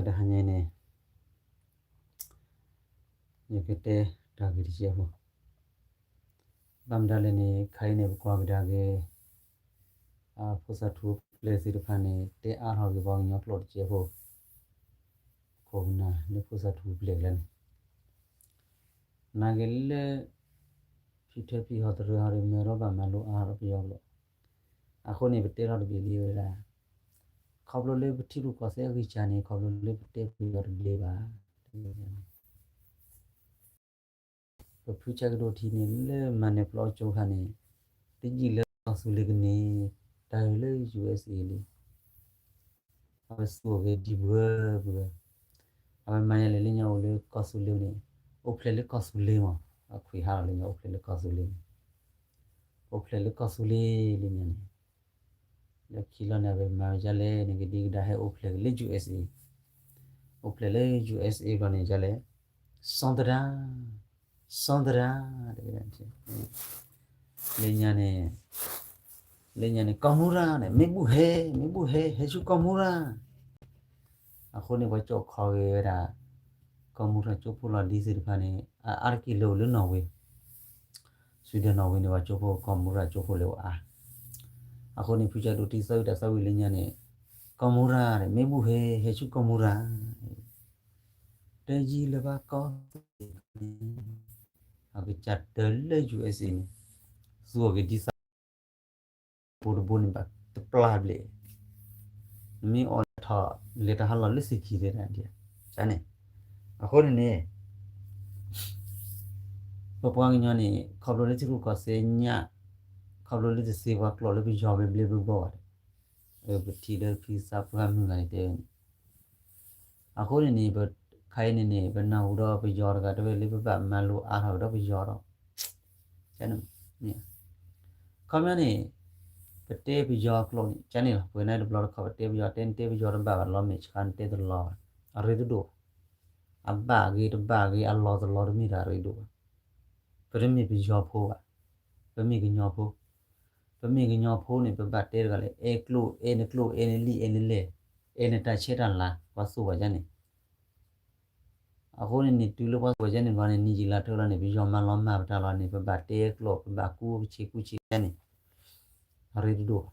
တဟါညါအံၤန့ၣ် ယကတဲတၢ်ဂ့ၢ်တစဲးဖိ, ဘၣ်မတၤလဲၣ်န့ၣ် ခဲအံၤန့ၣ် ပကွၢ်ကဒါက့ၤ ဖိသၣ်ထူပျဲၢ်သ့ၣ်တဖၣ်န့ၣ် တဲအါထီၣ်က့ၤပှၤကညီကျိာ်တစဲးဖိ, ခိၣ်ကနၣ်လၢဖိသၣ်ထူပျဲၢ်ကျါန့ၣ် နာ်က့ၤလၢ ဖံထၢဖံဟီၣ်သရၢဟီၣ်ဒီး မၢရီဘၣ်မၤလိအါထီၣ်ပယီၤကျိာ်, အဃိန့ၣ် ပတဲထီၣ်တဘ့ၣ်လံဝဲဒၣ်, ခီဖျိလၢပထံရူၢ်ကီၢ်သဲးအဂံၢ်စၢ်န့ၣ် ခီဖျိလၢပတဲပယီၤတဘျ့ဘၣ် ပဖုဆၢကဒိၣ်ထံန့ၣ် လၢမၤနၢၤပျီကၠိခါန့ၣ် တယံာ်လၢကီၢ်သူလ့ၤကန့ၢ် တၢ်ဂ့ၢ်လၢ ယူၢ်အ့ၣ်စ့ၣ် လံ, အဝဲသူအီၤဂ့ၤဒံးဘှဲဘှဲ, အဝဲမၤယါလဲၣ်လၢညါအိၣ်လၢကီၢ်သူလ့ၤန့ၣ်, အိၣ်ဖျဲၣ်လၢကီၢ်သူလ့ၤမး, အခွံဟးလီၤလၢညါအိၣ်ဖျဲၣ်လၢကီၢ်သူလ့ၤန့ၣ်, အိၣ်ဖျဲၣ်လၢကီၢ်သူလ့ၤလၢညါန့ၣ် လၢခံလီၤန့ၣ် အဝဲမၤဝဲဒ်လဲၣ်န့ၣ် ကဒံကဒါဟဲအိၣ်ဖျဲၣ်က့ၤလၢ ယူၢ်အ့ၣ်စ့ၣ်, အိၣ်ဖျဲၣ်လၢ ယူၢ်အ့ၣ်စ့ၣ် ဘျီန့ၣ်ဒ်လဲၣ်, စီၤသရၣ်, စီၤသရၣ်, တဲဝဲဒၣ်, လၢညါန့ၣ်, လၢညါန့ၣ် ကီၢ်မူရၤန့ၣ် မ့ၣ်ဘူၣ်ဟဲ, မ့ၣ်ဘူၣ်ဟဲ, ဟဲဆူကီၢ်မူရၤ အဃိန့ၣ် ပှၤကၠိၣ်ခီဂ့ၤဝဲဒၣ် ကီၢ်မူရၤကၠိဖိလီၤဒ်သ့ၣ်တဖၣ်န့ၣ် အအါတက့ၢ်လၢအိၣ်လၢနီၣ်ဝ့, ဆွံဒၢနီၣ်ဝ့န့ၣ် ပှၤကၠိဖိကီၢ်မူရၤကၠိဖိလၢအိၣ်အါ, အဃိန့ၣ် ဖုကၠီဒိၣ်ထံသၢဝံၤတၢ်သၢဝံၤလၢညါန့ၣ်, ကီၢ်မူရၤန့ၣ် မ့ၣ်ဘူၣ်ဟဲ, ဟဲဆူကီၢ်မူရၤ တယံာ်လၢၤဘၣ်ကီၢ်သူလ့ၤန့ၣ်, အကစၢ်တၢၢ်လၢ ယူၢ်အ့ၣ်စ့ၣ် န့ၣ်, သူအီၤက့ၤဒ်သး ပိတဘိန့ၣ်ဘၣ်တပျၢ်ဘျဲၣ်, နမ့ၢ်အီၣ်ထီၣ်လဲၤတၢ်ဟးလီၤလၢသ့ၣ်ခံသ့ၣ်တၢ်ဒ်န့ၣ်, အဃိန့ၣ်န့ၣ် ပပှၤကညီန့ၣ် ခီဖျိလၢထံရူၢ်ကီၢ်သဲးညၣ်, ခီဖျိလၢတသ့ပှၤကျိာ်လၢပယီၤဘျ့ဘျ့ဘျီဘျီဘၣ်ဒီး, ပထံၣ်လၢဖံသးပှၢ်မုၢ်ဂၤန့ၣ်တဲဝဲန့ၣ်, အဃိန့ၣ်န့ၣ် ပခါအံၤန့ၣ်န့ၣ် ပနၢ်ဟူဒီးပယီၤတဂၤတဲဝဲလၢပဘၣ်မၤလိအါထီၣ်ကဒီးပယီၤဒီး, ခီပညီန့ၣ် ပတဲပယီၤကျိာ်န့ၣ် ကန့ၣ်လီၤ, ပဝဲန့ၣ်တဘျီတခီၣ် ပတဲပယီၤ တဲနတဲပယီၤတဘၣ်ဘၣ် လီၤမဲာ်ဆှးနတဲတလီၤဘၣ်, အရ့တဒိၣ်ဘၣ်, အဘၣ်ဂ့ၤတဘၣ်ဂ့ၤ အလီၤတလီၤတမ့ၢ်တၢ်အရ့ဒိၣ်ဘၣ်, ပတမ့ၢ်ပယီၤဖိဘၣ်, ပမ့ၢ်ကညီဖိ, ပမ့ၢ်ကညီဖိန့ၣ် ပဘၣ်တဲတဂၤလၢ အဲၣ်ကျိာ် အဲၣ်နကျိာ် အဲၣ်နလံၣ် အဲၣ်နလဲၢ် အဲၣ်နတၢ်ဆဲးတၢ်လၤ ပှၤသူၣ်ဘၣ်ယါန့ၣ် အဃိန့ၣ်န့ၣ် တုၤလၢပှၤသူၣ်ဘၣ်ယါန့ၣ်ဘျီန့ၣ် နံၣ်ယံာ်လါထၢလီၤန့ၣ် ပယီၤမၤလီၤမၢ်ပတၢ်လီၤန့ၣ် ပဘၣ်တဲကျိာ် ပဘၣ်ကူကဆ့ကူဆ့ယါန့ၣ် အရ့တဒိၣ်ဘၣ်.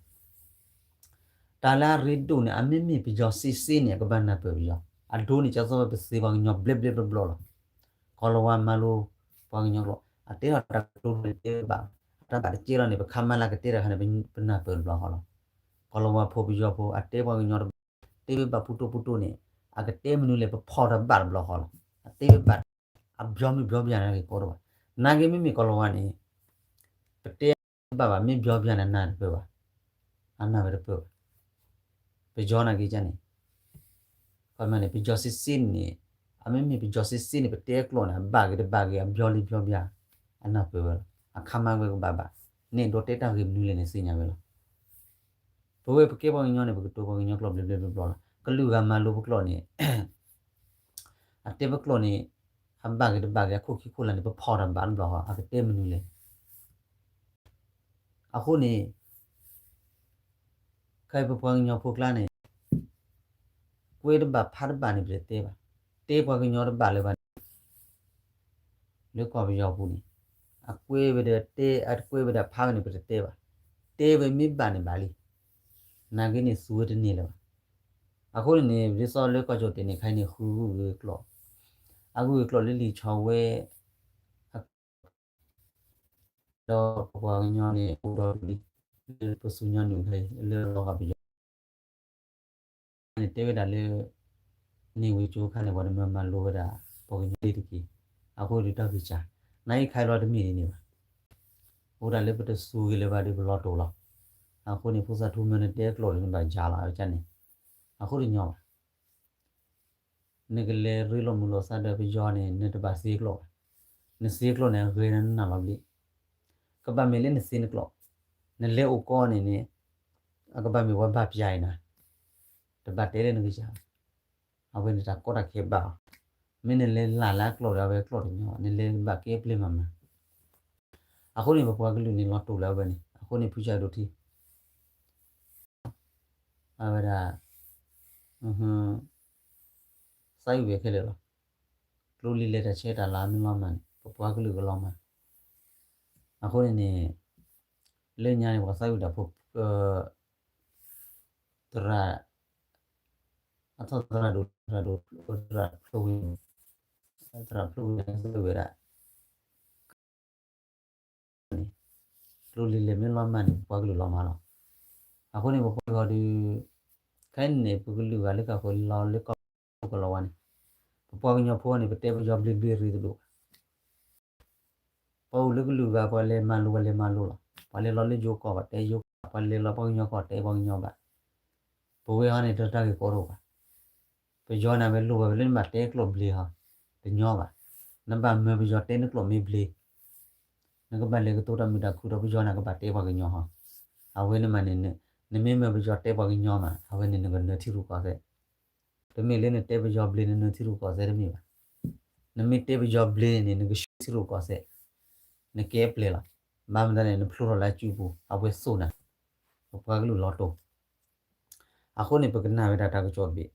တၢ်လၢအရ့ဒိၣ်န့ၣ် အမ့မ့ၢ်ပယီၤစ့စ့န့ၣ် အကဘၣ်နၢ်ပၢၢ်ပယီၤ, အဒိန့ၣ် ကသိးဝဲပသ့ပှၤကညီဘျဲဘျဲဘျီဘျီလီၤ. ကီၤလၤဝါမၤလိပှၤကညီကျိာ် အတဲထီၣ်တၢ်ကတိၤတကဲဘၣ်, အတၢ်ဘၣ်တကဲလီၤန့ၣ် ပခါမါလၢကတဲတၢ်ခါန့ၣ် ပနၢ်ပၢၢ်တဘျီဃီလီၤ. ကီၤလၤဝါဖိပယီၤဖိ အတဲပှၤကညီတဘၣ်, တဲဝဲဘၣ်ပူတိပူတိန့ၣ် အကတဲမနုၤလဲၣ် ပဖီၣ်တၢ်ဘၣ်တဘျီဃီလီၤ. အတဲဝဲဘၣ် အဘျီမ့ၢ်ဘျီဘၣ်နာ်က့ၤကိးတဘၣ်, နာ်က့ၤမ့မ့ၢ်ကီၤလၤဝါန့ၣ် ပတဲဘၣ်ဘၣ် မ့ၢ်ဘျီဘၣ်န့ၣ် နၢ်တပၢၢ်ဘၣ်, အနၢ်ဝဲတပၢၢ်ဘၣ်. ပယီၤနာ်က့ၤကန့ၣ် ခီမ့ၢ်န့ၣ် ပယီၤစ့စ့န့ၣ်, အမ့မ့ၢ်ပယီၤစ့စ့န့ၣ် ပတဲကျိာ်န့ၣ် အဘၣ်ဂ့ၤတဘၣ်ဂ့ၤ အဘျီလံဘျီဘၣ် အနၢ်ပၢၢ်ဝဲလီၤ. အခါမါဝဲကဘၣ်ဘၣ်, န့ၣ်ဒီးတဲတၢ်ဂ့ၢ်မနုၤလဲၣ်န့ၣ် သ့ၣ်ညါဝဲလီၤ. ပဝဲပကဲပှၤကညီန့ၣ် ပကတိၤပှၤကညီကျိာ်ဘျဲဘျဲဘျီဘျီလီၤ. ကလုာ်ဂၤမၤလိပကျိာ်န့ၣ် အတဲပကျိာ်န့ၣ် အဘၣ်ဂ့ၤတဘၣ်ဂ့ၤ အခိၣ်ခံခိၣ်လာ်န့ၣ် ပဖီၣ်တၢ်ဘၣ်တဘျီဃီ အကတဲမနုၤလဲၣ်. အဃိန့ၣ် ခဲအံၤပပှၤကညီဖိကျါန့ၣ် ကွဲတဘၣ်ဖးတဘၣ်န့ၣ် ပတတဲဘၣ်, တဲပှၤကညီတဘၣ်လၢၤဘၣ်န့ၣ် လၢကီၢ်ပယီၤပူၤန့ၣ် အကွဲဝဲဒီးတဲ အတကွဲဝဲဒီးဖးဝဲန့ၣ် ပတတဲဘၣ်. တဲဝဲမ့ၢ်ဘၣ်န့ၣ်ဘၣ်လံ, နာ်က့ၤန့ၣ်သူဝဲတန့ၢ်လၢၤဘၣ်. အဃိန့ၣ်န့ၣ် ဒ်သိးလၢကီၢ်ကၠိၣ်တဲာ်န့ၣ် ခဲအံၤန့ၣ် ဃုဂုၢ်ကျိာ်, အဂုၢ်ကျိာ်လၢလံာ်ဆီဝဲ ဒီးပပှၤကညီန့ၣ် အိၣ်ဒီးလံ လၢပသူညီနုၢ်ခဲအံၤ လၢလီၤဂာ်ပယီၤန့ၣ် တဲဝဲဒၣ်လၢ န့ၢ်ဝ့ၢ်ကၠိခါန့ၣ် ပှၤတမၢမၤလိဝဲဒၣ် ပှၤကညီလံတက့ၢ်. အဃိဒီးတၢ်ဂံၢ်စၢ် နာ်အံၤခါအံၤလီၤတမ့ၢ်ဒ်န့ၣ်ဘၣ်. အိၣ်ဒၣ်လၢပတစူၢ်က့ၤလၢၤဘၣ်ဒီးပလီၤတိာ်လီၤ. အဃိန့ၣ် ဖိသၣ်ထူမၢနတဲကျိာ်ဒီးနဘၣ်ယါလီၤ အဝဲန့ၣ် အဃိတညီဘၣ် နကလဲၤရ့လိာ်မုာ်လိာ်သးဒီးပယီၤန့ၣ် နတဘၣ်သ့ကျိာ်ဘၣ်. နသ့ကျိာ်န့ၣ် အဂ့ၤနနၢ်လီၤဘျ့. ကဘၣ်မ့ၢ်လၢနသ့နကျိာ်, နလဲၤအိၣ်ကီၢ်န့ၣ်န့ၣ် အကဘၣ်မ့ၢ်ပှၤဘၣ်ပျၢ်အံၤနၤ, တဘၣ်တဲလၢနကစၢ်ဘၣ်. အဝဲန့ၣ်တၢ်ကီတၢ်ခဲဘၣ်အီၤ. မ့ၢ်နလဲၤလၢ်လၢကျိာ်ဒီး အဝဲကျိာ်တညီ, နလဲၤဘၣ်ကဲပျဲၢ်မၤမၤ. အဃိန့ၣ် ပပှၤကလုာ်န့ၣ် လီၤတိာ်လၢအဝဲန့ၣ်, အဃိန့ၣ် ဖုဆၢဒိၣ်ထံ အဝဲဒၣ် အ သးဝံၣ်ဝဲခဲလၢာ်လီၤ. ကျိလံာ်လဲၢ်တၢ်ဆဲးတၢ်လၤမ့ၢ်လီၤမၢ်န့ၣ် ပပှၤကလုာ်ကလီၤမၢ်. အဃိန့ၣ်န့ၣ် လၢညါန့ၣ် ပှၤသးဝံၣ်တၢ်ဖိ သရၣ် အထီၣ်သရၣ်ဒိၣ် သရၣ်ဒိၣ် သရၣ်ဖျိဝံၤ သရၣ်ဖျိဝံၤသးဝံၣ်ဝဲဒၣ် ကျိလံာ်လဲၢ်မ့ၢ်လီၤမၢ်န့ၣ် ပပှၤကလုာ်လီၤမၢ်လီၤ. အဃိန့ၣ် ပပှၤကလုာ်ဒီး ခဲအံၤန့ၣ် ပကလုာ်ဂၤလၢကီၢ်ခိၣ်လီၤလၢကီၢ်ခိၣ်ကလီၤဝါန့ၣ် ပပှၤကညီဖိန့ၣ် ပတဲပယီၤဘျ့ဘျ့ရ့တဒိၣ်ဘၣ်. ပှၤအိၣ်လၢကလုာ်ဂၤ ပှၤလဲၤမၤလိ ပှၤလဲၤမၤလိလီၤ. ပှၤလဲၤလီၤလၢယိၤကီၢ် ပှၤတဲယိၤကီၢ်, ပှၤလဲၤလီၤပှၤကညီကီၢ် တဲပှၤကညီဘၣ်. ပဝဲဟီန့ၣ် တၢ်ဂ့ၢ်ကီတအိၣ်ဘၣ်. ပယီၤန့ၣ် အဝဲလိၣ်ဘၣ်ဝဲလၢနဘၣ်တဲကျိာ်ဘျ့ဟီ, တညီဘၣ်. နဘၣ်မၢပယီၤတဲနကျိာ်မ့ၢ်ဘျ့, နကဘၣ်လဲၤကတိၤတၢ်မုာ်တၢ်ခုၣ်ဒီးပယီၤန့ၣ် ကဘၣ်တဲပှၤကညီဟီ. အဝဲန့ၣ်မးန့ၣ် နမ့ၢ်မၢပယီၤတဲပှၤကညီမး အဝဲန့ၣ်နကနၢၤထံရူၢ်ကီၢ်သဲး. တမ့ၢ်လၢနတဲပယီၤဘျ့နနၢၤထံရူၢ်ကီၢ်သဲးတမ့ၢ်ဘၣ်. နမ့ၢ်တဲပယီၤဘျ့န့ၣ်န့ၣ် နကဆှၢထံရူၢ်ကီၢ်သဲး, နကဲပျဲလီၤ. ဘၣ်မနုၤလဲၣ်န့ၣ် နဖျိထီၣ်လၢအစုပူၤ အဝဲသိၣ်နၤ, ပပှၤကလုာ်လီၤတိၢ်. အဃိန့ၣ် ပကနၣ်ဝဲဒၣ်တၢ်ကစီၣ်တဘ့ၣ်,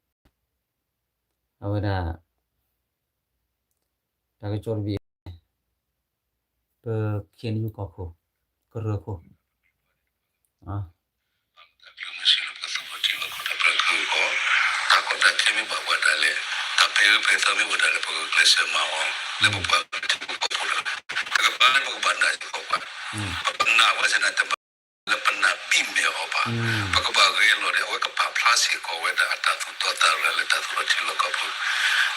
အဝဲဒၣ် တၢ်ကစီၣ်တဘ့ၣ် ပ ခ့ၣ်အဲၣ်ယူၣ် ကီၢ်ခိၣ် ကရၢခိၣ် တၢ်ကီတၢ်ခဲမ့ၢ်ဘၣ်ပှၤဒၣ်လဲာ်, တၢ်ပၢၢ်ဖဲသးမ့ၢ်ဝဲဒၣ်လဲာ် ပကကျဲးစၢးမၤအီၤ လၢပပှၤကလုာ်ထံဖိကီၢ်ဖိလီၤ. တကပၤန့ၣ် ပကဘၣ်နာ်စ့ၢ်ကီးပှၤ, ပနာ်ပှၤစ့ၢ်န့ၣ် တမ့ၢ် လၢပနာ်ဘံၣ်မဲာ်အီၤဘၣ်. ပကဘၣ်ဂဲၤလီၤဒီး အဝဲကပာ်ဖျါစ့ၢ်ကီးဝဲဒၣ်အတၢ်သူၣ်တီသးရၤလၢတၢ်သူၣ်ထီၣ်ထံလီၢ်ကီၢ်ပူၤ.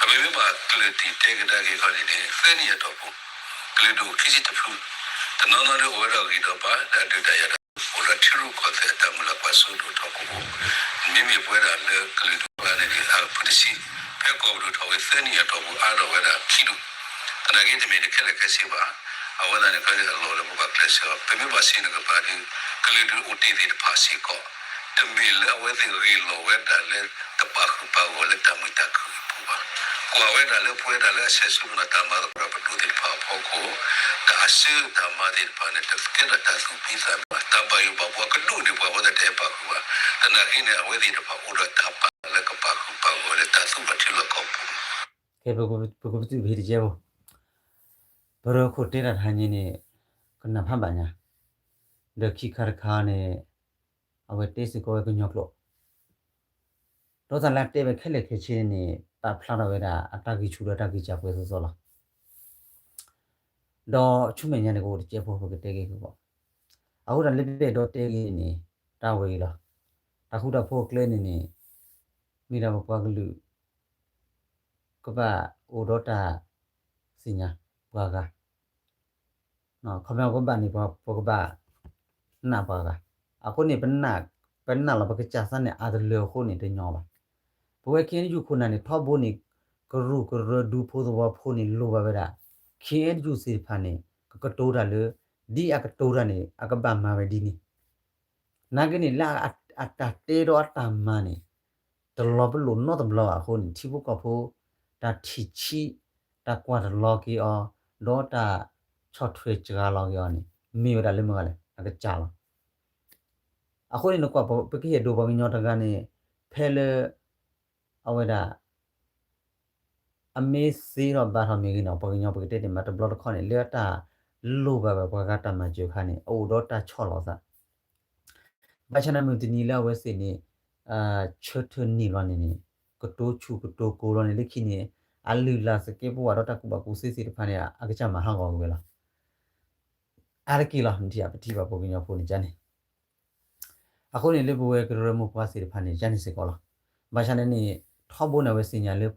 အမ့မ့ၢ်ဘၣ်ကျၢၢ်တံၢ်တဲကဒါက့ၤခီန့ၣ်န့ၣ် သၢနံၣ်အတီၢ်ပူၤ, ကလုာ်ဒူၣ်ခံဆံတဖု, တနီၤနီၤဒုးအိၣ်ဝဲဒၣ်ဂံၢ်ဒီးဘါ ဒီးအဒုးတၢ်ယၤဒီး အိၣ်ဒီးထံရူၢ်ကီၢ်သဲးအတၢ်မုၢ်လၢ်ကွၢ်စိဒိၣ်ထီၣ်ကီၢ်ပူၤ, မ့မ့ၢ်ပဝဲဒၣ်လၢကလုာ်ဒူၣ်ဘါန့ၣ်န့ၣ် အဖုတဆံ, ဖဲကီၢ်ပဒိၣ်ထီၣ်ဝဲသၢနံၣ်အတီၢ်ပူၤ အါထီၣ်ဝဲဒၣ်ခံဒူၣ်, သနာ်က့တမ့ၢ်တခဲလၢာ်ခဲဆ့ဘၣ်. အဝဲသတးန့ၣ် ခီအလီၢ်လၢပဘၣ်ကျဲးစၢးအီၤ ပမ့ၢ်ဘၣ်စံးနကပၤဒီး ကလုာ်ဒူၣ်အိၣ်တ့ၢ်သ့ၣ်တဖၣ်စ့ၢ်ကီး, တမ့ၢ်လၢအဝဲသ့ၣ်ဂ့ၢ်လီၤဝဲဒၣ်လၢ တပာ်ဃုာ်ပာ်ဂီၤလၢတၢ်မုာ်တၢ်ခုၣ်အပူၤဘၣ်. ကွၢ်ဝဲဒၣ်လၢပဝဲဒၣ်လၢအဆဲးစူပနီၣ်တၢ်မၤသကိးဒီးပဒိၣ်သ့ၣ်တဖၣ်အဖီခိၣ်, တၢ်အဆၢတၢ်မၤသ့ၣ်တဖၣ်န့ၣ် တကဲထီၣ်တၢ်သူၣ်ဖှံသးညီဘၣ်, တၢ်ဘၣ်ယိၣ်ဘၣ်ဘှီကဒိၣ်န့ၢ်ပှၤအဃိသတးတဟဲပာ်ဃုာ်ဘၣ်. သနာ်က့န့ၣ် အဝဲသ့ၣ်တဖၣ်အိၣ်ဒီးတၢ်ပာ်လၢကပာ်ဃုာ်ပာ်ဂီၤလၢတၢ်သူၣ်ထီၣ်ထံလီၢ်ကီၢ်ပူၤ. ခဲပကပတုာ်ဖဲတကဲဖိ, ပရၢခိၣ်တဲတၢ်တဟါညါန့ၣ် ကနၣ်ဖးဘၣ်ညါ, ဒီးခံခါတခါန့ၣ် အဝဲတဲစ့ၢ်ကီးဝဲကညီကျိာ်, ဒီးတၢ်လၢအတဲဝဲခဲလၢာ်ခဲဆ့န့ၣ် ပာ်ဖျါထီၣ်ဝဲဒၣ်အတၢ်ဂံၢ်ဆူၣ်ဒီးတၢ်ဂံၢ်စၢ်ပှဲၤသီသီလီၤ. ဒီးဆူမဲာ်ညါန့ၣ် ကအိၣ်တကဲဖိ ပကတဲက့ၤကီး, အဃိတၢ်လၢပအဲၣ်ဒိးတဲဂ့ၤန့ၣ် တၢ်ဝဲအံၤလီၤ. တၢ်ဃူတၢ်ဖိးအကျဲန့ၣ်န့ၣ် မ့ၢ်ဒၣ်ပပှၤကလုာ် ကဘၣ်အိၣ်ဒီးတၢ်သ့ၣ်ညါပှၤဂၤ, ခီဖျိပကဘၣ်န့ၣ် ပကဘၣ်နာ်ပှၤဂၤ. အဃိန့ၣ် ပနာ်လီၤပကစၢ်သးန့ၣ် အါတလၢအဃိန့ၣ် တညီဘၣ်. ပဝဲ ခ့ၣ်အဲၣ်ယူၣ် ခိၣ်နၢ်န့ၣ် ထီဘိန့ၣ် ကရူၢ်ကရၢဒူဖိသဝီဖိန့ၣ် လိၣ်ဘၣ်ဝဲဒၣ် ခ့ၣ်အဲၣ်ယူၣ် သ့ၣ်တဖၣ်န့ၣ် ကကတိၤတၢ်လၢ ဒ်အကတိၤတၢ်န့ၣ် အကဘၣ်မၤဝဲဒ်န့ၣ် နာ်က့န့ၣ် လၢအတၢ်တဲဒီးအတၢ်မၤန့ၣ် တလီၤပလိာ်နီတဘျီဘၣ်အဃိန့ၣ် ထံဖိကီၢ်ဖိ တၢ်ထံၣ်ဆံး တၢ်ကွၢ်တလီၤက့ၤအီၤ ဒီးတၢ်ဆီၣ်ထွဲစှၤလီၤက့ၤအီၤန့ၣ် မ့ၢ်ဝဲဒၣ်လၢမတၤလဲၣ် အကစၢ်လီၤ. အဃိန့ၣ် နကွၢ် ပကဟ့ၣ်ဒိးပှၤကညီတဂၤန့ၣ် ဖဲလၢ အဝဲဒၣ် အမ့ၢ်သ့ထီၣ်ဘၣ်ထီၣ်မ့ၢ်ဂ့ၤန့ၣ် ပှၤကညီပကတဲန့ၣ် မ့ၢ်တဘျီတခီၣ်န့ၣ် လၢအတၢ်လိၣ်ဘၣ်ဝဲပှၤဂၤတၢ်မၤစၢၤအခါန့ၣ် အအိၣ်ဒီးတၢ်ဆီၣ်လီၤသး ဘၣ်ဆၣ်န့ၣ် မုၢ်တနံၤလၢအဝဲသ့ၣ်န့ၣ် ဆၢထၢၣ်န့ၢ်လီၤန့ၣ်န့ၣ် ကတိၤဆူၣ်ကတိၤကိၤလီၤန့ၣ် လၢခံန့ၣ် အလုၢ်အလၢ်သကဲးပဝးဒီးတၢ်ကူၣ်ဘၣ်ကူၣ်သ့သ့ၣ်တဖၣ်န့ၣ် အကစၢ်မၤဟးဂီၤက့ၤဝဲလီၤ. အါတက့ၢ်လီၤ နထံၣ်အပထံၣ်ဘၣ်ပှၤကညီဖိန့ၣ်ကန့ၣ် အဃိန့ၣ် လၢပဝဲကရၢမိၢ်ပှၢ်သ့ၣ်တဖၣ်န့ၣ် ကန့ၣ်စ့ၢ်ကီးလီၤ. ဘၣ်ဆၣ်န့ၣ်န့ၣ် ထီဘိန့ၣ် အဝဲသ့ၣ်ညါလၢပှၤ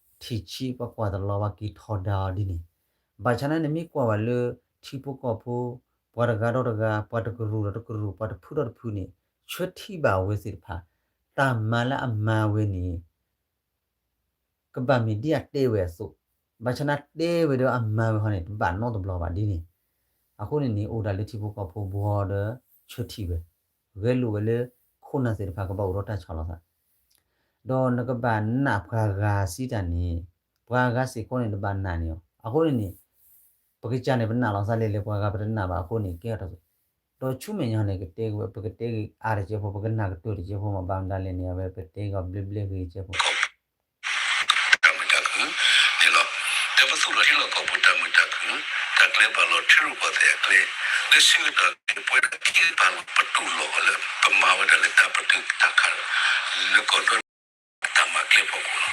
ထံၣ်ဆံး ပှၤကွၢ်တလီၤ ပှၤက့ၤထီဒါအီၤဒ်န့ၣ် ဘၣ်ဆၣ်န့ၣ် နမ့ၢ်ကွၢ်ဝဲလၢ ထံဖိကီၢ်ဖိ ပှၤတဂၤဒီးတဂၤ ပှၤတကရူၢ်ဒီးတကရူၢ် ပှၤတဖုဒီးတဖုန့ၣ် ဆၢထံၣ်ဘၣ်အဝဲသ့ၣ်တဖၣ် တၢ်မၤလၢအမၤဝဲန့ၣ် ကဘၣ်မ့ၢ်ဒ်အတဲဝဲအသိး, ဘၣ်ဆၣ်န့ၣ်တဲဝဲဒီးအမၤဝဲဟီန့ၣ် တဘၣ်နီတဘျီဘၣ်ဒ်န့ၣ်. အဃိန့ၣ်န့ၣ် အိၣ်ဒၣ်လၢထံဖိကီၢ်ဖိဘှီဒီးဆၢထံၣ်ဝဲ, ဂဲၤလိာ်ဝဲလၢ ခိၣ်နၢ်သ့ၣ်တဖၣ်ကဘၣ်အိၣ်ဒီးတၢ်ဆီၣ်လီၤသး ဒီးနကဘၣ်နာ်ပှၤဂၤစံးတၢ်န့ၣ် ပှၤဂၤစ့ၢ်ကီးန့ၣ် တဘၣ်နာ်န့ၢ်အီၤ. အဃိန့ၣ်န့ၣ် ပကစၢ်န့ၣ် ပနာ်လီၤသးလဲၣ်လဲၣ် ပှၤဂၤပတနာ်ဘၣ်အဃိန့ၣ် ကဲထီၣ်တၢ်ဆိၣ် ဒီးဆူမဲာ်ညါန့ၣ် ကတဲက့ၤ ပကတဲက့ၤအါတကဲဖိ ပကနၢ်ကတၢၢ်တကဲဖိမး ဘၣ်မတၤလဲၣ်န့ၣ် အဝဲပတဲက့ၤအီၤဘျ့ဘျ့ဂ့ၤတကဲဖိ တၢ် လီၤ. ဒီးပသူၣ်လီၤထံလီၢ်ကီၢ်ပူၤတၢ်မုာ်တၢ်ခုၣ်, တၢ်ကျဲဘၣ်လီၤ ထံရူၢ်ကီၢ်သဲးအကျဲ, လၢဆၢကတီၢ်က့ၤပဝဲဒၣ်ခံကပၤလီၤ ပတူၢ်လိာ်အီၤလၢ ပမၤဝဲဒၣ်လၢတၢ်ပတုာ်တၢ်ခး လၢကီၢ်ဒီဘ့ၣ် တၢ်မၤကျဲအဖီခိၣ်လီၤ.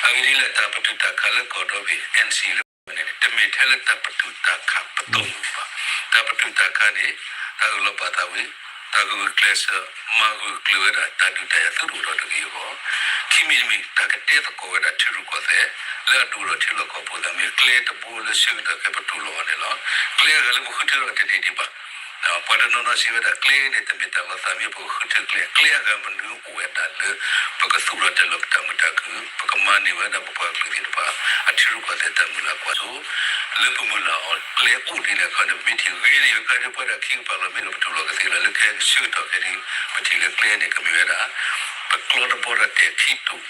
အဂ့ၢ်ဒ်အံၤ တၢ်ပတုာ်တၢ်ခးလၢကီၢ်ဒီဘ့ၣ် NCA လၢန့ၣ် တမ့ၢ်ထဲလၢတၢ်ပတုာ်တၢ်ခးပတီၢ်မုၢ်ဘၣ်. တၢ်ပတုာ်တၢ်ခးန့ၣ် တၢ်အၢၣ်လီၤပာ်သးဝံၤ တၢ်ဂုာ်ကျဲးစၢး မၤဂၢၢ်ကျၢၤဝဲဒၣ် တၢ်ဒုးတၢ်ယၤသုတအိၣ်ဒီးတဂ့ၤအဂီၢ်, ခံမံၤတမံၤ တၢ်ကတဲသကိးဝဲဒၣ်ထံရူၢ်ကီၢ်သဲး လၢအဒိၣ်လီၤထံလီၢ်ကီၢ်ပူၤ သးမ့ၢ်ကျဲတဘိလၢဆၢကတီၢ်ခဲအံၤပတူၢ်လိာ်အီၤန့ၣ်လီၤ. ကျဲအဂၤလၢပဃုထၢထီၣ်တန့ၢ်ဒံးဘၣ်. ပှၤတနီၤနီၤစံးဝဲဒၣ် ကျဲန့ၣ်တမ့ၢ်တၢ်လီၤသးမ့ၢ်ပဃုထၢကျဲ, ကျဲအဂၤမနုၤအိၣ်ဝဲဒၣ်လၢ ပကသူၣ်ထီၣ်တဲလီၤပတၢ်မုာ်တၢ်ခုၣ်, ပကမၤန့ၢ်ဝဲဒၣ်ပပှၤကလုာ်သ့ၣ်တဖၣ် အထံရူၢ်ကီၢ်သဲးတၢ်မုၢ်လၢ်ကွၢ်စိ, လၢပမုၢ်လၢ်အီၤကျဲအိၣ်ဒ်လဲၣ်ခီန့ၣ် ပမ့ၢ်ထံၣ်ဂ့ၤန့ၣ် ယကါဒ်ပဝဲဒၣ်ခံကပၤလီၤ မ့ၢ်လီၤပတူၢ်လိာ်ကသ့လီၤ လၢခဲဆၢကတီၢ်ခဲအံၤ ပထံၣ်လၢကျဲန့ၣ် ကမ့ၢ်ဝဲဒၣ် ပကျီတဘီဒီးတဲာ်ခံတိာ်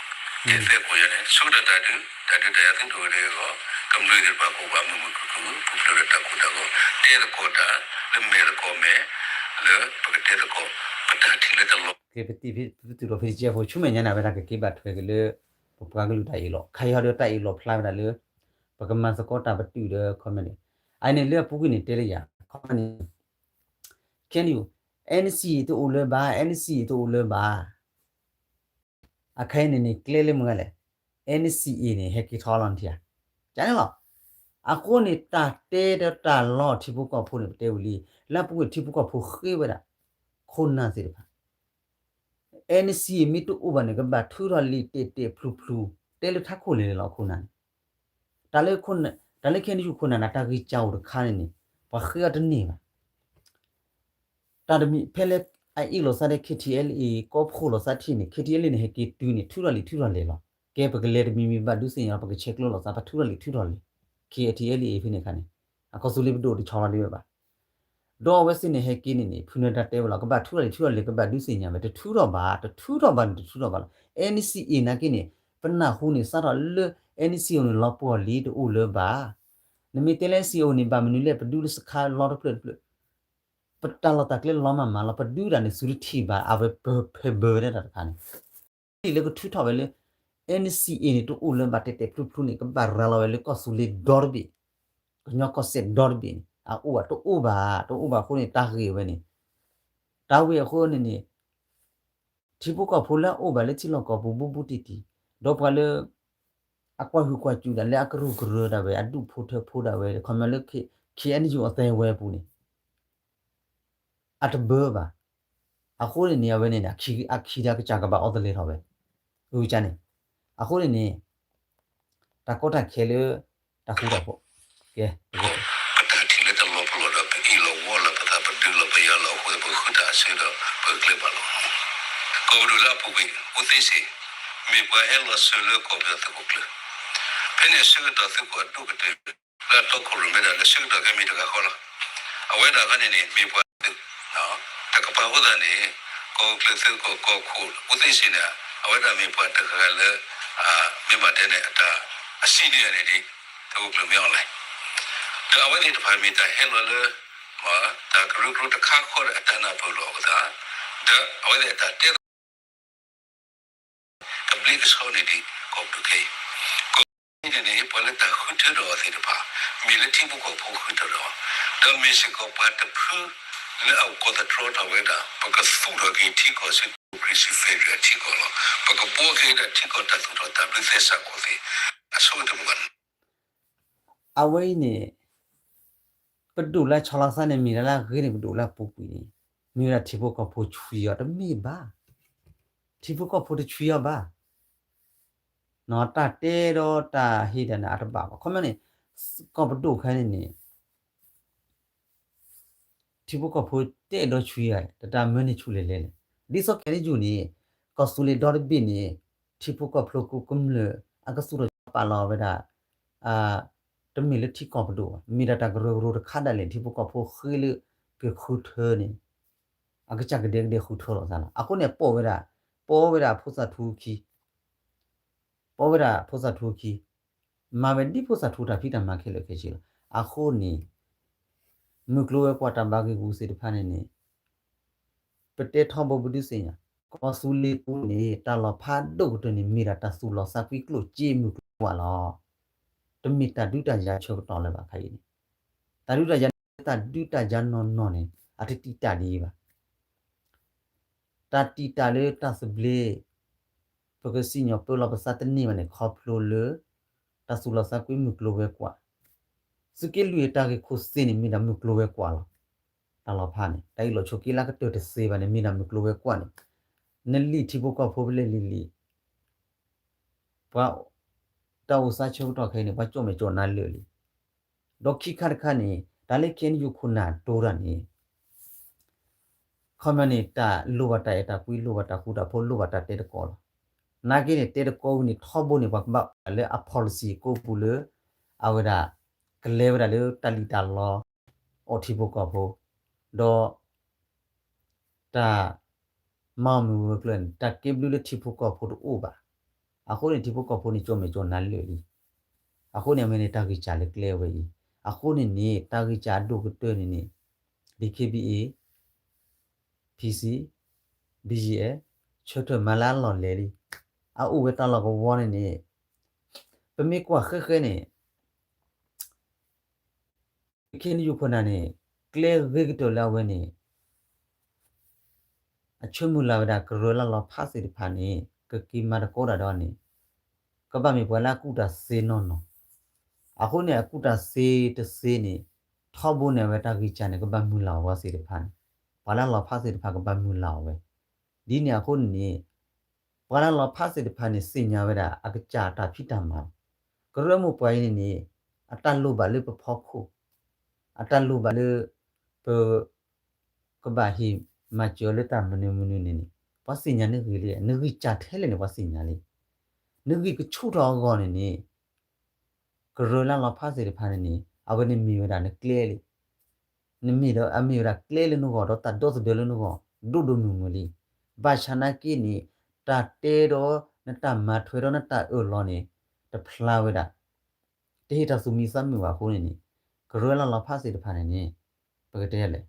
တဲာ်သဲခိၣ်ယဲန့ၣ် ဆၢကတီၢ်တၢ်ဒုး တၢ်ဒုးတၢ်ယၤသုတအိၣ်လၢအဂီၢ် ကမျၢၢ်သ့ၣ်တဖၣ်ကအိၣ်ဘၣ်မုာ်မုာ်ခုၣ်ခုၣ် ပူၤဖျဲးဒီးတၢ်ကိၢ်တၢ်ဂီၤ တဲသကိးတၢ် လၢမဲာ်သကိးမဲာ် လၢပကတဲသကိး ပတၢ်ထံၣ်လၢတလီၤ ကဲပတံၢ်ဖဲပတုၤလီၤဖဲတကဲဖိ ဆူမဲာ်ညါန့ၣ် အဝဲဒၣ်ကက့ၤဘၣ်ထွဲက့ၤလၢ ပပှၤကလုာ်တၢ်အ့ၣ်လိာ် ခါအံၤဟီဒီးတၢ်အ့ၣ်လိာ်ဖျါဝဲဒၣ်လၢ ပကမၤသကိးတၢ်ပတုာ်ဒီး ခီမ့ၢ်န့ၣ် အန့ၣ်လၢအပူၤကွံာ်န့ၣ်တဲလၢယၤ ခီမ့ၢ်န့ၣ် KNU NCA တအိၣ်လၢၤဘၣ် NCA တအိၣ်လၢၤဘၣ် အခါအံၤန့ၣ်န့ၣ် ကျဲလၢမုၢ်ဂၤလဲၣ် NCA န့ၣ် ဟဲက့ၤထီၣ်လီၤနထံၣ်ဧါ ကန့ၣ်လီၤ. အဃိန့ၣ် တၢ်တဲဒီးတၢ်လီထံဖိကီၢ်ဖိန့ၣ် ပတဲဝံၤလံ လၢအပူၤကွံာ်ထံဖိကီၢ်ဖိဃ့ဝဲဒၣ် ခိၣ်နၢ်သ့ၣ်တဖၣ် NCA မ့ၢ်တအိၣ်ဘၣ်န့ၣ် ကဘၣ်ထုးထီၣ်လံာ်တဲာ်တဲာ်ဖျုးဖျုး တဲလၢထးခိၣ်လဲၤလဲၤလီၤခိၣ်နၢ်န့ၣ် တၢ်လၢ တၢ်လၢ KNU ခိၣ်နၢ်န့ၣ် တၢ်ဂံၢ်စၢ်အိၣ်တခါန့ၣ်န့ၣ် ပှၤဃ့အီၤတန့ၢ်ဘၣ် တၢ်တမံၤဖဲလၢ အအ့ၣ်လိာ်သးဒီး KTLA ကီၢ်ဖှိၣ်လိာ်သးထံၣ်န့ၣ် KTLA န့ၣ် ဟဲက့ၤတုၤန့ၣ် ထုးထီၣ်လံာ်ထုးထီၣ်လဲၤလီၤ. ကဲပကလဲၤတမံၤမံၤဘၣ်ဒုးသ့ၣ်ညါလီၤ ပကဆဲးကျိးလိာ်သး ပထုးထီၣ်လံာ်ထုးထီၣ်လဲၤ KTLA ဖဲန့ၣ်အခါန့ၣ် အကီၢ်သူလ့ၤပဒိၣ်တဆီလီၤဒံးဝဲဘၣ် ဒီးအဝဲသ့ၣ်န့ၣ်ဟဲက့ၤန့ၣ်န့ၣ် ဖုနၢၤတၢ်တဲဝဲလီၤ ကဘၣ်ထုးထီၣ်လံာ်ထုးထီၣ်လဲၤ ကဘၣ်ဒုးသ့ၣ်ညါဝဲ တထုးထီၣ်ဘၣ် တထုးထီၣ်ဘၣ်န့ၣ် တထုးထီၣ်ဘၣ်လီၤ. NCA နာ်က့န့ၣ် ပနၢ်ဟူန့ၣ် စးထီၣ်လၢ NCA န့ၣ် လီၤပှီၢ်လံတအိၣ်လၢၤဘၣ် နမ့ၢ်တဲလၢ NCA န့ၣ် ဘၣ်မနုၤလဲၣ် ပဒုးလၢစခါလီတဖျၢၣ်တဖျၢၣ် ပတၢ်လီၢ်တၢ်ကျဲလီၤမးမးလီၤ ပဒုးတၢ်န့ၣ် သုတထံၣ်ဘၣ် အဝဲပၢၢ်ဖဲဘၢဝဲဒၣ်တၢ်တခါန့ၣ် လၢကထုးထီၣ်ဝဲလၢ NCA န့ၣ် တအိၣ်လၢၤဘၣ်တဲာ်တဲာ်ဖျုးဖျုးန့ၣ် ကဘၣ်ရၤလီၤဝဲလၢကီၢ်သူလ့ၤဒီတဘ့ၣ် ကညီကီၢ်စဲၣ်ဒီတဘ့ၣ်န့ၣ် အအိၣ်ဘၣ်တအိၣ်ဘၣ် တအိၣ်ဘၣ်အဃိန့ၣ် တၢ်ဂ့ၢ်ဝဲန့ၣ် တၢ်ဝံၤအဃိန့ၣ်န့ၣ် ထံဖိကီၢ်ဖိလၢအအိၣ်ဘၣ်လၢထံလီၢ်ကီၢ်ပူၤဘူးဘူးတံၢ်တံၢ် ဒီးပှၤလၢ အကွၢ်ဟုၣ်ကွၢ်စူၣ်ဒၣ်လၢအကရူၢ်ကရၢဒၣ်ဝဲ အဒူၣ်ဖိထၢဖိဒၣ်ဝဲ ခီမ့ၢ်လၢ KNU အသဲဝဲအပူၤန့ၣ် အတဘၢဘၣ်. အဃိန့ၣ်န့ၣ် အဝဲန့ၣ်န့ၣ် အခံ အခံဒၣ်ကစၢ်ကဘၣ်အီသလဲထီၣ်ဝဲ အန့ၣ် အဃိန့ၣ်န့ၣ် တၢ်ကီတၢ်ခဲလၢ တၢ်ဃူတၢ်ဖိး ကဲ ပတၢ်ထံၣ်လၢတလီၤပလိာ်ဒီး ပအ့ၣ်လိာ်ဝီလိာ်ပသး ပဒုးလိာ်ပယၤလိာ်အဃိ ပဃုတၢ်အဆၢဒီး ပကျဲဘၣ်လိာ် ကီၢ်ပဒိၣ်လၢအပူၤကွံာ် အူသ့စ့ၣ် မ့ၢ်ပှၤဟဲလီၤစၢၤလၢကီၢ်ပယီၤသုးခိၣ်ကျၢၢ် ဖဲန့ၣ်အဆၢကတီၢ်သုးခိၣ်အဒိၣ်ကတၢၢ် လၢအတီခိၣ်ရိၣ်မဲဒၣ်လၢဆၢကတီၢ်ခဲမ့ၢ်တဂၤဃီလီၤ. အဝဲဒၣ်ခီန့ၣ်န့ၣ် မ့ၢ်ပှၤသုး တကပၤအဃိသတးန့ၣ် ကီၢ်ကျၢၢ်သုးခိၣ်ကီၢ်ခိၣ် အူသ့စ့ၣ်န့ၣ် အဝဲဒၣ်မ့ၢ်ပှၤတဂၤလၢ မ့ၢ်ဘၣ်တဲန့ၣ် အတၢ် အစံၣ်န့ၢ်န့ၣ်ဒ် သုးခိၣ်ကျၢၢ်မ့ၢ်အီၣ်လဲၣ် ဒီးအဝဲသ့ၣ်တဖၣ်မ့ၢ်တၢ်ဟဲလီၤလၢ တၢ်ကရၢကရိတခါဃီဒီးအတၢ်နၢ်ပၢၢ်လိာ်အဃိသတး ဒီးအဝဲသ့ၣ်အတၢ်တဲ ကဘျ့ကဆှီန့ၣ်ဒ် ကီၢ်ပဒိၣ်ခဲအံၤ ကီၢ်ပဒိၣ်န့ၣ်န့ၣ် ပှၤလၢတၢ်ဃုထၢဒီးအီၤသ့ၣ်တဖၣ် မ့ၢ်လၢထံဖိကီၢ်ဖိဃုထၢဒီးအီၤ ဒီးမ့ၢ်စ့ၢ်ကီးပှၤတဖု လၢအအိၣ်ကီၢ်သတြီထီၣ်ဝဲဒၣ် ပကသူၣ်ထီၣ်က့ၤထံကီၢ်ဆူ democracy federal ထံကီၢ်လီၤ. ပကဘှီက့ၤဝဲဒၣ်ထံကီၢ်တၢ်သူၣ်ထီၣ်တၢ်ဘျုးသဲစးခိၣ်သ့ၣ် အဆိကတၢၢ်မုၢ်ဂီၢ်န့ၣ် အဝဲအံၤန့ၣ် ပဒိၣ်လၢဆီလီၤသးန့ၣ် မ့ၢ်ဒၣ်လၢအဂ့ၤန့ၣ် ပဒိၣ်လၢအပူၤကွံာ်န့ၣ် မ့ၢ်ဝဲဒၣ်ထံဖိကီၢ်ဖိဆွံအီၤတမ့ၢ်ဘၣ်. ထံဖိကီၢ်ဖိတဆွံအီၤဘၣ်. တၢ်တဲဒီးတၢ်ဟ့ၣ်ဒၣ်န့ၣ် အတဘၣ်ဘၣ်. ခီမ့ၢ်န့ၣ် ကီၢ်ပဒိၣ်ခဲအံၤန့ၣ်န့ၣ် ထံဖိကီၢ်ဖိတအဲၣ်ဒိးဆွံအီၤ တၢ်မၢန့ၢ်ဆူၣ်လဲၤလဲၣ်လဲၣ်. ဒ်သိးခဲအံၤန့ၣ် ကီၢ်သူလ့ၤဒီတဘ့ၣ်န့ၣ် ထံဖိကီၢ်ဖိကမျၢၢ် အကသူၣ်ထီၣ်ပာ်လီၤဝဲဒၣ် တမ့ၢ်လၢထံကီၢ်ပဒိၣ်ဘၣ်, မ့ၢ်ဒၣ်တၢ်ကရၢကရိတခါဒၣ်လဲာ် ထံဖိကီၢ်ဖိဃ့လၢကဃုထၢန့ၣ် အကစၢ်ကဒဲကဒဲဃုထၢလိာ်သးလီၤ. အဃိန့ၣ် ပိာ်ဝဲဒၣ် ပိာ်ဝဲဒၣ်ဖိသၣ်ထူခံ ပိာ်ဝဲဒၣ်ဖိသၣ်ထူခံ မၤဝဲဒ်ဖိသၣ်ထူတၢ်ဖံးတၢ်မၤခဲလၢာ်ခဲဆ့လီၤ. အဃိန့ၣ် မုၢ်ကျိၤဝဲၤကွာ်တၢ်ဘၣ်ဂ့ၢ်ဂူၤသ့ၣ်တဖၣ်န့ၣ်န့ၣ် ပတဲထီဘိပဒုးသ့ၣ်ညါ ကီၢ်သူလ့ၤပူၤန့ၣ် တၢ်လီၤဖးဒိၣ်ကတၢၢ်န့ၣ် မ့ၢ်ဒၣ်တၢ်သူၣ်လီၤသးကွံကျိၣ်စ့မုၢ်ကျိၤဝဲၤကွာ်လီၤ. တမ့ၢ်တၢ်ဒုးတၢ်ယၤဆၢကတီၢ်လၢၤဘၣ်ခါအံၤန့ၣ်, တၢ်ဒုးတၢ်ယၤန့ၣ် တၢ်ဒုးတၢ်ယၤနီၢ်နီၢ်န့ၣ် အတတံာ်တာ်ဒ်အံၤဘၣ်. တၢ်တံာ်တာ်လၢတၢ်သဘျ့ ပကစံၣ်ညီၣ်ပၢလီၤပသးတန့ၢ်ဘၣ်န့ၣ် ခီဖျိလၢ တၢ်သူၣ်လီၤသးကွံမုၢ်ကျိၤဝဲၤကွာ်, သုးက့လွံၢ်အတၢ်ဂ့ၢ်ခိၣ်သ့ၣ်န့ၣ် မ့ၢ်ဒၣ်မုၢ်ကျိၤဝဲၤကွာ်လီၤ. တၢ်လီၤဖးန့ၣ် တၢ်အ့ၣ်လိာ်ဆိးက့လၢကတၢၢ်တသ့ဘၣ်န့ၣ် မ့ၢ်ဒၣ်မုၢ်ကျိၤဝဲၤကွာ်န့ၣ်, နလံၣ်ထံဖိကီၢ်ဖိဖဲလဲၣ်လံၤလံၤ ပှၤ တၢ်အိၣ်သးဆၢကတီၢ်ခဲအံၤန့ၣ် ပှၤကၠီၣ်မဲာ်ကၠီၣ်နါလၢာ်လံ. ဒီးခံခါတခါန့ၣ် တၢ်လၢ ခ့ၣ်အဲၣ်ယူၣ် ခိၣ်နၢ်တိၤတၢ်န့ၣ် ခီပညီန့ၣ် တၢ်လိၣ်ဘၣ်တၢ်အဲၣ်တၢ်ကွံ လိၣ်ဘၣ်တၢ်ဃူတၢ်ဖိး လိၣ်ဘၣ်တၢ်တဲတကိးလီၤ. နာ်က့န့ၣ် တဲတကိးဝံၤန့ၣ် ထီဘိန့ၣ် ပှၤကဘၣ်အိၣ်လၢအ policy ကိးပူၤလၢ အဝဲဒၣ် ကလဲၤဝဲဒၣ်လၢတၢ်လံၣ်တၢ်လီ အိၣ်ထံဖိကီၢ်ဖိ ဒီး တၢ် မၤမုာ်ဝဲကျၢၤန့ၣ် တၢ်ကဲဘျုးလၢထံဖိကီၢ်ဖိတအိၣ်ဘၣ်. အဃိန့ၣ် ထံဖိကီၢ်ဖိန့ၣ် ကၠီၣ်မဲာ်ကၠီၣ်နါလၢာ်လံ. အဃိန့ၣ် အဝဲန့ၣ် တၢ်ဂံၢ်စၢ်လၢကျဲဝဲအံၤ, အဃိန့ၣ်န့ၣ် တၢ်ဂံၢ်စၢ်အဒိၣ်ကတၢၢ်န့ၣ်န့ၣ် DKBA, PC, BGF ဆၢထၢၣ်မၤလၢအလီၢ်လဲၤလံ. အအိၣ်ဝဲတၢ်လီၢ်ကဝီၤန့ၣ်န့ၣ် ပမ့ၢ်ကွၢ်ဃဲဃဲန့ၣ် ခ့ၣ်အဲၣ်ယူၣ် ခိၣ်နၢ်န့ၣ် ကျဲဂ့ၤကတၢၢ်လၢအဝဲန့ၣ် အဆၢမုၢ်လၢ်ဝဲဒၣ် ကရၢလၢလီၤဖးသ့ၣ်တဖၣ်န့ၣ် ကက့ၤမၤသကိးတၢ်ဒီးန့ၣ် ကဘၣ်မ့ၢ်ပှၤလၢအကူၣ်တၢ်သ့နီၢ်နီၢ်. အဃိန့ၣ် အကူၣ်တၢ်သ့တသ့န့ၣ် ထီဘိန့ၣ် အဝဲတၢ်ဂံၢ်စၢ်န့ၣ် ကဘၣ်မုၢ်လၢ်အီၤဝဲသ့ၣ်တဖၣ်န့ၣ်, ပှၤလၢအလီၤဖးသ့ၣ်တဖၣ်ကဘၣ်မုၢ်လၢ်အီၤဝဲ. ဒ်န့ၣ်အဃိန့ၣ်န့ၣ် ပှၤလၢအလီၤဖးသ့ၣ်တဖၣ်န့ၣ် သ့ၣ်ညါဝဲဒၣ် အကစၢ်တၢ်ဖံးတၢ်မၤလီၤ. ကရၢမိၢ်ပှၢ်အံၤန့ၣ်န့ၣ် အတၢ်လိၣ်ဘၣ်လၢပဖီခိၣ်, အတၢ်လိၣ်ဘၣ်လၢ ပ ကဘၣ်ဟ့ၣ်မၤစၢၤလၢတၢ်မနုၤမနုၤန့ၣ်န့ၣ် ပှၤသ့ၣ်ညါနဂံၢ်လံ, နဂံၢ်စၢ်ထဲလဲၣ်န့ၣ် ပှၤသ့ၣ်ညါလံ. နဂံၢ်ကဆူၣ်ထီၣ်အဂီၢ်န့ၣ်န့ၣ် ကရၢလၢလီၤဖးသ့ၣ်တဖၣ်န့ၣ်န့ၣ် အဝဲန့ၣ်မ့ၢ်ဝဲဒၣ်နကျဲလံ. နမ့ၢ်ဒီး အမ့ၢ်ဝဲဒၣ်ကျဲလၢနဂီၢ် ဒီးတၢ်ဒီသဒၢလၢနဂီၢ် ဒိၣ်ဒိၣ်မုၢ်မုၢ်လံ. ဘၣ်ဆၣ်နာ်က့န့ၣ် တၢ်တဲဒီးနတၢ်မၤထွဲဒီးနတၢ်အၢၣ်လီၤန့ၣ် တဖျါဝဲဒၣ် တဟ့ၣ်တၢ်သူၣ်မံသးမုာ်ဘၣ်အဃိန့ၣ်န့ၣ် ကရၢလၢလီၤဖးသ့ၣ်တဖၣ်န့ၣ်န့ၣ် ပကတဲလဲၣ်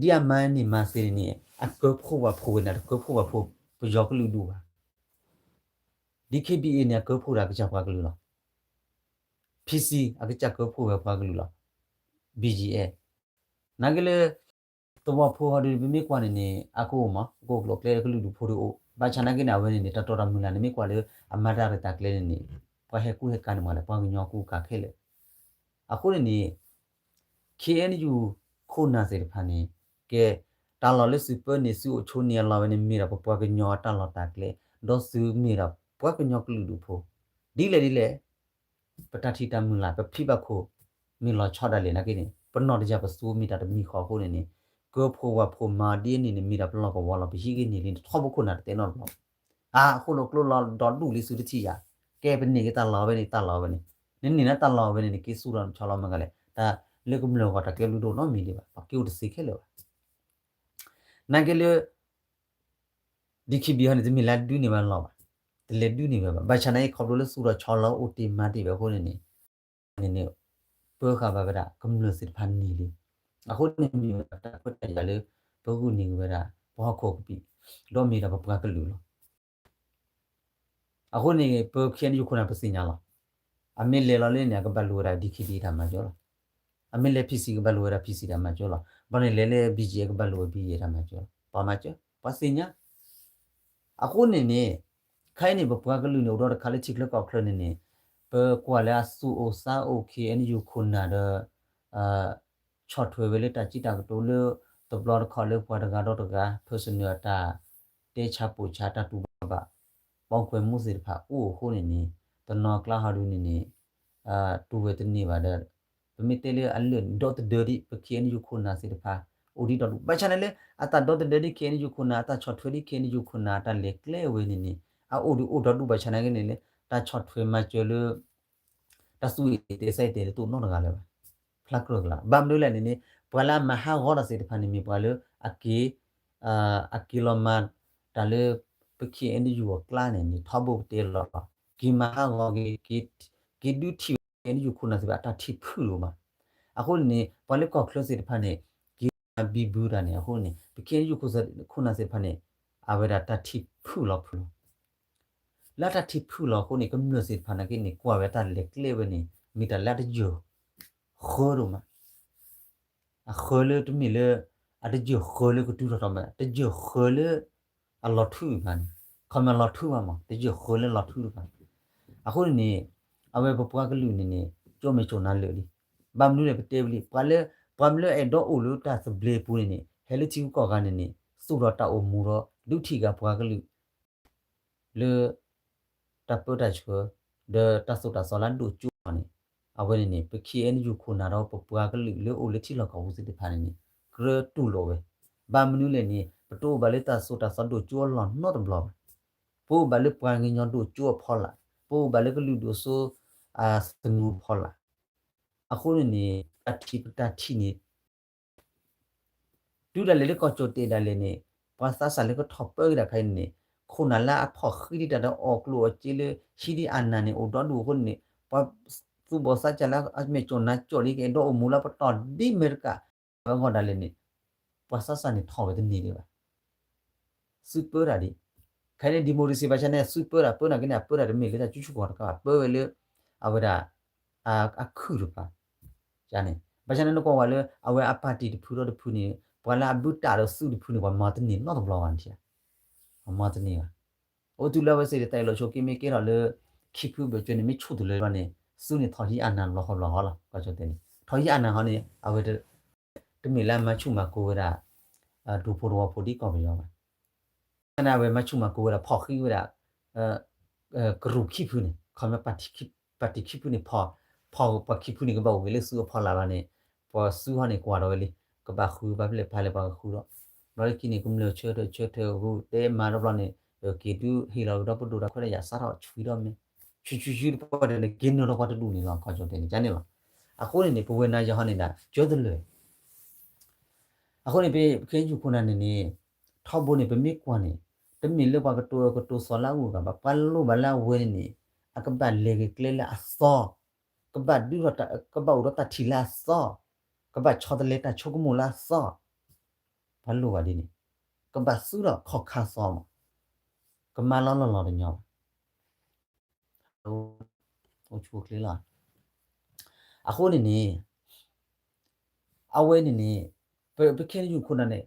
ဒ်အမၤန့ၢ်မၤသ့န့ၣ်န့ၣ် အကၢဖှိၣ်ဝဲဖှိၣ်ဝဲန့ၣ် တကၢဖှိၣ်ဝဲဖှိၣ်ပယီၤကလုာ်ဒူၣ်ဘၣ်. DKBA န့ၣ် အကၢဖှိၣ်ဒၣ်အကစၢ်ပှၤကလုာ်လီၤ. PC အကစၢ်ကၢဖှိၣ်ဝဲပှၤကလုာ်လီၤ. BGF နာ်က့လၢ သဝီဖိဟီဒုး ပမ့ၢ်ကွၢ်န့ၣ်န့ၣ် အကအိၣ်မး ကအိၣ်ကျိၤကျဲကလုာ်ဒူၣ်ဖိဒုးအိၣ် ဘၣ်ဆၣ်နာ်က့န့ၣ် အဝဲန့ၣ်န့ၣ် တၢ်တီတၢ်မုၢ်လၢ်န့ၣ် မ့ၢ်ကွၢ်လၢအမၤတၢ်ရဲၣ်တၢ်ကျဲၤန့ၣ်န့ၣ် ပှၤဟဲကူၣ်ဟဲကၤန့ၣ်မးလဲၣ် ပှၤကညီကူၣ်ကၤခဲလၢာ်. အဃိန့ၣ်န့ၣ် ခ့ၣ်အဲၣ်ယူၣ် ခိၣ်နၢ်သ့ၣ်တဖၣ်န့ၣ် ကဲ တၢ်လီၢ်လၢသုပၢန့ၢ်သုအိၣ်ဆိးန့ၢ်အလီၢ်ဝဲန့ၣ် မ့ၢ်ဒၣ်ပပှၤကညီအတၢ်လီၢ်တၢ်ကျဲ ဒီးသုမ့ၢ်ဒၣ်ပှၤကညီကလုာ်ဒူၣ်ဖိ ဒ်လဲၣ်ဒ်လဲၣ် ပတၢ်ထံၣ်တၢ်မုၢ်လၢ် ပဖံးဘၣ်ခိၣ် မ့ၢ်လီၤဆီဒၣ်လဲာ်နာ်က့န့ၣ် ပနီၢ်တယၢ်ပသူမ့ၢ်တၢ်တမံၤဃီအဃိန့ၣ်န့ၣ် ကၢဖှိၣ်ဝဲဖှိၣ်မၤဒ်န့ၣ်န့ၣ် မ့ၢ်ဒၣ်ပလီၢ်ကဝီၤလီၤ ပဟံးက့ၤန့ၢ်လံ ထီဘိခိၣ်နၢ်တတဲနီတဘျီ အါ အဃိလီၤကျိလီၤဒီဒူၣ်လံ သုတထံၣ်ယၤ ကဲပန့ၢ်က့ၤတၢ်လီၢ်ဝဲန့ၣ် တၢ်လီၢ်ဝဲန့ၣ် နန့ၢ်နတၢ်လီၢ်ဝဲန့ၣ် နက့ၤသူၣ်ထီၣ်ဆီလီၤမ့ၢ်ဂ့ၤလဲၣ် တၢ်လၢကမျၢၢ်အဂီၢ်တၢ်ကဲဘျုးတအိၣ်နီတမံၤဒံးဘၣ် ပှၤက့ၤအိၣ်တသ့ခဲလၢာ်ဘၣ် နာ်က့လၢ DKBA ဟီန့ၣ် တမ့ၢ်လၢဒုးန့ၢ်ဘၣ်လီၢ်ဘၣ်, တလဲၤဒုးန့ၢ်ဝဲဘၣ် ဘၣ်ဆၣ်နာ်က့ခီဖျိလၢသူၣ်ထီၣ်ဆီလီၤအိၣ်တ့ၢ်မၤတ့ၢ်ဝဲအဃိန့ၣ်န့ၣ် န့ၣ်န့ၣ် ပၢဃာ်ဘၣ်ဝဲဒၣ်ကမျၢၢ်သ့ၣ်တဖၣ်န့ၣ်လံ. အဃိန့ၣ်မ့ၢ်ဝဲဒၣ်တၢ်ခွဲးတၢ်ယာ်လၢ ပဂုာ်န့ၢ်က့ၤဝဲဒၣ် ပဟီၣ်ခိၣ်ကပံာ် ဒီးမ့ၢ်ဒၣ်ပပှၤကလုာ်လီၤ. အဃိန့ၣ် ပ ခ့ၣ်အဲၣ်ယူၣ် ခိၣ်နၢ်ပသ့ၣ်ညါလီၤ. အမ့ၢ်လဲၤလီၤလၢန့ၣ် အကဘၣ်လိာ်ဝဲဒၣ် DKBA တၢ်မၤစၢၤလီၤ. အမ့ၢ်လဲၤ PC ကဘၣ်လိာ်ဝဲဒၣ် PC တၢ်မၤစၢၤလီၤ. ဘၣ်န့ၣ်လဲၤလၢ BGF ကဘၣ်လိာ်ဝဲ BGF တၢ်မၤစၢၤလီၤ. ပှၤမၤစၢၤ ပှၤသ့ၣ်ညါ အဃိန့ၣ်န့ၣ် ခဲအံၤန့ၣ် ပပှၤကလုာ်န့ၣ် အိၣ်ဒီးတခါလၢထံချၢကီၢ်ချၢန့ၣ်န့ၣ် ပကွၢ်လၢအသူၣ်အိၣ်သးအိၣ် ခ့ၣ်အဲၣ်ယူၣ် ခိၣ်နၢ်ဒီး ဆီၣ်ထွဲဝဲလၢတၢ်စံးတၢ်ကတိၤလၢ တဘျီတခီၣ်လၢပှၤတဂၤဒီးတဂၤ personal အတၢ်တဲဆါပိာ်ဆါ တၢ်တူၢ်ဘၣ်ဘၣ် ပိာ်ကွဲမူသ့ၣ်တဖၣ်အိၣ်အဃိန့ၣ်န့ၣ် တနီၤအကျါဟီဒုန့ၣ်န့ၣ် တူၢ်ဝဲတန့ၢ်ဘၣ်ဒီး ပမ့ၢ်တဲလၢအလၢာ်ဒီသဒၢဒံး ပ ခ့ၣ်အဲၣ်ယူၣ် ခိၣ်နၢ်သ့ၣ်တဖၣ် အိၣ်ဒံးဒီဒူၣ် ဘၣ်ဆၣ်န့ၣ်လၢ အတၢ်ဒီသဒၢဒံး ခ့ၣ်အဲၣ်ယူၣ် ခိၣ်နၢ် အတၢ်ဆီၣ်ထွဲဒံး ခ့ၣ်အဲၣ်ယူၣ် ခိၣ်နၢ် အတၢ်လဲၤကျဲဝဲန့ၣ်န့ၣ် အအိၣ်ဒံးအိၣ်ဒီဒူၣ် ဘၣ်ဆၣ်နာ်က့န့ၣ်လၢ တၢ်ဆီၣ်ထွဲမၤစၢၤလၢ တၢ်သူၣ်အ့ၣ်တဲသးအ့ၣ်တဲတအိၣ်နီတဂၤလၢၤဘၣ်. ဖျါကြၢးကလာ် ဘၣ်မနုၤလဲၣ်န့ၣ်န့ၣ် ပှၤလၢအမၤဟးဂီၤတၢ်သ့ၣ်တဖၣ်န့ၣ်မ့ၢ်ပှၤလၢအက့ၤ အက့ၤလီၤမၤတၢ်လၢ ပ ခ့ၣ်အဲၣ်ယူၣ် အကျါန့ၣ်န့ၣ် ထီဘိပတဲလီၤ က့ၤမၤဟးဂီၤက့ၤ က့ၤဒုးထံၣ်ဝဲ ခ့ၣ်အဲၣ်ယူၣ် ခိၣ်နၢ်သ့ၣ်တဖၣ် အတၢ်ထံၣ်ဖုၣ်လီၤမး. အဃိန့ၣ်န့ၣ် ပှၤလၢကီၢ်ချၢသ့ၣ်တဖၣ်န့ၣ် က့ၤမၤဘံဘူတၢ်န့ၣ် အဃိန့ၣ် ပ ခ့ၣ်အဲၣ်ယူၣ် ခိၣ်နၢ်သ့ၣ်တဖၣ်န့ၣ် အဝဲဒၣ်တၢ်ထံၣ်ဖုၣ်လီၤဖုၣ်လီၤ လၢတၢ်ထံၣ်ဖုၣ်လီၤအဃိန့ၣ် ကမျၢၢ်သ့ၣ်တဖၣ်နာ်က့န့ၣ် ကွၢ်ဝဲတၢ်လဲၤကျဲဝဲန့ၣ် မ့ၢ်တၢ်လၢအတယၢၢ်ဃၢဒိၣ်မး, အဃၢလၢတမ့ၢ်လၢ အတယၢၢ်ဃၢလၢကတုၤထီၣ်ထီၣ်မး တယၢၢ်ဃၢလၢ အလီၤထူတဖၣ်န့ၣ် ခီမ့ၢ်လီၤထူဘၣ်မး တယၢၢ်ဃၢလၢလီၤထူတဖၣ်. အဃိန့ၣ်န့ၣ် အဝဲပပှၤကလုာ်န့ၣ်န့ၣ် ကၠိမဲာ်ကၠိနါလၢာ်လံ. ဘၣ်မနုၤလဲၣ် ပတဲဝံၤလံ ပှၤလၢ ပှၤမ့ၢ်လၢအဲၣ်ဒိးအိၣ်လၢတၢ်သဘျ့ပူၤန့ၣ်န့ၣ် ဟဲလၢထံဂုၤကီၢ်ဂၤန့ၣ်န့ၣ် သူၣ်ထီၣ်တၢ်အိၣ်မူဒီး ဒုးထံၣ်က့ၤပှၤကလုာ် လၢ တၢ်ပၢတၢ်ဆှၢ ဒီးတၢ်သိၣ်တၢ်သီလၢအဒိၣ်ကၠိအီၤန့ၣ် အဝဲန့ၣ်န့ၣ် ပ ခ့ၣ်အဲၣ်ယူၣ် ခိၣ်နၢ်ဒီးပပှၤကလုာ်လၢအိၣ်လၢထံလီၢ်ကီၢ်ပူၤသ့ၣ်တဖၣ်န့ၣ်န့ၣ် ကြၢးတူၢ်လိာ်ဝဲ. ဘၣ်မနုၤလဲၣ်န့ၣ် ပတအိၣ်ဘၣ်လၢတၢ်သိၣ်တၢ်သီဒိၣ်ကၠိအလီၢ်နီတဘျီဘၣ်. ပအိၣ်ဘၣ်လၢပှၤကညီဒိၣ်ကၠိအဖီလာ်, ပအိၣ်ဘၣ်လၢကလုာ်ဒိၣ်စိ သနူအဖီလာ်. အဃိန့ၣ်န့ၣ် တၢ်ထံၣ်ပတၢ်ထံၣ်န့ၣ် တုၤဒၣ်လဲာ်လၢကီၢ်ကၠီၣ်တဲာ်ဒၣ်လဲာ်န့ၣ် ပှၤသးစၢ်လၢကထီၣ်ပၢက့ၤတၢ်ခါအံၤန့ၣ်န့ၣ် ခိၣ်နၢ်လၢအဖီၣ်ဃံးဒံးတၢ်ဒီးအီၣ်ကျိၣ်အီၣ်စ့လၢ ဟံးဒံးအနၢ်န့ၣ် အိၣ်ဒီဒူၣ်အဃိန့ၣ်န့ၣ် ပှၤသူၣ်ဘီၣ်သးစၢ်လၢအမဲာ်ကၠီၣ်နါကၠီၣ်လံ ကအဲၣ်ဒိးအိၣ်မူလၢပတီၢ်ဒ်အမဲရကၤ ဝဲအဂီၢ်ဒၣ်လဲာ်န့ၣ် ပှၤသးစၢ်န့ၣ်ထီၣ်ဝဲတန့ၢ်ဒံးဘၣ်. စုပၢတၢ်ဒံး ခဲအံၤန့ၣ် democracy ဘၣ်ဆၣ်န့ၣ် စုပၢတၢ်ပၢနာ်က့န့ၣ် အပၢတၢ်တမ့ၢ်လၢတၢ်စုဆူၣ်ကီၢ်တခါဘၣ် ပၢဝဲလၢ အဝဲဒၣ် အခုၣ်တခါန့ၣ် ဘၣ်ဆၣ်န့ၣ်နကွၢ်ဝဲလၢ အဝဲအပၣ်တံၣ်တဖုဒီးတဖုန့ၣ် ပှၤလၢအဘုတၢ်ဒီးသုးတဖုန့ၣ် ပှၤမၤတန့ၢ်နီတဘျီဘၣ်န့ၣ် ပှၤမၤတန့ၢ်ဘၣ်. အိၣ်တုၤလၢအဝဲသ့ၣ်တၢ်အ့ၣ်လိာ်ဆိးက့မ့ၢ်ကဲထီၣ်လၢ ခံဖုဘၢၣ်စၢၤန့ၣ် မ့ၢ်ဆူၣ်တုၤလၢဘျီန့ၣ် သုးန့ၣ်ထီၣ်ဟံးအနၢ်လီၤဟီၣ်ဘျီဟီၣ်လီၤ ကီၢ်ကၠီၣ်တဲာ်န့ၣ် ထီၣ်ဟံးအနၢ်ဟီန့ၣ် အဝဲ တမ့ၢ်လၢအမၤဆူၣ်မၤကိၤဝဲဒၣ် ဒူဖိတဝီဖိဒ်ကီၢ်ပယီၤဘၣ်. ဘၣ်ဆၣ်န့ၣ် အဝဲမၤဆူၣ်မၤကိၤဝဲဒၣ် ဖီၣ်ဃံးဝဲဒၣ် ကရူၢ်ခံဖုန့ၣ် ခီမ့ၢ် ပၣ်တံၣ်ခံဖုန့ၣ် ဖီၣ်ပှၤခံဖုန့ၣ် ကဘၣ်အိၣ်က့ၤလၢသုးအဖီလာ်ဘၣ်န့ၣ် ပှၤစုဟီန့ၣ် ကွၢ်ထီၣ်ဝဲလံ ကဘၣ်ဃုဘၣ်ဖဲလဲၣ်ဖးလဲၣ်ပှၤကဃုဒီး ဘျီလၢခံန့ၣ် ကမျၢၢ်ဆၢထၢၣ်ဆၢထၢၣ်ဂုာ်တဲမၤတဘျီန့ၣ် က့ၤဒုးဟ့ၣ်လီၤကဒီးပဒိၣ်တၢ်ခွဲးတၢ်ယာ်စးထီၣ်ဆှံဒီးမ့ၢ် ဆှံဆှံဆှံတပှၢ်တၢၢ်န့ၣ် က့ၤနုာ်လီၤပှၤတဒူၣ်န့ၣ်လီၤ ကီၢ်ကၠီၣ်တဲာ်န့ၣ် ကန့ၣ်လီၤ. အဃိန့ၣ်န့ၣ် ပဝဲနၤယဟီန့ၣ်ဒၣ် ကၢတလၢာ် အဃိန့ၣ် ပခ့ၣ်အဲၣ်ယူၣ် ခိၣ်နၢ်န့ၣ်န့ၣ် ထီဘိန့ၣ် ပမ့ၢ်ကွၢ်န့ၣ် တမ့ၢ်လၢပှၤကတိၤအၢကတိၤသီလၢအဂုၤအဂၤဘၣ် ပှၤလိၣ်ဘၣ်လၢအဝဲန့ၣ်န့ၣ် အကဘၣ်လဲၤက့ၤကျဲလၢအသီ ကဘၣ်ဒုးထီၣ် ကဘၣ်အိၣ်ဒီးတၢ်ထံၣ်လၢအသီ ကဘၣ်ဆီတလဲတၢ်ဆိကမိၣ်လၢအသီ ပှၤလိၣ်ဘၣ်ဒ်န့ၣ် ကဘၣ်သူဒီးခီၣ်ခါသီမး ကမၤလီၤလီၢ်လီၢ်တညီဘၣ် အိၣ်ဆူၣ်အိၣ်ချ့လီၤ. အဃိန့ၣ်န့ၣ် အဝဲန့ၣ်န့ၣ် ပ ပခ့ၣ်အဲၣ်ယူၣ် ခိၣ်နၢ်န့ၣ်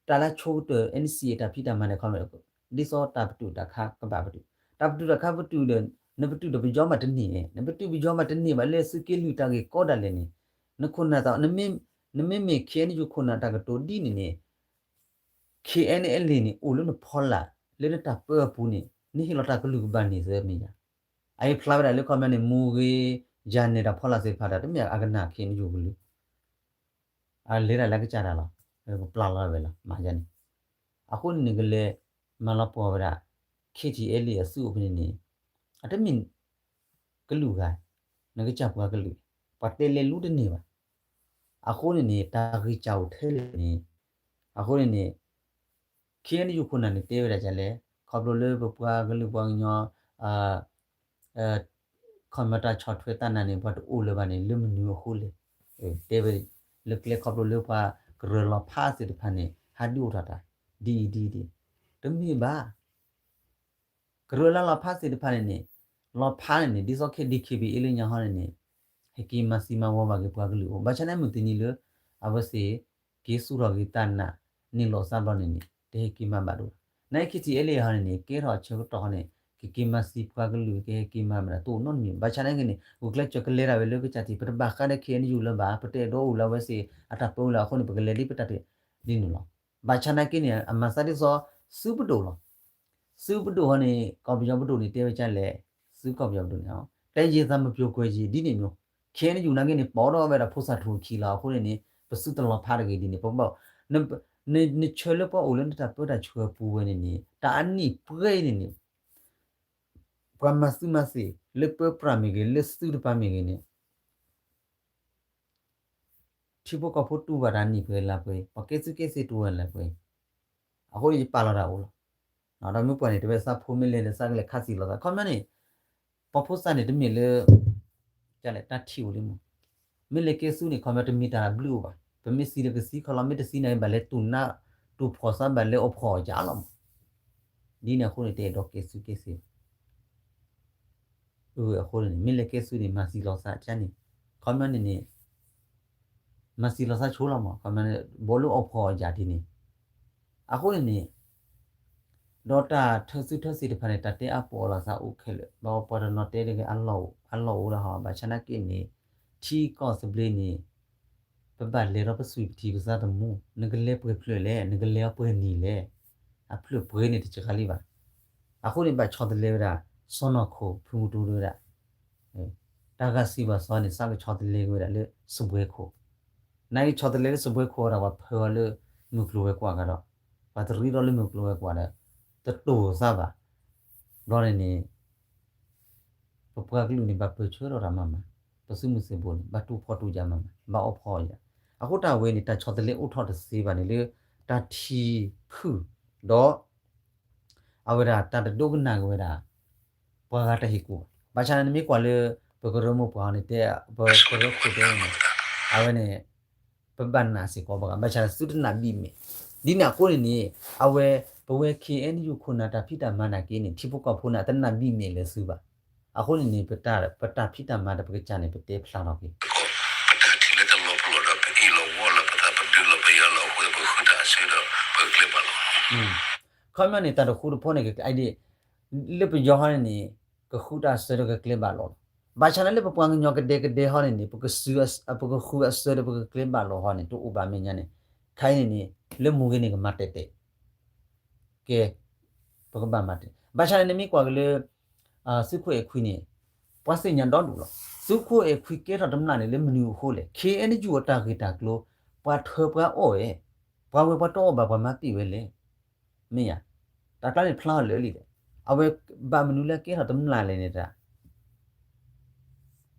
တၢ်လၢဆိကတၢၢ် NCA တၢ်ဖံးတၢ်မၤန့ၣ် ခီမ့ၢ် ဒ်သိးတၢ်ပတုာ်တၢ်ခးကဘၣ်ပတုာ် တၢ်ပတုာ်တၢ်ခးပတုာ်ဒီး နပတုာ်ဒီးပယီၤမးတန့ၢ် နပတုာ်ပယီၤမးတန့ၢ်ဘၣ် လၢသုးက့လွံၢ်တၢ်ဂ့ၢ်ကီဒၣ်လဲာ်န့ၣ် နခိၣ်နၢ်သး နမ့မ့ၢ် ခ့ၣ်အဲၣ်ယူၣ် ခိၣ်နၢ်တၢ်ကတိၤဒ်န့ၣ်န့ၣ် ခ့ၣ်အဲၣ်ယူၣ် န့ၣ် အိၣ်လၢနဖီလာ် လၢနတၢ်ပၢအပူၤန့ၣ် နဟ့ၣ်လီၤတၢ်ကလုၢ်ကဘၣ်န့ၣ်သ့မ့ၢ်ယါ အအံၤဖျါဝဲဒၣ်လၢခီပညီန့ၣ် မိၢ်ဂ့ၤ ယၤနဲၣ်တၢ်ဖီလာ်သ့ၣ်တဖၣ်ဒီး တမ့ၢ်အကနၣ်ခ့ၣ်အဲၣ်ယူၣ်ကလုၢ် အလဲၤတၢ်လၢကစၢ်တၢ်လီၤ ကပျၢ်လီၤဝဲလီၤ မၤယါန့ၣ် အဃိန့ၣ်နကလဲၤ မၤလီၤပှီၢ်ဝဲဒၣ် ခ့ၣ်ထံၣ်အဲၣ်လံ အသုးအိၣ်ဖဲန့ၣ်န့ၣ် အတမ့ၢ် ကလုာ်ဂၤ နကစၢ်ပှၤကလုာ် ပှၤတဲလဲၤလူတန့ၢ်ဘၣ် အဃိန့ၣ်န့ၣ် တၢ်ဂံၢ်စၢ်အိၣ်ထဲလဲၣ်န့ၣ် အဃိန့ၣ်န့ၣ် ခ့ၣ်အဲၣ်ယူၣ် ခိၣ်နၢ်န့ၣ် တဲဝဲဒၣ်ဒ်လဲၣ် ခီဖျိလၢပပှၤကလုာ်ပှၤကညီ ခီမီတၢ်ဆီၣ်ထွဲသးနၤန့ၣ် ပှၤတအိၣ်လၢၤဘၣ်န့ၣ် လၢမနုၤအဃိလဲၣ် တဲဝဲ လၢကျဲခီဖျိလၢပှၤကရၢလီၤဖးသ့ၣ်တဖၣ်န့ၣ် ဟးဒုးအိၣ်ထီၣ်တၢ် ဒ်အံၤဒ်အံၤဒ်အံၤ တမ့ၢ်ဘၣ် ကရၢလၢလီၤဖးသ့ၣ်တဖၣ်န့ၣ်န့ၣ် လီၤဖးန့ၣ်န့ၣ် ဒ်သိးခဲ DKBA လၢညါဟီန့ၣ်န့ၣ် ဟဲက့ၤမၤသံမၤဝီဘၣ်က့ၤပှၤကလုာ်အိၣ် ဘၣ်ဆၣ်န့ၣ်မုၢ်တနံၤလၢ အဝဲသ့ၣ် က့ၤသူၣ်ထီၣ်က့ၤသးနး န့ၢ်လီၤသးဘျီန့ၣ်န့ၣ် တဟဲက့ၤမၤဘၣ်ဒိၣ်ဘၣ် န ခ့ၣ်ထံၣ်အဲၣ်လံ ဟီန့ၣ်န့ၣ် ကဲထီၣ်အဆၢကတီၢ်ဟီန့ၣ် ကက့ၤမၤသံပှၤကလုာ် ကဟဲက့ၤမၤမတၤတအိၣ်နီတမံၤ ဘၣ်ဆၣ်န့ၣ်က့ၤန့ၣ် ဂုာ်ကျဲးစၢးကလဲၤဒၣ်ဝဲလၢကစၢ်ထံး ပတဘၣ်ဃးဒီး ခ့ၣ်အဲၣ်ယူၣ် လၢၤဘၣ် ပတအဲၣ်ဒိးအိၣ်လၢအဝဲသ့ၣ်အတၢ်ပၢလၢၤအဃိန့ၣ် ပကလဲၤလံပတၢ်တ့ၢ် ဒ်န့ၣ်လီၤ. ဘၣ်ဆၣ်နာ်က့န့ၣ် အမၤသးဒ်သိး သုးပဒိၣ်လီၤ. သုးပဒိၣ်ဟီန့ၣ် ကီၢ်ပယီၤပဒိၣ်န့ၣ် တဲဝဲဒ်လဲၣ်, သုးကီၢ်ပယီၤပဒိၣ်န့ၣ် တယံာ်သးမပျိၤကွံာ်ယံာ် ဒ်န့ၣ်မ့ၢ် ခ့ၣ်အဲၣ်ယူၣ် နာ်က့န့ၣ် ပိာ်ထီၣ်ဝဲဒၣ်ဖိသၣ်ထူၣ်ခံလီၤ. အဃိန့ၣ်န့ၣ် ပသုတလီၤဖးတဂ့ၤဒ်န့ၣ် ပကဘၣ် နဆၢလၢပှၤအိၣ်လၢနတၢ်ပၢတၢ်ဆှၢပူၤဝဲန့ၣ်န့ၣ် တၢ်အနံၣ်ပှဲၤအံၤန့ၣ်န့ၣ် ပှၤမၤသုးမၤသ့ၣ် လၢပၢပြးမ့ၢ်ဂ့ၤ လၢသုးတပၤမ့ၢ်ဂ့ၤန့ၣ် ထံဖိကီၢ်ဖိတူၢ်ဘၣ်တၢ်နံၣ်ပှဲၤလါပှဲၤ, ပှၤကဲသုးကဲသ့ၣ်တူၢ်ဝဲလါပှဲၤ, အဃိန့ၣ်ယပာ်လီၤတၢ်အိၣ်လီၤ. ဒီးမ့ၢ်ပှၤန့ၣ် တဝဲသးဖိမ့ၢ်လဲၤဒီးသးကလဲၤခးသံလိာ်သး ခီပညီန့ၣ် ပှၤဖိသၣ်န့ၣ်တမ့ၢ်လၢ တၢ်ထံၣ်အိၣ်လံမး, မ့ၢ်လဲၤကဲသုးန့ၣ် ခီပညီတမ့ၢ်တၢ်ဘျုးအိၣ်ဘၣ်, ပမ့ၢ်သံဒီးကသံခီလီၤ မ့ၢ်တသံန့ၣ် ဘၣ်လဲၤတူၢ်နး တူၢ်ဖှီၣ်သးဘၣ်လဲၤအိၣ်ဖှီၣ်အီၤယါလီၤမး, ဒ်န့ၣ်အဃိန့ၣ် တအဲၣ်ဒိးကဲသုးကဲသ့ၣ်ဘၣ် အဃိန့ၣ် မ့ၢ်လဲၤကဲသုးန့ၣ် မၤသံလီၤသးကန့ၣ်, ခီပညီန့ၣ်န့ၣ် မၤသံလီၤသးဆိလီၤမး, ခီပညီန့ၣ် ဘီလၢအိၣ်ဖှီၣ်အီၤယၤဒ်န့ၣ်, အဃိန့ၣ်န့ၣ် ဒီးတၢ်ထၢသုထၢသ့ၣ်တဖၣ်န့ၣ် တၢ်တဲအါပီးအလီၤသးအိၣ်ခဲလၢာ်, ဘၣ်ပှၤတနီၤတဲတဂ့ၤ အလီၢ်အိၣ်ဒၣ်ဟီ, ဘၣ်ဆၣ်နာ်က့န့ၣ် ထံကီၢ်သဘျ့န့ၣ် ပဘၣ်လဲၤဒီးပသွံၣ်ပထံပသးသမူ, နကလဲၤပှဲၤဖျၢၣ်လဲၣ်, နကလဲၤအီၤပှဲၤနံၤလဲၣ်, အဖျၢၣ်ပှဲၤန့ၣ်တစှၤလံဘၣ်. အဃိန့ၣ် ဘၣ်ဆီတလဲဝဲဒၣ် စီၤနီၢ်ခိၣ် ဖုမူတူဝဲဒၣ် တၢ်ဂၤစံးဘၣ်စီၤန့ၣ် စးကဆီတလဲက့ၤဝဲဒၣ်လၢစပွဲခိၣ်, နာ်က့ဆီတလဲလၢစပွဲခိၣ်ဒီး ပှၤဖၢအီၤလၢမုၢ်ကျိၤဝဲၤကွာ်ကဒီး, ပှၤတရံးဒီးလၢမုၢ်ကျိၤဝဲၤကွာ်ဒီး တတိာ်သးဘၣ်. ဘျီန့ၣ်န့ၣ် ပပှၤကလုာ်န့ၣ် ဘၣ်ပၢၢ်ဆၢထီၣ်တၢ်မၤမး, ပသုးမုၢ်သံၣ်ဘိန့ၣ် ဘၣ်တူၢ်ဖှီၣ်တူၢ်ယာ်မၤမး, ဘၣ်အီၣ်ဖှီၣ်အီၣ်ယာ်. အဃိတၢ်ဝဲန့ၣ် တၢ်ဆီတလဲအိၣ်ထီၣ်တသ့ဘၣ်န့ၣ်လၢ တၢ်ထံၣ်ဖုၣ်ဒီး အဝဲဒၣ်တၢ်တဒိကနၣ်က့ၤဝဲဒၣ် ပှၤဂၤတၢ်ဟ့ၣ်ကူၣ်ဘၣ်. ဘၣ်ဆၣ်န့ၣ် နမ့ၢ်ကွၢ်လၢ ပကရၢမိၢ်ပှၢ်န့ၣ်တဲ ပကရၢခိၣ်တဲန့ၣ် အဝဲန့ၣ် ပဘၣ်နာ်စ့ၢ်ကီးပှၤဂၤ, ဘၣ်ဆၣ်သုတနာ်ဘံၣ်မဲာ်. ဒ်န့ၣ်အဃိန့ၣ်န့ၣ် အဝဲ ပဝဲ ခ့ၣ်အဲၣ်ယူၣ် ခိၣ်နၢ်တၢ်ဖံးတၢ်မၤနာ်က့န့ၣ် ထံဖိကီၢ်ဖိန့ၣ် အတနာ်ဘံၣ်မဲာ်လၢၤသုဘၣ်. အဃိန့ၣ်န့ၣ် ပတၢ်ဖံးတၢ်မၤဒီးပကစၢ်န့ၣ် ပတဲဖျါထီၣ်က့ၤ ပတၢ်ထံၣ်လၢတလီၤပလိာ်ဒီး ပအ့ၣ်လိာ်ဝီလိာ်ပသး ပဒုးလိာ်ပယၤလိာ်အဃိ ပဃုတၢ်အဆၢဒီး ပကကျဲဘၣ်လိာ်. ခီပညီန့ၣ် တၢ်တဃူတဖိးန့ၣ် ကကဲဒ် လၢပယီၤဟီန့ၣ်န့ၣ် ကဃုတၢ်အဆၢဒီးကကျဲဘၣ်လိာ်လီၤ. ဘၣ်ဆၣ်န့ၣ်လၢပပှၤကညီကဒဲကဒဲဟီန့ၣ်န့ၣ် ပကဃုအဆၢဒီးပကကျဲဘၣ်လိာ်ဟီန့ၣ် တအိၣ်ဘၣ်မဲာ်ညါန့ၣ်, ခဲအံၤန့ၣ်န့ၣ် လၢမူဂ့ၤန့ၣ် ကမၤတဲာ်တဲာ် ကဲ, ပကဘၣ်မၤတ့ၢ်. ဘၣ်ဆၣ်န့ၣ် နမ့ၢ်ကွၢ်က့ၤလၢ သုးခိၣ်အဲၣ်ခွံန့ၣ် ပှၤသ့ၣ်ညါဒီဒူၣ်လီၤ. သုးခိၣ်အဲၣ်ခွံကဲထီၣ်တမျၢ်န့ၣ် လၢမနုၤအဃိလဲၣ်. ခ့ၣ်အဲၣ်ယူၣ် အတၢ်ဂ့ၢ်တၢ်ကျိၤ ပှၤထၢပှၤအီၣ်ဝဲ, ပှၤဝဲပှၤတအီၣ်ဘၣ်ပှၤမၤပံာ်ဝဲလဲၣ်. မ့ၢ်ယါ, တၢ်ကျါန့ၣ်ဖျါအီၤလၢာ်လံဒီး အဝဲဘၣ်မနုၤလၢကဲထီၣ်တမျၢ်လဲၣ်န့ၣ်တၢ်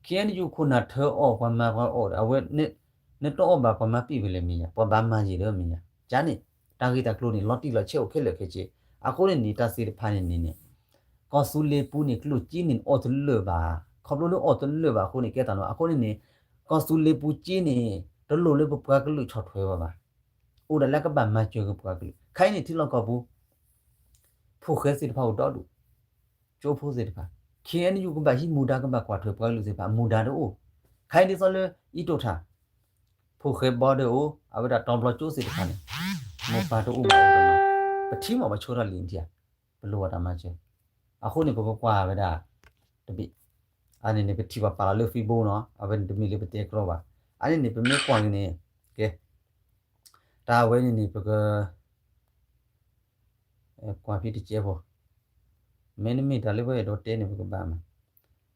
ခ့ၣ်အဲၣ်ယူၣ် ခိၣ်နၢ်ထၢအီၣ်ပှၤမၤပှၤအီၣ်ဒီး အဝဲ နတအီၣ်ဘၣ်ပှၤမၤပံာ်ဝဲလဲၣ်မ့ၢ်ယါ, ပှၤဘၣ်မၤယံာ်ဒီးမ့ၢ်ယါ. ကန့ၣ် တၢ်ဂ့ၢ်တၢ်ကျိၤန့ၣ် လီၤတံၢ်လီၤဆဲးအိၣ်ခဲလၢာ်ခဲဆ့. အဃိန့ၣ်န့ၣ် တၢ်သ့ၣ်တဖၣ်န့ၣ်န့ၣ်န့ၣ် ကီၢ်သူလ့ၤပူၤန့ၣ် ကျိၣ်စ့န့ၣ် အီၣ်တလၢာ်ဘၣ်. ခီဖျိလၢအီၣ်တလၢာ်ဘၣ်အဃိန့ၣ် ကဲတၢ်လီၤ. အဃိန့ၣ်န့ၣ် ကီၢ်သူလ့ၤပူၤစ့န့ၣ် တလိၣ်လၢပပှၤကလုာ်ဆီၣ်ထွဲဝဲဘၣ်. အိၣ်ဒၣ်လၢကဘၣ်မၤစၢၤက့ၤပှၤကလုာ်. ခဲအံၤန့ၣ် ထံလီၢ်ကီၢ်ပူၤ ဖိၣ်ဃဲသ့ၣ်တဖၣ်အိၣ်ဒီဒူၣ်, ကၠိဖိသ့ၣ်တဖၣ်, ခ့ၣ်အဲၣ်ယူၣ် ကဘၣ်ဟံးမူဒါ ကဘၣ်ကွၢ်ထွဲပှၤကလုာ်သ့ၣ်တဖၣ် မူဒါတအိၣ်. ခဲအံၤဒ်သိးလၢ အံးတိၢ်ထၣ် ဖိၣ်ဃဲဘီဒၢအိၣ်, အဝဲဒၣ်တီၤဘျီကၠိသ့ၣ်တဖၣ်န့ၣ် မိၢ်ပၢ်တအိၣ်ဘၣ်အိၣ်တနီၤ, ပထံၣ်မး ပှၤဆှၢထီၣ်လံတံၢ်ဧါ, ပလိၣ်ဘၣ်တၢ်မၤစၢၤ. အဃိန့ၣ် ပကကွၢ်ဝဲဒၣ်တဘ့ၣ်. အန့ၣ်န့ၣ် ပထံၣ်ဘၣ်ပာ်လီၤလၢ Facebook နီၤ, အဝဲန့ၣ်တမ့ၢ်လၢပတဲကြီဘၣ်. အန့ၣ်န့ၣ် ပမ့ၢ်ကွၢ်က့ၤန့ၣ် ကဲ, တၢ်အဝဲန့ၣ်န့ၣ် ပက ကွၢ်ဖဲတကဲဖိ, မ့တမ့ၢ်တၢ်လၢပအဲၣ်ဒိးတဲန့ၣ် ပကဘၣ်မၤ,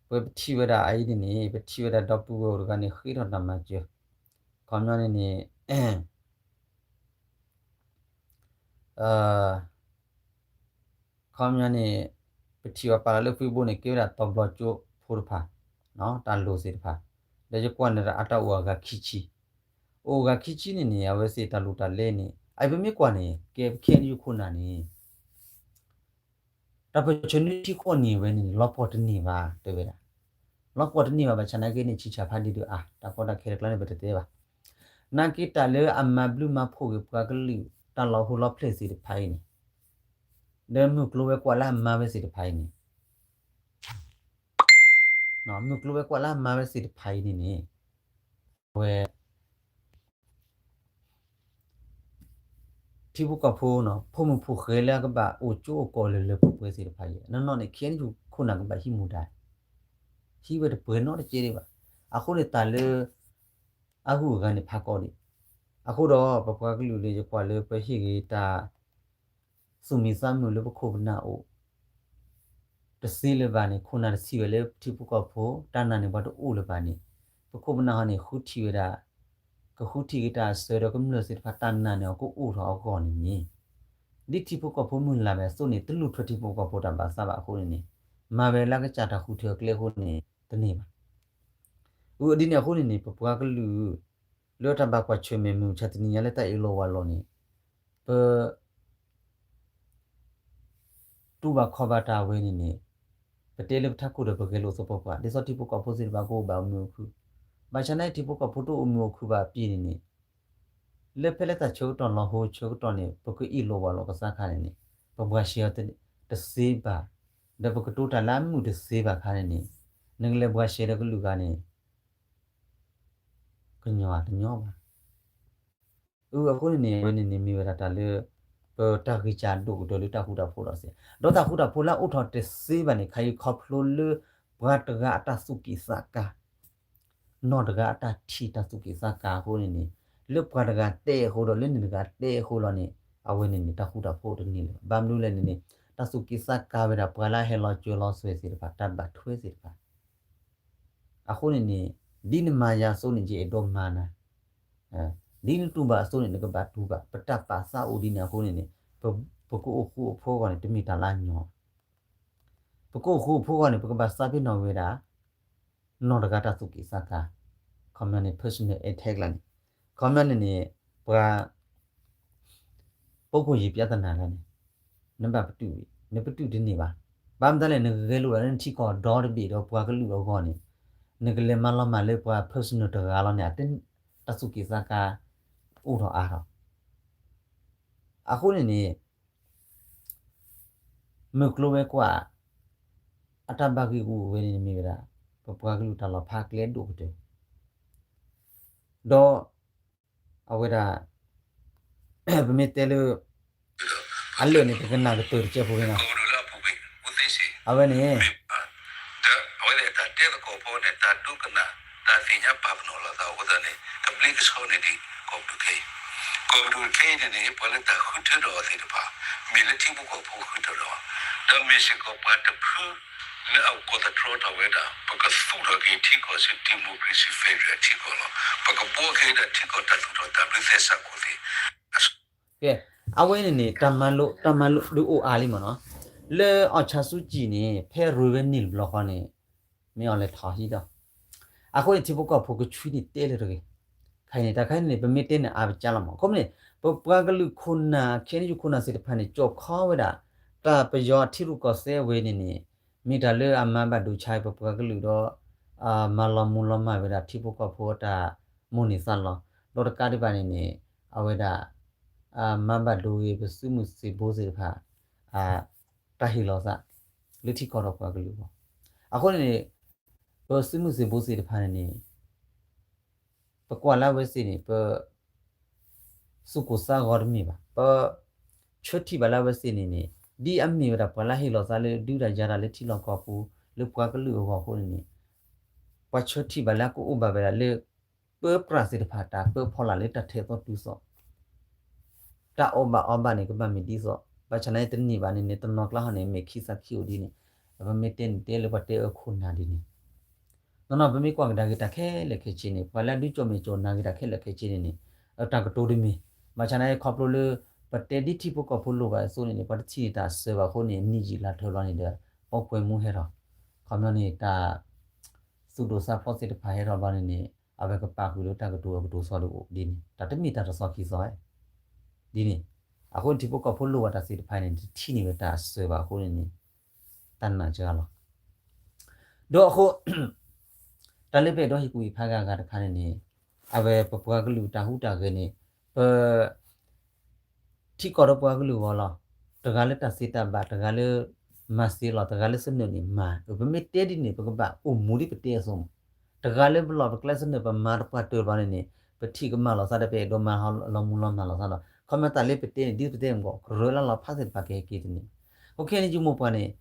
ပထံၣ်ဝဲဒၣ်အအံၤန့ၣ်န့ၣ် ပထံၣ်ဝဲဒၣ်ဒီပုၢ်ဝဲၢ်အိၣ်တဂၤန့ၣ် ဃ့ထီၣ်တၢ်မၤစၢၤ, ခီပညီန့ၣ်န့ၣ် ခီပညီန့ၣ် ပထံၣ်ဘၣ်ပာ်လီၤလၢ Facebook န့ၣ် ကဲဝဲဒၣ်တီၤဘျီကၠိဖိတဖၣ်, တၢ်လိၣ်သ့ၣ်တဖၣ်, ဒီးယကွၢ်န့ၣ်ဒီးအတၢ်အိၣ်အဂၤခံဆံ, အိၣ်အဂၤခံဆံန့ၣ်န့ၣ် အဝဲသ့ၣ်တၢ်လိၣ်တၢ်လဲန့ၣ် အအံၤပမ့ၢ်ကွၢ်န့ၣ် ကဲပ ခ့ၣ်အဲၣ်ယူၣ် ခိၣ်နၢ်န့ၣ် တၢ်ပၢၢ်ဆၢနွံဆံဃိးနံၣ်ဝဲန့ၣ်န့ၣ် လီၤပှီၢ်တန့ၢ်ဘၣ် တဲဝဲဒၣ်, လီၤပှီၢ်တန့ၢ်ဘၣ် ဘၣ်ဆၣ်နာ်က့န့ၣ် ဆံးဆါဖးဒံးဒုးအါ တၢ်ကီတၢ်ခဲတကျါန့ၣ် ပတတဲဘၣ်. နာ်က့တၢ်လၢအမၤဘျုးမၤဖှိၣ်က့ၤပှၤကလုာ် တၢ်လီၤဟိလီၤဖျဲၣ်သ့ၣ်တဖၣ်အံၤန့ၣ် ဒီးမုၢ်ကျိၤဝဲၤကွာ်လၢအမၤဝဲသ့ၣ်တဖၣ်အံၤန့ၣ် မုၢ်ကျိၤဝဲၤကွာ်လၢအမၤဝဲသ့ၣ်တဖၣ်အံၤန့ၣ်န့ၣ် အဝဲ ထံဖိကီၢ်ဖိ ဖိမုၣ်ဖိၣ်ဃဲလၢအကဘၣ်အိၣ်ကၠိအိၣ်ကီၢ်လၢလၢပှဲၤပှဲၤသ့ၣ်တဖၣ်အံၤ နီၢ်နီၢ်န့ၣ် ခ့ၣ်အဲၣ်ယူၣ် ခိၣ်နၢ်ကဘၣ်ဟံးမူဒါ ဟံးဝဲတပှဲၤနီတကဲဒံးဘၣ်. အဃိန့ၣ်တၢ်လၢ အဂုၤအဂၤန့ၣ်ဖးကီဒံး. အဃိဒီး ပပှၤကလုာ်လၢယကွၢ်လၢပဟ့ၣ်ဂ့ၤတၢ် သူၣ်မံသးမုာ်လၢပခိၣ်ပနၢ်အိၣ် တသ့လၢၤဘၣ်န့ၣ် ခိၣ်နၢ်တဆံးဝဲလၢထံဖိကီၢ်ဖိ တၢ်နာ်န့ၣ်ပှၤတအိၣ်လၢၤဘၣ်န့ၣ် ပခိၣ်ပနၢ်ဟီန့ၣ် ဃုထံၣ်ဝဲဒၣ် ကဃုထံၣ်က့ၤတၢ်အစၢၤဒီးကမျၢၢ်သ့ၣ်တဖၣ်တၢ်နာ်န့ၣ်အကအိၣ်ထီၣ်အဂီၢ်န့ၣ်န့ၣ် ဒ်ထံဖိကီၢ်ဖိမုၢ်လၢ်ဘၣ်အသိးန့ၣ် တလူၤထွဲထံဖိကီၢ်ဖိတၢ်ဘၣ်သးဘၣ်အဃိန့ၣ်န့ၣ် မၤဝဲလၢကစၢ်တၢ်ဃုထၢကျဲအဃိန့ၣ် တန့ၢ်ဘၣ်. အဒ်န့ၣ်အဃိန့ၣ်န့ၣ် ပပှၤကလုာ် လၢတၢ်ဘၣ်ကွၢ်ဆၢၣ်မဲာ်မုၢ်မဆါတနံၤညါလၢတၢ်အ့ၣ်လိာ်ဝါလိာ်န့ၣ် ပ တူၢ်ဘၣ်ခီၣ်ဘၣ်တၢ်ဝဲန့ၣ်န့ၣ် ပတဲလၢပထးခိၣ်ဒီးပဂဲၤလိာ်သပှၢ်ပှၢ် ဒ်သိးထံဖိကီၢ်ဖိသ့ၣ်တဖၣ်ကအိၣ်ဘၣ်မုာ်အခုၣ်, ဘၣ်ဆၣ်နာ်က့ ထံဖိကီၢ်ဖိတအိၣ်မုာ်အိၣ်ခုၣ်ဘၣ်အပျ့ၤန့ၣ်န့ၣ် လၢဖဲလၢတၢ်ဆၢကတီၢ်လီၤဟိဆၢကတီၢ်န့ၣ် ပကအ့ၣ်လိာ်ဝါလိာ်ကသါခါန့ၣ်န့ၣ် ပပှၤရှဲအီၤတသ့ဘၣ်, ဒီးပကတိၤတၢ်လၢအမုာ်တသ့ဘၣ်ခါန့ၣ်န့ၣ် နကလဲၤဘှါရှဲဒီးကလုာ်ဂၤန့ၣ် ကညီတညီဘၣ်. အဃိန့ၣ်န့ၣ် အဝဲန့ၣ်န့ၣ်မ့ၢ်ဝဲဒၣ်တၢ်လၢ ပတၢ်ဂံၢ်စၢ်ဒိၣ်ကတၢၢ်လၢတၢ်ဃူတၢ်ဖိးဒီးစ့ၢ်, ဒီးတၢ်ဃူတၢ်ဖိးလၢအအိၣ်ထီၣ်တသ့ဘၣ်န့ၣ် ခါအံၤခီဖျိလၢ ပှၤတဂၤအတၢ်သူၣ်က့ၣ်သးကါ နီၢ်တဂၤအတၢ်ထံၣ်တၢ်သူၣ်က့ၣ်သးကါအဃိန့ၣ်န့ၣ် လၢပှၤတဂၤတဲအဃိဒီး လၢန့ၣ်တဂၤတဲအဃိလီၤန့ၣ် အဝဲန့ၣ်န့ၣ် တၢ်ဃူတၢ်ဖိးတန့ၢ်လၢၤဘၣ်. ဘၣ်မနုၤလဲၣ်န့ၣ်န့ၣ် တၢ်သူၣ်က့ၣ်သးကါဝဲဒၣ်ပှၤလၢအဟဲလီၤစၢၤလီၤသွဲၣ်သ့ၣ်တဖၣ် တၢ်ဘၣ်ထွဲသ့ၣ်တဖၣ် အဃိန့ၣ်န့ၣ် ဒ်နမၤယၤအသိးန့ၣ် ယအဲၣ်ဒိးမၤနၤ, ဒ်နတူၢ်ဘၣ်အသိးန့ၣ် နကဘၣ်တူၢ်ဘၣ် ပတၢ်ပာ်သးအိၣ်ဒ်န့ၣ်အဃိန့ၣ်န့ၣ် ပကအိၣ်ဃူအိၣ်ဖိးအဂီၢ်န့ၣ် တမ့ၢ်တၢ်လၢအညီ ပကအိၣ်ဃူအိၣ်ဖိးအဂီၢ်န့ၣ် ပကဘၣ်သးပ့ၤနီၣ်ဝဲဒၣ် နီၢ်တဂၤတၢ်သူၣ်က့ၣ်သးကါ, ခီပညီန့ၣ် personal attack လီၤန့ၣ်, ခီပညီန့ၣ်န့ၣ် ပှၤ ပုဂ္ဂိုလ်ရေးပြဿနာလီၤန့ၣ် နဘၣ်ပတုာ်, နပတုာ်တန့ၢ်ဘၣ်. ဘၣ်မတၤလဲၣ် နကဂဲၤလိာ်ဒီးနထံကီၢ်ဒီတဘ့ၣ်ဒီးပှၤကလုာ်အဂီၢ်န့ၣ် နကလဲၤမၤလီၤမၢ်လၢပှၤ personal တဂၤလီၤန့ၣ် တၢ်သူၣ်က့ၣ်သးကါ အိၣ်ထီၣ်အါထီၣ် အဃိန့ၣ်န့ၣ် မုၢ်ကျိၤဝဲၤကွာ် အတၢ်ဘၣ်ဂံၢ်ဂူာ်ဝဲန့ၣ်မ့ၢ်ဝဲဒၣ် ပပှၤကလုာ်တၢ်လီၤဖးကျဲဒိၣ်ကတၢၢ်, ဒီး အဝဲဒၣ် ပမ့ၢ်တဲလၢ အလၢာ်န့ၣ် ပကနၣ်ကတၢၢ်တကဲးဖိန့ၣ်လီၤ. အဝဲန့ၣ် အဝဲန့ၣ် တၢ်တဲသကိးဖိန့ၣ် တၢ်ဒိကနၣ် တၢ်သ့ၣ်ညါပာ်ပနီၣ်လိာ်သးအဃိသတးန့ၣ် ကဘျ့ကဆှီန့ၢ်ဒံး ကီၢ်ပဒိၣ်ခဲအံၤ, ကီၢ်ပဒိၣ်ခဲအံၤန့ၣ်န့ၣ် ပှၤလၢတၢ်ဃုထၢထီၣ်အီၤသ့ၣ်တဖၣ် မ့ၢ်လၢထံဖိကီၢ်ဖိဃုထၢထီၣ်အီၤ, ဒီးမ့ၢ်စ့ၢ်ကီးပှၤတဖု လၢအကီၢ်သတြီထီၣ်ဝဲဒၣ် ပကသူၣ်ထီၣ်က့ၤထံကီၢ်ဆူ democracy federal ထံကီၢ်လီၤ. ပကဘှီက့ၤဝဲဒၣ်ထံကီၢ်တၢ်သူၣ်ထီၣ်တၢ်ဘျုးသဲစးခိၣ်သ့ၣ် ကဲ, အဝဲန့ၣ်န့ၣ် တၢ်မၤလိ တၢ်မၤလိဒုးအိၣ်အါလံမ့ၢ်နီၤ, လၢ အောင်ဆန်းစုကြည် န့ၣ် ဖဲရ့ဝဲန့ၢ်တဘျီဃီန့ၣ် မ့ၢ်အီၤလဲၤထီၣ်ဟံးဒီး အဃိန့ၣ် ထံဖိကီၢ်ဖိကဆွံန့ၣ်တဲလၢတဂ့ၤ, ခဲအံၤန့ၣ် တၢ်ခဲအံၤန့ၣ် ပမ့ၢ်တဲန့ၣ်အါပကၢ်လီၤမး, အဃိန့ၣ် ပပှၤကလုာ်ခိၣ်နၢ် ခဲအံၤယခိၣ်နၢ်သ့ၣ်တဖၣ်န့ၣ် ကၠီၣ်ခီဝဲဒၣ် တၢ်ပယီၤထံရူၢ်ကီၢ်သဲးဝဲန့ၣ်န့ၣ် မ့ၢ်တၢ်လၢအမၤဘၣ်ဒိဆါပပှၤကလုာ်ဒီး မၤလီၤမူလီၤမၢ်ဝဲဒၣ်ထံဖိကီၢ်ဖိအတၢ်မိၣ်န့ၢ်သးလီၤ, ဒီးတကးဒံးဘၣ်န့ၣ်န့ၣ် အဝဲဒၣ် မၤဘၣ်ဒိဂ့ၤ ပသုးမုၢ်သံၣ်ဘိသ့ၣ်တဖၣ် တၢ်ဟ့ၣ်လီၤသး လၢထံကီၢ်ဒီးပှၤကလုာ်အဂီၢ်, အဃိန့ၣ် ပသုးမုၢ်သံၣ်ဘိသ့ၣ်တဖၣ်န့ၣ်န့ၣ် ပကွၢ်လၢအဝဲသ့ၣ်န့ၣ် ပ သူၣ်ကိၢ်သးဂီၤတမ့ၢ်ဘၣ်, ပဆၢထံၣ်ဘၣ်လၢအဝဲသ့ၣ်န့ၣ်န့ၣ် ဒ်အမ့ၢ်ဝဲဒၣ်ပှၤလၢဟ့ၣ်လီၤသးလၢဒုးတၢ်ယၤတၢ်လၢထံလီၢ်ကီၢ်ပူၤ လၢပှၤကလုာ်အဂီၢ်အဃိန့ၣ်န့ၣ် ပှၤဆၢထံၣ်ဘၣ်လၢအကအိၣ်ဘၣ်ဝဲဒၣ်လၢ ပၢပြးသ့ၣ်တဖၣ် တၢ်ပၢဖီလာ်လၢတၢ်ထဲသိးတုၤသိး တၢ်အီၣ်ဘၣ်အီဘၣ်န့ၣ် ကဘၣ်မ့ၢ်ဒ်သိး ဘၣ်ဆၣ်နာ်က့တန့ၢ်ဘၣ်န့ၣ်န့ၣ် တနီၤကျါဟီန့ၣ် မ့ၢ်ခံသးခံအိၣ်ဒ်န့ၣ် ပမ့ၢ်တဲန့ၣ်တဲလၢပှၤတဲအခိၣ်နၢ်ဒ်န့ၣ် နီၢ်နီၢ် ပမ့ၢ်ကွၢ်ကဒါက့ၤတၢ်ခဲလၢာ်ခဲဆ့န့ၣ် ပှၤလၢအဒုးကၠီၣ်မဲာ်ကၠီၣ်နါက့ၤတၢ်ခဲလၢာ်ခဲဆ့န့ၣ်န့ၣ် တၢ်ကတိၤတမ့ၢ် ဘၣ်ဆၣ်နာ်က့ခီဖျိလၢ ပတဲဒ်ထံဖိကီၢ်ဖိလိၣ်ဘၣ်အသိးန့ၣ်န့ၣ် ပှၤတထံၣ်န့ၢ်တၢ်အစၢၤဘၣ်အဃိန့ၣ် နံၣ်ယံာ်လါထီဘျီန့ၣ်ဒီး အိၣ်ကွဲမူဟဲထီၣ် ခီပညီန့ၣ် တၢ် သူၣ်ဒိၣ်သးဖျိးသ့ၣ်တဖၣ်ဟဲထီၣ်ဘျီန့ၣ်န့ၣ် အဝဲကပာ်ဃုာ်လၢတၢ်ကတိၤအကတိၤသီတအိၣ်ဒ်န့ၣ် တၢ်တမ့ၢ်တၢ်တသီခံသီ ဒ်န့ၣ် အဃိန့ၣ် ထံဖိကီၢ်ဖိလိၣ်ဘၣ်တၢ်သ့ၣ်တဖၣ်န့ၣ် တထံၣ်န့ၢ်ဝဲတၢ်အစၢၤဘၣ်အဃိန့ၣ်န့ၣ် တၢ်နာ်စှၤလီၤ ဒီးအဃိ တၢ်လၢပအဲၣ်ဒိးဟ့ၣ်ကူၣ်ဟ့ၣ်ဖးဂ့ၤအဂၤတခါန့ၣ်န့ၣ် အဝဲပပှၤကလုာ်တၢ်ဟူးတၢ်ဂဲၤန့ၣ် ပ ထံကီၢ်ဒီးပှၤကလုာ်အဂီၢ်လီၤ. တဂၤလၢတၢ်သ့တၢ်ဘၣ် တဂၤလၢ မၤသ့လီၤ တဂၤလၢသနၢၣ်န့ၣ်မၤ ပမ့ၢ်တဲဒ်န့ၣ် ပကဘၣ်အိၣ်မူဒ်ပတဲအသိးမး တဂၤလၢပလီၢ်ပကျဲသနၢၣ် ပမၤတပှၢ်တၢၢ်ဘျီန့ၣ်န့ၣ် ပထံၣ်ကမၣ်လိာ်သးဒီး ပအဲၣ်ဒိးမၤလီၤမူလီၤမၢ်လိာ်သးဒီး ခီမ့ၢ်တၢ်လၢပတဲန့ၣ် ဒ်ပတဲမ့ၢ်ကီး ကရၢလၢ်လီၤဖးသ့ၣ်တဖၣ်ကဟဲက့ၤတန့ၣ် အဃိခဲန့ၣ် ယမိၢ်ပှၢ်န့ၣ်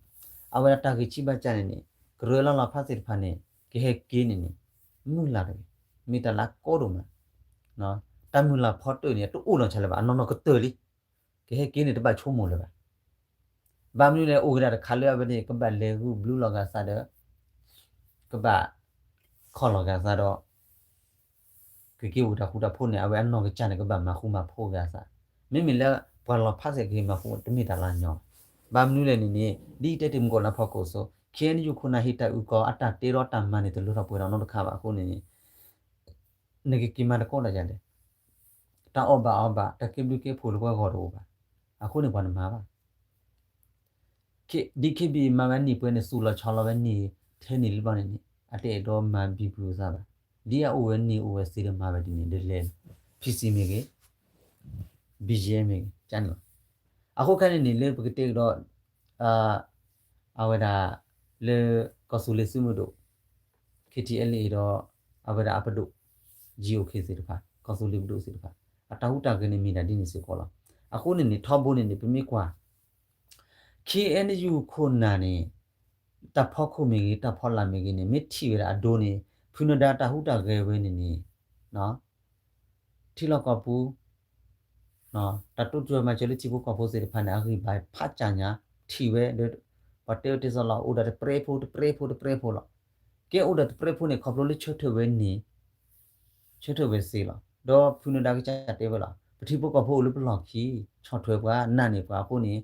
အဝဲဒၣ်တၢ်ဂံၢ်ဆံးဘါစၢ်န့ၣ်န့ၣ် ကရၢလၢ်လီၤဖးသ့ၣ်တဖၣ်န့ၣ် ကဟဲက့ၤန့ၣ်န့ၣ် မုၢ်လၢ်တဂ့ၤ မ့ၢ်တၢ်လၢအကီဒိၣ်မး တၢ်မုၢ်လၢ်ဖီတၢၢ်န့ၣ် တအိၣ်နီၢ်ဆါလၢၤဘၣ် အနီၢ်နီၢ်ကတၢၢ်လံ ကဟဲက့ၤန့ၣ် တဘၣ်ဆိကမိၣ်လၢၤဘၣ် ဘၣ်မနုၤလဲၣ် အိၣ်က့ၤဒၣ်တခါလၢအဝဲန့ၣ် ကဘၣ်လဲၤဂုာ်ဘျုးလီၤဂာ်သးဒီး ကဘၣ် ခီၣ်လီၤဂာ်သးဒီး ကက့ၤအိၣ်တၢ်ဃူတၢ်ဖိးန့ၣ် အဝဲအနီၢ်ကစၢ်န့ၣ် ကဘၣ်မၤဃူမၤဖိးဂာ်သး မ့မ့ၢ်လၢ ပှၤလီၤဖးသ့ၣ်ကဟ့ၣ်မၤဃူ တမ့ၢ်တၢ်လၢအညီ ဘၣ်မနုၤလဲၣ်န့ၣ်န့ၣ် ဒ်ယတဲတ့ၢ်မုၢ်ကီးလၢဖီခိၣ်အသိး ခ့ၣ်အဲၣ်ယူၣ် ခိၣ်နၢ်ဟ့ၣ်တၢ်အုၣ်ကီၤ အတၢ်တဲဒီးတၢ်မၤန့ၣ် တလၢထီၣ်ပှဲၤထီၣ်နီတခါဘၣ်အဃိန့ၣ်န့ၣ် နကက့ၤမၤတကိးတၢ်ယၤလဲၣ် တၢ်အီၣ်ဘၣ်အီဘၣ် တၢ်ကဲဘျုးကဲဖှိၣ်လၢပှၤဂီၢ်တအိၣ်ဘၣ်. အဃိန့ၣ်ပှၤတမၤဘၣ်. ဒ်ခ့ဘံၣ်မၤဝဲန့ၢ်ပှဲၤန့ၣ် သူၣ်လီၤဆီလီၤဝဲန့ၢ်ထဲန့ၣ်လၢဘျီန့ၣ်န့ၣ် အတအဲၣ်ဒိးမၤဘံဘူအသးဘၣ်. ဒ်အအိၣ်ဝဲန့ၢ်အိၣ်ဝဲသ့ဒီးမၤဝဲဒ်န့ၣ် ဒ်လဲၣ် ဖံစံမ့ၢ်ဂ့ၤ ဘံယဲမ့ၢ်ဂ့ၤ ကန့ၣ်လီၤ. အဃိခဲန့ၣ်န့ၣ် လၢပကတဲကဒီး အဝဲဒၣ် လၢ ကီၢ်သူလ့ၤသုးမုၢ်ဒိၣ် KTLA ဒီး အဝဲဒၣ်အပဒိၣ် GOK သ့ၣ်တဖၣ် ကီၢ်သူလ့ၤပဒိၣ်သ့ၣ်တဖၣ် အတၢ်ဟူးတၢ်ဂဲၤန့ၣ်မ့ၢ်ဒၣ်ဒ်န့ၣ်စ့ၢ်ကီးလီၤ. အဃိန့ၣ်န့ၣ် ထီဘိန့ၣ်န့ၣ် ပမ့ၢ်ကွၢ် KNU ခိၣ်နၢ်န့ၣ် တၢ်ဖီခိၣ်မ့ၢ်ဂ့ၤ တၢ်ဖီလာ်မ့ၢ်ဂ့ၤန့ၣ် မ့ၢ်ထံၣ်ဝဲဒၣ်အဒိန့ၣ် ဖုနဒါတၢ်ဟူးတၢ်ဂဲၤဝဲန့ၣ်န့ၣ် ထံလီၢ်ကီၢ်ပူၤ တၢ်တိစၢၤမၤစၢၤလၢထံဖိကီၢ်ဖိသ့ၣ်တဖၣ်န့ၣ် အဂံၢ်ဘါဖးကၠၢ်ညါ ထံၣ်ဝဲဒီး ပှၤတဲအၢတဲသီလီၤ အိၣ်ဒီးတပြဲဖိ တပြဲဖိ တပြဲဖိလီၤ. ကဲအိၣ်ဒီးတပြဲဖိန့ၣ် ခီဖျိလၢဆၢထၢၣ်ဝဲန့ၣ် ဆၢထၢၣ်ဝဲစ့လီၤ. ဒီးဖုနဒါကစၢ်တဲဝဲလီၤ ပထံဖိကီၢ်ဖိအိၣ်လၢပလီၢ်ခံ ဆီၣ်ထွဲပှၤနာ်န့ၢ်ပှၤအဃိန့ၣ်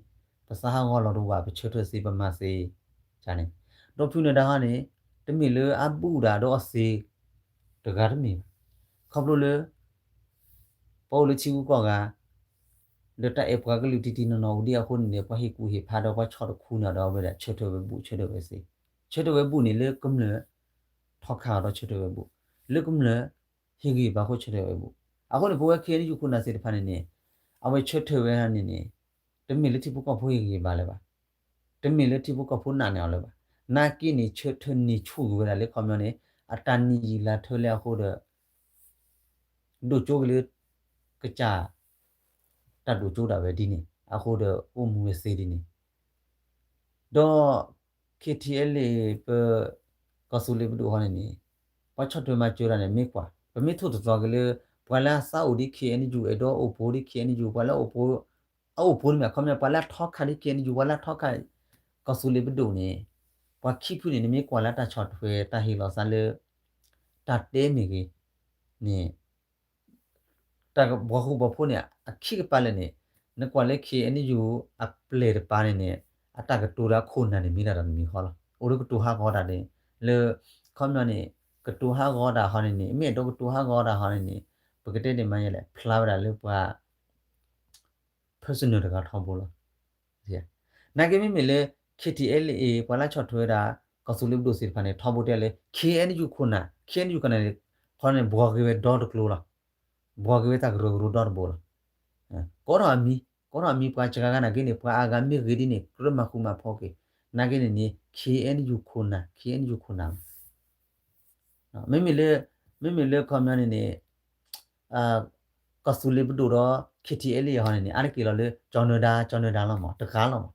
ပသးဟးဂီၤလီၤတဝၢ် ပဆၢထၢၣ်စ့ ပမၤစ့ န့ၣ် ဒီးဖုနဒါဟီန့ၣ် တမ့ၢ်လၢအဘူၣ်ဒၣ်ဒီးအီၤစ့ တဂၤတမ့ၢ်ဘၣ်. ခီဖျိလၢ ပှၤအိၣ်လၢထံဂုၤကီၢ်ဂၤ ဒီးတၢ်အဲၣ်ပှၤကလုာ်တံၢ်တံၢ်နီၢ်နီၢ်အိၣ်ဒံးအဃိန့ၣ်န့ၣ် ပှၤဟ့ၣ်ကူၣ်ဟ့ၣ်ဖးဒီးပှၤဆီၣ်တခူန့ၣ်ဒီးအဝဲဒၣ်ဆၢထၢၣ်ဝဲဘူၣ်ဆၢထၢၣ်ဝဲစ့, ဆၢထၢၣ်ဝဲဘူၣ်န့ၣ်လၢကမျၢၢ် ထီခါအီၤဒီးဆၢထၢၣ်ဝဲဘူၣ်, လၢကမျၢၢ် ဟ့ၣ်ဂံၢ်ဘါအဃိဆၢထၢၣ်ဝဲဘူၣ်. အဃိန့ၣ် ပဝဲ KNU ခိၣ်နၢ်သ့ၣ်တဖၣ်န့ၣ်န့ၣ် အဝဲဆၢထၢၣ်ဝဲန့ၣ်န့ၣ် တမ့ၢ်လၢထံဖိကီၢ်ဖိဟ့ၣ်ဂံၢ်ဘါလၢၤဘၣ်, တမ့ၢ်လၢထံဖိကီၢ်ဖိနာ်န့ၢ်အီၤလၢၤဘၣ်. နာ်က့န့ၣ် ဆၢထၢၣ်န့ၢ်ဆူၣ်က့ၤဝဲဒၣ်လၢခီပညီန့ၣ် အတၢ်နံၣ်ယံာ်လါထၢလၢအဃိဒီး ဒိၣ်ကၠိက့ၤလၢ ကစၢ် တၢ်ဒိၣ်ကၠိဒၣ်ဝဲဒ်န့ၣ် အဃိဒီးအိၣ်မူဝဲသ့ဒ်န့ၣ် ဒီး KTLA ပ ကီၢ်သူလ့ၤပဒိၣ်ဟီန့ၣ်န့ၣ် ပှၤဆီၣ်ထွဲမၤစၢၤတၢ်န့ၣ် မ့ၢ်ကွၢ် ပမ့ၢ်ထိၣ်သတြီၤက့ၤလၢ ပှၤလၢအသးအိၣ်ဒ် KNU အဲၣ်ဒိးအိၣ်ဖှိၣ်ဒ် KNU ပှၤလၢအအိၣ်ဖှိၣ် အအိၣ်ဖှိၣ်န့ၣ်မ့ၢ် ခီပညီ ပှၤလၢအထီခါဒ် KNU ပှၤလၢအထီခါ ကီၢ်သူလ့ၤပဒိၣ်န့ၣ် ပှၤခံဖုန့ၣ် နမ့ၢ်ကွၢ်လၢတၢ်ဆီၣ်ထွဲ တၢ်ဟ့ၣ်လီၤသးလၢ တၢ်တဲမ့ၢ်ဂ့ၤန့ၣ် တၢ်ပှၤဃူပှၤဖိးန့ၣ် အခံကပၤလၢာ်န့ၣ် နကွၢ်လၢ KNU အပျဲၢ်တပၤန့ၣ်န့ၣ် အတၢ်ကတိၤလၢအခိၣ်နၢ်န့ၣ် မ့ၢ်ဒၣ်တၢ်တမံၤဃီလီၤ. အိၣ်လၢကတိၤဟးဂီၤတၢ်န့ၣ် လၢ ခီပညီန့ၣ် ကတိၤဟးဂီၤတၢ်ဟီန့ၣ်န့ၣ် မ့ၢ်အဲၣ်ဒိးကတိၤဟးဂီၤတၢ်ဟီန့ၣ်န့ၣ် ပကတဲဒ်မ့ၢ်လဲၣ် ဖျါဝဲဒၣ်လၢပှၤ personal တဂၤထီဘိလီၤ. နာ်က့မ့မ့ၢ်လၢ KTLA ပှၤလၢဆီၣ်ထွဲဝဲဒၣ် ကီၢ်သူလ့ၤပဒိၣ်သ့ၣ်တဖၣ်န့ၣ် ထီဘိတဲလၢ KNU ခိၣ်နၢ် KNU ခိၣ်နၢ်န့ၣ် ခီန့ၣ် ဘှီဂ့ၤဝဲဒီတကျိၤလီၤ. ဘှီဂ့ၤဝဲတၢ်ကရၢကရိဒီတဘိလီၤ. ကိးထီၣ်အမံၤ ကိးထီၣ်အမံၤပှၤစှၤဂၤနာ်က့န့ၣ် ပှၤအဂၤမ့ၢ်ဂ့ၤဒ်န့ၣ် ကြၢးမၤဃူမၤဖိးက့ၤ နာ်က့န့ၣ်န့ၣ် KNU ခိၣ်နၢ် KNU ခိၣ်နၢ် မ့မ့ၢ်လၢ မ့မ့ၢ်လၢခီပညီန့ၣ်န့ၣ် ကီၢ်သူလ့ၤပဒိၣ်ဒီး KTLA ဟီန့ၣ်န့ၣ် အါတက့ၢ်လီၤလၢ ကၠီၤနၢၤဒါ ကၠီၤနၢၤဒါလီၤမး တဂၤလီၤမး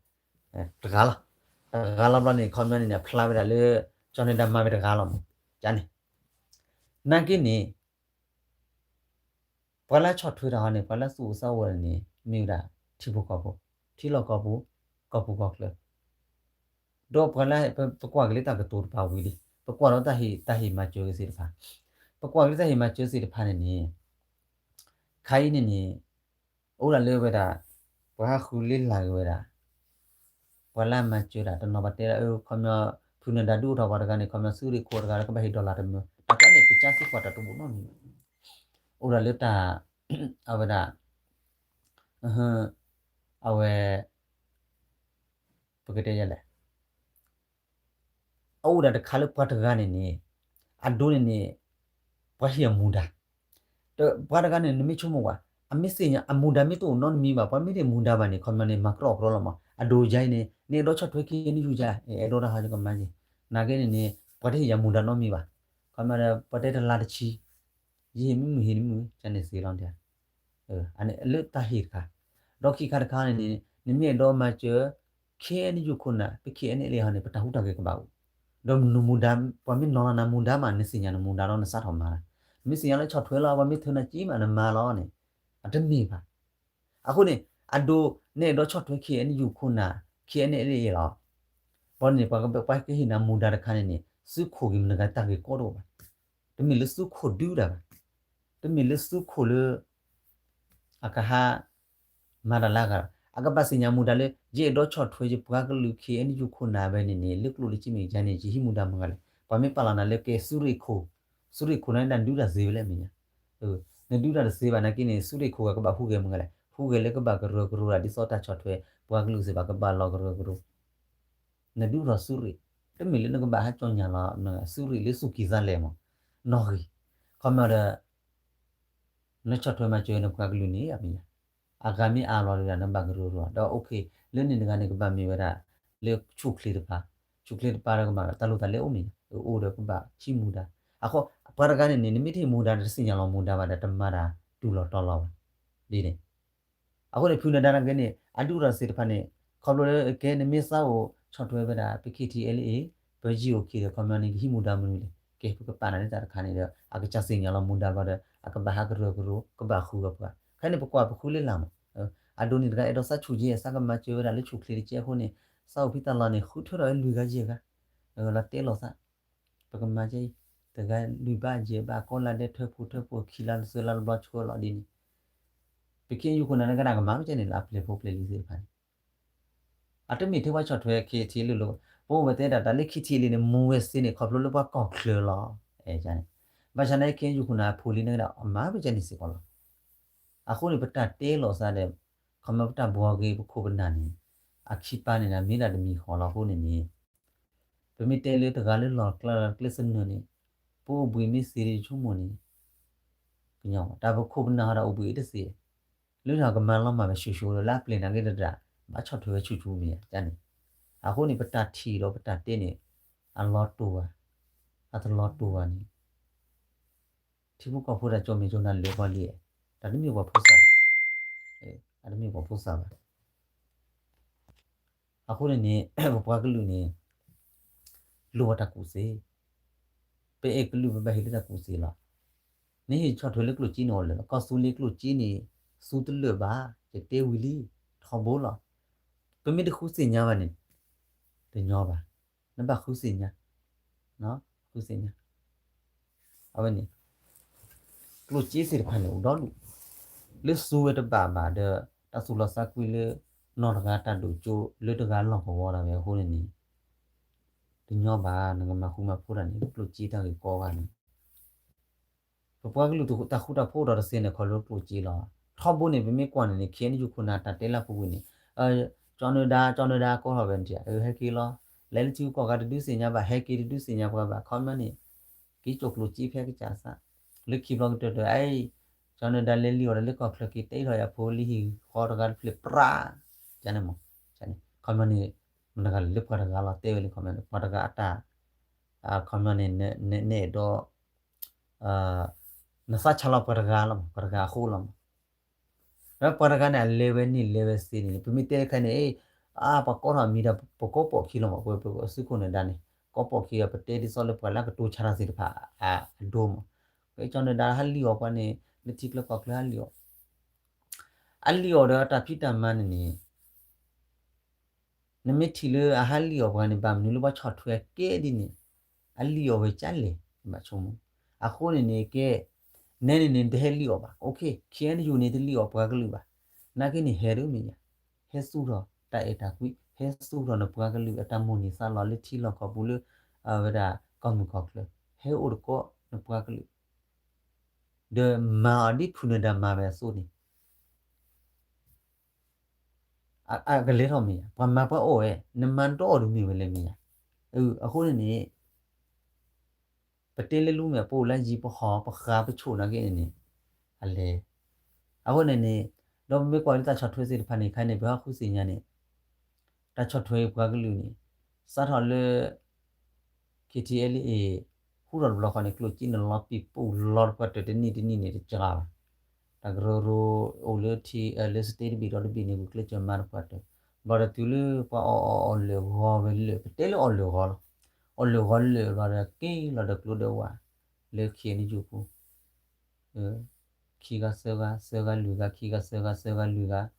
တဂၤလီၤ တဂၤလီၤဘျီန့ၣ် ခီပညီန့ၣ်န့ၣ် အဖျါဝဲဒၣ်လၢ ကၠီၤနၢၤဒါမၤဝဲတဂၤလီၤမး န့ၣ် နာ်က့န့ၣ် ပှၤလၢဆီၣ်ထွဲတၢ်ဟီန့ၣ် ပှၤလၢသူၣ်အိၣ်သးအိၣ်န့ၣ် မ့ၢ်ဝဲဒၣ်ထံဖိကီၢ်ဖိ, ထံလီၢ်ကီၢ်ပူၤ, ကီၢ်ပူၤကီၢ်ချၢ, ဒီးပှၤလၢ ပကွၢ်က့ၤလၢတၢ်ကတိၤတပၤဝံၤလံ, ပကွၢ်ဒီးတၢ်ဟ့ၣ် တၢ်ဟ့ၣ်မၤစၢၤက့ၤသ့ၣ်တဖၣ်, ပကွၢ်က့ၤလၢတၢ်ဟ့ၣ်မၤစၢၤသ့ၣ်တဖၣ်န့ၣ်န့ၣ် ခါအံၤန့ၣ်န့ၣ် အိၣ်ဒၣ်လၢဝဲဒၣ် ပှၤဟးဃုလ့လာ်က့ၤဝဲဒၣ် ပှၤလၢအမၤစၢၤတၢ်တနီၤ ပှၤတဲဒၣ် ခီပညီ ဖုနဒါဒုးအိၣ်ထီၣ်ပှၤတဂၤန့ၣ် ခီပညီ သုးရ့ၣ်ခိၣ်တဂၤလၢကဘၣ်ဟ့ၣ် dollar တမၢ, တၢ်ခါန့ၣ် ကစၢ်စ့ၢ်ကီးတၢ်တဘူၣ်နီတမံၤ, အိၣ်ဒၣ်လၢတၢ် အဝဲဒၣ် အဝဲ ပကတဲယလဲၣ် အအိၣ်ဒၣ်တခါလၢပှၤတဂၤန့ၣ်န့ၣ် အဒိန့ၣ်န့ၣ် ပှၤဟ့ၣ်အမူဒါ, ပှၤတဂၤန့ၣ် နမ့ၢ်ဆိကမိၣ်ကွၢ် အမ့ၢ်သ့ၣ်ညါ အမူဒါမ့ၢ်တအိၣ်နီတမံၤဘၣ် ပှၤမ့ၢ်တဟ့ၣ်မူဒါဘၣ်န့ၣ် ခီပညီန့ၣ် မၤကြီၢ်ကြီၢ်လီၤမး အဒိယါအံၤန့ၣ် နအဲၣ်ဒိးဆီၣ်ထွဲ KNU ယါ အဲၣ်ဒိးတၢ်ဟးကမၤယါ, နာ်က့န့ၣ်န့ၣ် ပှၤတဟ့ၣ်ယၤမူဒါနီတမံၤဘၣ်, ခီပညီဒီး ပှၤတဲတလါတဆံ ယဟ့ၣ်မ့ၢ်မုာ်ဟ့ၣ်မ့ၢ်မုာ် ကန့ၣ်သ့လီၤဒၣ်, အန့ၣ်လၢတၢ်ဟ့ၣ်တခါ, ဒီးခံခါတခါန့ၣ်န့ၣ် နမ့ၢ်အဲၣ်ဒိးမၤစၢၤ KNU ခိၣ်နၢ် ပ KNLA ဟီန့ၣ် ပတၢ်ဟူးတၢ်ဂဲၤကဘၣ်အိၣ်, ဒီးနမူဒါ ပှၤမ့ၢ်နီၤလီၤနၤမူဒါမး နသ့ၣ်ညါနမူဒါလီၤ နစးထီၣ်မၤလီၤ, မ့ၢ်သ့ၣ်ညါလၢဆီၣ်ထွဲလီၤ ပှၤမ့ၢ်ထုးနၤကံမး နမၤလီၤန့ၣ် အတမ့ၢ်ဘၣ်. အဃိန့ၣ် အဒိ နအဲၣ်ဒိးဆီၣ်ထွဲ KNU ခိၣ်နၢ် KNLA လီၤ, ဘၣ်န့ၣ် ပှၤကဟ့ၣ်နၤမူဒါတခါန့ၣ်န့ၣ် သုးခိၣ်ဂ့ၤမနုၤဂ့ၤ တၢ်ဂ့ၢ်ကီတအိၣ်ဘၣ်, တမ့ၢ်လၢသုးခိၣ်ဒုးတၢ်ဘၣ်, တမ့ၢ်လၢသုးခိၣ်လၢ အကဟး မၤတၢ်လၢအဂၤလီၤ, အကဘၣ်သ့ၣ်ညါမူဒါလၢ ယအဲၣ်ဒိးဆီၣ်ထွဲယပှၤကလုာ် KNU ခိၣ်နၢ်ဝဲန့ၣ်န့ၣ် လၢကျိၣ်လၢစ့မ့ၢ်ကယါန့ၣ် ယဟံးမူဒါမနုၤဂ့ၤလဲၣ်, ပှၤမ့ၢ်ပာ်လီၤနၤလၢကဲသုးရ့ၣ်ခိၣ်, သုးရ့ၣ်ခိၣ်န့ၣ် နဒုးတၢ်သ့ဝဲလဲၣ်မ့ၢ်ညါ, နဒုးတၢ်တသ့ဘၣ်နာ်က့န့ၣ် သုးရ့ၣ်ခိၣ်ဂၤကဘၣ်ဟူးဂဲၤမနုၤဂ့ၤလဲၣ်, ဟူးဂဲၤလၢကဘၣ်ကရၢကရိဒၣ် ဒ်သိးတၢ်ဆီၣ်ထွဲ ပှၤကလုာ်သ့ၣ်တဖၣ်ကဘၣ်လီၤကရၢကရိ နဒုးထီၣ်သုးရ့ၣ်, တမ့ၢ်လၢနကဘၣ်ဟးကၠီညၣ်လီၤ သုးရ့ၣ်လၢသူၣ်ကံၢ်သးလဲမး, နီၣ်ဂံၢ်, ခီပညီဒီး နဆီၣ်ထွဲမၤစၢၤနပှၤကလုာ်န့ၣ် အမ့ၢ်ညါ, အဂၤမ့ၢ်အါလီၤဒီး နဘၣ်ကရၢကရိ ဒီး OK လၢန့ၣ်တဂၤန့ၣ် ကဘၣ်မ့ၢ်ဝဲဒၣ် လၢဆူၣ်ချ့တဖၣ်, ဆ ဆူၣ်ချ့တပၤဒီးကမၤ တၢ်လိၣ်တၢ်လဲအိၣ်န့ၣ် အိၣ်ဒီးကဘၣ်ဟံးမူဒါ. အဃိ ပှၤတဂၤန့ၣ်န့ၣ် နမ့ၢ်တဟံးမူဒါဒီး တသ့ၣ်ညါလီၤမူဒါဘၣ်ဒီး တမၤတၢ်တူၢ်လီၤတီၤလီၤဘၣ်. ဒ်န့ၣ် အဃိန့ၣ် ဖုနဒါနာ်က့န့ၣ် အဒုၣ်ဒီးသ့ၣ်တဖၣ်န့ၣ် ခီဖျိလၢကဲနမ့ၢ်သးအိၣ်ဆီၣ်ထွဲဝဲဒၣ် ပ ခ့ထံအဲလ်အ့ ပယံၤအိၣ်ခ့ဒီး ခီပညီန့ၣ် ကဟံးမူဒါမနုၤလဲၣ် ကဲပကပာ်နၤလၢတၢ်တခါန့ၣ်ဒီး အကစၢ်သ့ၣ်ညါလီၤမူဒါဘၣ်ဒီး အကဘၣ်ဟးကရၢကရိ ကဘၣ်ဃုာ်အီၤပှၤ ခဲန့ၣ် ပကွၢ်ပဃုလၢ်လၢ်မး အဒိန့ၣ်တဂၤအဲၣ်ဒိးသးဆူၣ်က့ သးကမၤစၢၤဝဲဒၣ်လၢဆူၣ်ချ့တကဲအဃိန့ၣ် သးအိၣ်ဖံးတၢ်လီၢ်န့ၣ် ဃုထၢထီၣ်ဝဲလွံၢ်ဂၤယဲၢ်ဂၤ လီၤတဲလီၤသး ပကမၤကဲအံၤ တဂၤလွံၢ်ဘးယဲၢ်ဘး ကိးလါဒဲးထၢဖှိၣ်ထၢဖှိၣ် ခံလါလၢသၢလါတဘျီဆှၢလီၤဒ်န့ၣ် ပခ့ယုၢ်ခိၣ်နၢ်န့ၣ် ကနၣ်ကမၤမ့ၢ်ကဲန့ၣ်လီၤ အပျဲၢ်ဖိပျဲၢ်လံၤသ့ၣ်တဖၣ်န့ၣ် အတမ့ၢ်ထဲပှၤဆီၣ်ထွဲ ခ့ထံလၢလီၤ ပအိၣ်ဝဲတဲဒၣ်တၢ်လၢ ခ့ထံလံန့ၣ် မူဝဲစ့န့ၣ် ခီဖျိလၢပှၤကီၢ်ချၢလီၤ န့ၣ် ဘၣ်ဆၣ်န့ၣ် ခ့ယုၢ်ခိၣ်နၢ်အဖိလံန့ၣ်ကဒၣ် အမၤမ့ၢ်ကဲန့ၣ်စ့ၢ်ကီးလီၤ အဃိန့ၣ် ပတၢ်တဲလိာ်သးဒီး ခီမ့ၢ်ပတၢ်ဘှီက့ၤပခိၣ်ပနၢ်န့ၣ် အခံပာ်န့ၣ် မ့ၢ်ဒၣ်တမံၤဃီလီၤအဃိန့ၣ်န့ၣ် ပမ့ၢ်တဲလၢတဂၤလၢလီၢ်ကျဲလီၢ်ကျဲသနၢၣ်န့ၣ် ပအိၣ်ဘှံးမ့ၢ်သ့ဒီးဆိကမိၣ်န့ၣ် ကညီတၢ်ပခိၣ်ပနၢ်ဟီဒီးအိၣ်ဘှံးအတသ့ လၢတၢ်ကမၤလီၤမၢ်ဝဲဆူၣ်ဆူၣ်ဒီးလၢအပျဲၢ်နာ်က့တဒၣ် ဘၣ်ဆီၣ်ထွဲဝဲဆူၣ်ဆူၣ်မ့ၢ်ဧါန့ၣ် အဃိန့ၣ် ပတၢ်ထံၣ်ဒီးပတၢ်တဲန့ၣ် အလီၤတိၢ်ဘၣ် အတလီၤတိၢ်ဘၣ်န့ၣ် ထံဖိကီၢ်ဖိတၢ်ကၠီၣ်မဲာ်ကၠီၣ်နၢ်လၢပှၤလံ, တၢ်တမ့ၢ်ပှၤဖိသၣ်, တၢ်တမ့ၢ်ပှၤဖိသၣ်ဘၣ်. အဃိန့ၣ်န့ၣ် ပပှၤကလုာ်န့ၣ် လိၣ်ဝဲတၢ်ကူၣ်သ့, ပအဲၣ်ကလုာ်ပဘၣ်ဟ့ၣ်လၢတၢ်ကူၣ်သ့လီၤ. နဟ့ၣ်ဆီၣ်ထွဲလၢကျိၣ်စ့န့ၣ်အီၤလၢာ်လီၤ, ကီၢ်သူလ့ၤကျိၣ်စ့န့ၣ် သူတလၢာ်ဘၣ်, ယတဲဝံၤလံ, ထီဘိလီၤ. ပမ့ၢ်တဃုသ့ၣ်ညါဘၣ်န့ၣ် တညီဘၣ်, နဘၣ်ဃုသ့ၣ်ညါ, ဃုသ့ၣ်ညါ. အဝဲန့ၣ် ကျိၣ်စ့သ့ၣ်တဖၣ်န့ၣ်အိၣ်ဒီဒူၣ်, လၢသူဝဲတဘၣ်ဘၣ်ဒီး တၢ်သူၣ်လီၤသးကွံလၢ နီၢ်တဂၤတၢ်ဒိၣ်ကၠိလၢတဂၤလီၢ်ကဝီၤဒၣ်ဝဲအဃိန့ၣ်န့ၣ် တညီဘၣ် နကမၤဃူမၤဖိးတၢ်န့ၣ် ကျိၣ်စ့တၢ်ဂ့ၢ်ကီဂၤန့ၣ် ပပှၤကလုာ်တၢ်ဃူတၢ်ဖိးဒီးတသ့န့ၣ် ခီလၢကျိၣ်စ့လီၤ. ထီဘိန့ၣ် ပမ့ၢ်ကွၢ်န့ၣ်န့ၣ် ခ့ၣ်အဲၣ်ယူၣ်ခိၣ်နၢ်တၢ်တဲလၢပူၤကွံာ်န့ၣ် ကၠီနၢၤဒါ ကၠီနၢၤဒါကိးထီၣ်ဝဲန့ၣ် ဟဲက့ၤလီၤ. လဲၤလၢထံဂုၤကီၢ်ဂၤတဒုးသ့ၣ်ညါဘၣ် ဟဲက့ၤတဒုးသ့ၣ်ညါပှၤဘၣ် ခီပညီန့ၣ် က့ၤကၠိၣ်ကျိၣ်စ့ဖဲကစၢ်သး လၢခံဘျီကတၢၢ်တၢၢ် အံၤ ကၠီနၢၤဒါလဲၤလံအီၤဒီးလၢကီၢ်ချၢက့ၤတဲထီၣ်ယၤဖိလံဟံၣ်ဃီတဂၤတဖျၢၣ်ပြး ကန့ၣ်မး ခီပညီန့ၣ် မတၤတဂၤလဲၣ်လၢပှၤတဂၤလီၤ တဲဝဲလံ ခီပညီန့ၣ် ပှၤတဂၤအတၢ် ခီပညီန့ၣ် နအဲၣ်ဒိး နသးဆါလီၤပှၤတဂၤလီၤမး ပှၤတဂၤအဃိလီၤမး. ဒီးပှၤတဂၤန့ၣ် အလဲၤဝဲန့ၣ်လဲၤဝဲသ့န့ၣ် ပမ့ၢ်တဲတခါန့ၣ် အါ ပှၤကိးထီၣ်အမံၤဒီး ပကိးပိာ်ခံလီၤမး ပသုးခိၣ်နၢၤဒါန့ၣ် ကိးပိာ်ခံဒီး ပတဲဒ်သိးလၢပှၤလၢအကတိၤဆါတၢ်သ့ၣ်တဖၣ်အဒိမး. ကၠီနၢၤဒါဟးလံအီၤပှၤန့ၣ် လၢထံချၢကီၢ်ချၢဟးလံအီၤ အလံအီၤဒီးတၢ်ဖံးတၢ်မၤန့ၣ်န့ၣ် နမ့ၢ်ထံၣ်လၢအဟးလံအီၤပှၤန့ၣ် ဘၣ်မနုၤလၢပှၤဆီၣ်ထွဲကဲဒ်န့ၣ် အလံအီၤဝဲကလဲၣ် ဘၣ်ဆိကမိၣ်. အဃိန့ၣ်န့ၣ် ကဲ နဲန့ၣ်န့ၣ် တဟဲလံအီၤဘၣ်. အိၣ်ခ့ ခ့ၣ်အဲၣ်ယူၣ်န့ၣ် တလံအီၤပှၤကလုာ်ဘၣ်. နာ်က့န့ၣ် ဟဲဒၣ်မ့ၢ်ညါ ဟဲသူၣ်ထီၣ်တၢ်အဲၣ်တၢ်ကွံ ဟဲသူၣ်ထီၣ်နပှၤကလုာ်အတၢ်မိၣ်န့ၢ်သးလီၤလၢထံလီၢ်ကီၢ်ပူၤလၢ အဝဲဒၣ်ကီၢ်မုၢ်ကီၢ်ချၢ ဟဲအိၣ်တကီၢ်နပှၤကလုာ် ဒီးမၤအီၤဒ်ဖုနၢၤဒါမၤဝဲအသိးန့ၣ် အကလဲၤထီၣ်မ့ၢ်ယါ ပှၤမၤပှၤအီၣ်ဝဲ နမၤတအီၣ်ဒုးမ့ၢ်ဝဲလဲၣ်မ့ၢ်ယါ. အဃိန့ၣ်န့ၣ် ပတဲလၢလူမ့ၢ်ပအိၣ်လၢယံၤပဟီၣ်ပဃါပဆိၣ်နာ်က့န့ၣ်န့ၣ် အလဲၤ အဃိန့ၣ်န့ၣ် ဒီးပမ့ၢ်ကွၢ်လၢတၢ်ဆီၣ်ထွဲသ့ၣ်တဖၣ်န့ၣ် ခါန့ၣ် ပဟးဃုသ့ၣ်ညါန့ၣ် တၢ်ဆီၣ်ထွဲပှၤကလုာ်န့ၣ် စးထီၣ်လၢ ခ့ၣ်ထံၣ်အဲၣ်လ့ၣ်အ့ၣ် ဟူထီၣ်တဘျီဃီန့ၣ် ကျိၣ်စ့န့ၣ်လီၤပံာ်ပူၣ်လီၤတပှၢ်တၢၢ်တနံၣ်တနံၣ်န့ၣ်တကလီၤဘၣ်. တၢ်ကရၢကရိအိၣ်လၢထံ လၢ state တဘ့ၣ်ဒီးတဘ့ၣ်န့ၣ် ဂုာ်ကျဲးစၢးမၤတပှၢ်တၢၢ် ဘျီဒီးတုၤလၢပှၤအီၣ်အီၣ်အီၣ်လၢာ်ဂီၤဝဲလၢာ် ပတဲလၢအီၣ်လၢာ်ဂီၤလီၤ. အီၣ်လၢာ်ဂီၤလၢာ်ဘျီဒီးက့ၤလီၤဒီးကျိဒီးဝၣ် လၢ ခ့ၣ်အဲၣ်ယူၣ်ပူၤ ခံဂၤသၢဂၤ သၢဂၤလွံၢ်ဂၤ ခံဂၤသၢဂၤ သၢဂၤလွံၢ်ဂၤ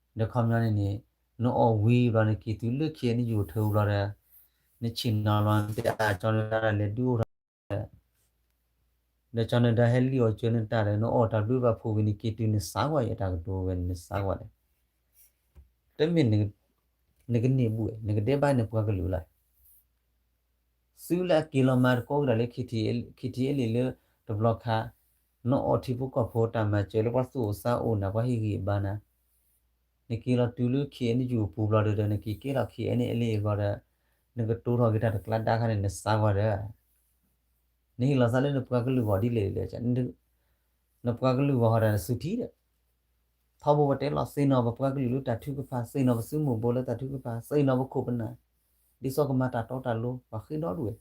ဒီးခီပညီန့ၣ်န့ၣ် နအီၣ်ဝံၤဘျီန့ၣ် က့ၤတုၤလၢ ခ့ၣ်အဲၣ်ယူၣ်ထၢဘျီဒီး နဆ့ၣ်နီၤလီၤ နတဲအါ ကၠီနၢၤဒါလဲၤဒုးအိၣ်ထီၣ် ဒီးကၠီနၢၤဒါဟဲလံအီၤကၢနတၢ်ဒီး နအီၣ်တၢ်ဘျုးဘၣ်ဖှိၣ်ဝံၤန့ၣ် က့ၤတုၤနစးကွၢ်အံၤ အတၢ်ကတိၤဝဲန့ၣ် နစးကွၢ်ဒီး တမ့ၢ် နကန့ၢ်ဘူး နကဒဲးဘၣ်နပှၤကလုာ်လီၤ. သုလၢအက့ၤလီၤမၤသကိးကဒီးလၢ ခ့ၣ်ထံၣ်အဲၣ်လ့ၣ်လၢတဘျီခါ နအီၣ်ထံဖိကီၢ်ဖိတၢ်မၤစၢၤလၢပှၤသူၣ်အိၣ်သးအိၣ်နၤ ပှၤဟ့ၣ်ဂံၢ်ဘါနၤ နက့ၤလီၤတုၤလၢ ခ့ၣ်အဲၣ်ယူၣ်အပူၤဘျီဒီး နက့ၤကဲထီၣ် ခ့ၣ်အဲၣ်လ့ၣ်အဂီၢ်ဒီး နကတိၤထီၣ်က့ၤတၢ်တကျါဒါခါန့ၣ် နစးကွၢ်ဒီး နဟ့ၣ်လီၤသးလၢနပှၤကလုာ်ဂီၢ်ဒ်လဲၣ်လဲၣ် နပှၤကလုာ်ဂီၢ်ဟီဒီးနသုထံၣ်ဒီး ထီဘိပတဲလီၤ သ့ၣ်နီၣ်ပပှၤကလုာ်လၢတၢ်ထုကဖၣ် သ့ၣ်နီၣ်ပသုးမုၢ်ဘိလၢတၢ်ထုကဖၣ် သ့ၣ်နီၣ်ပခိၣ်ပနၢ် ဒ်သိးကမၤတၢ်တီတၢ်လိၤ ပှၤဃ့ဒီဒူၣ်ဝဲ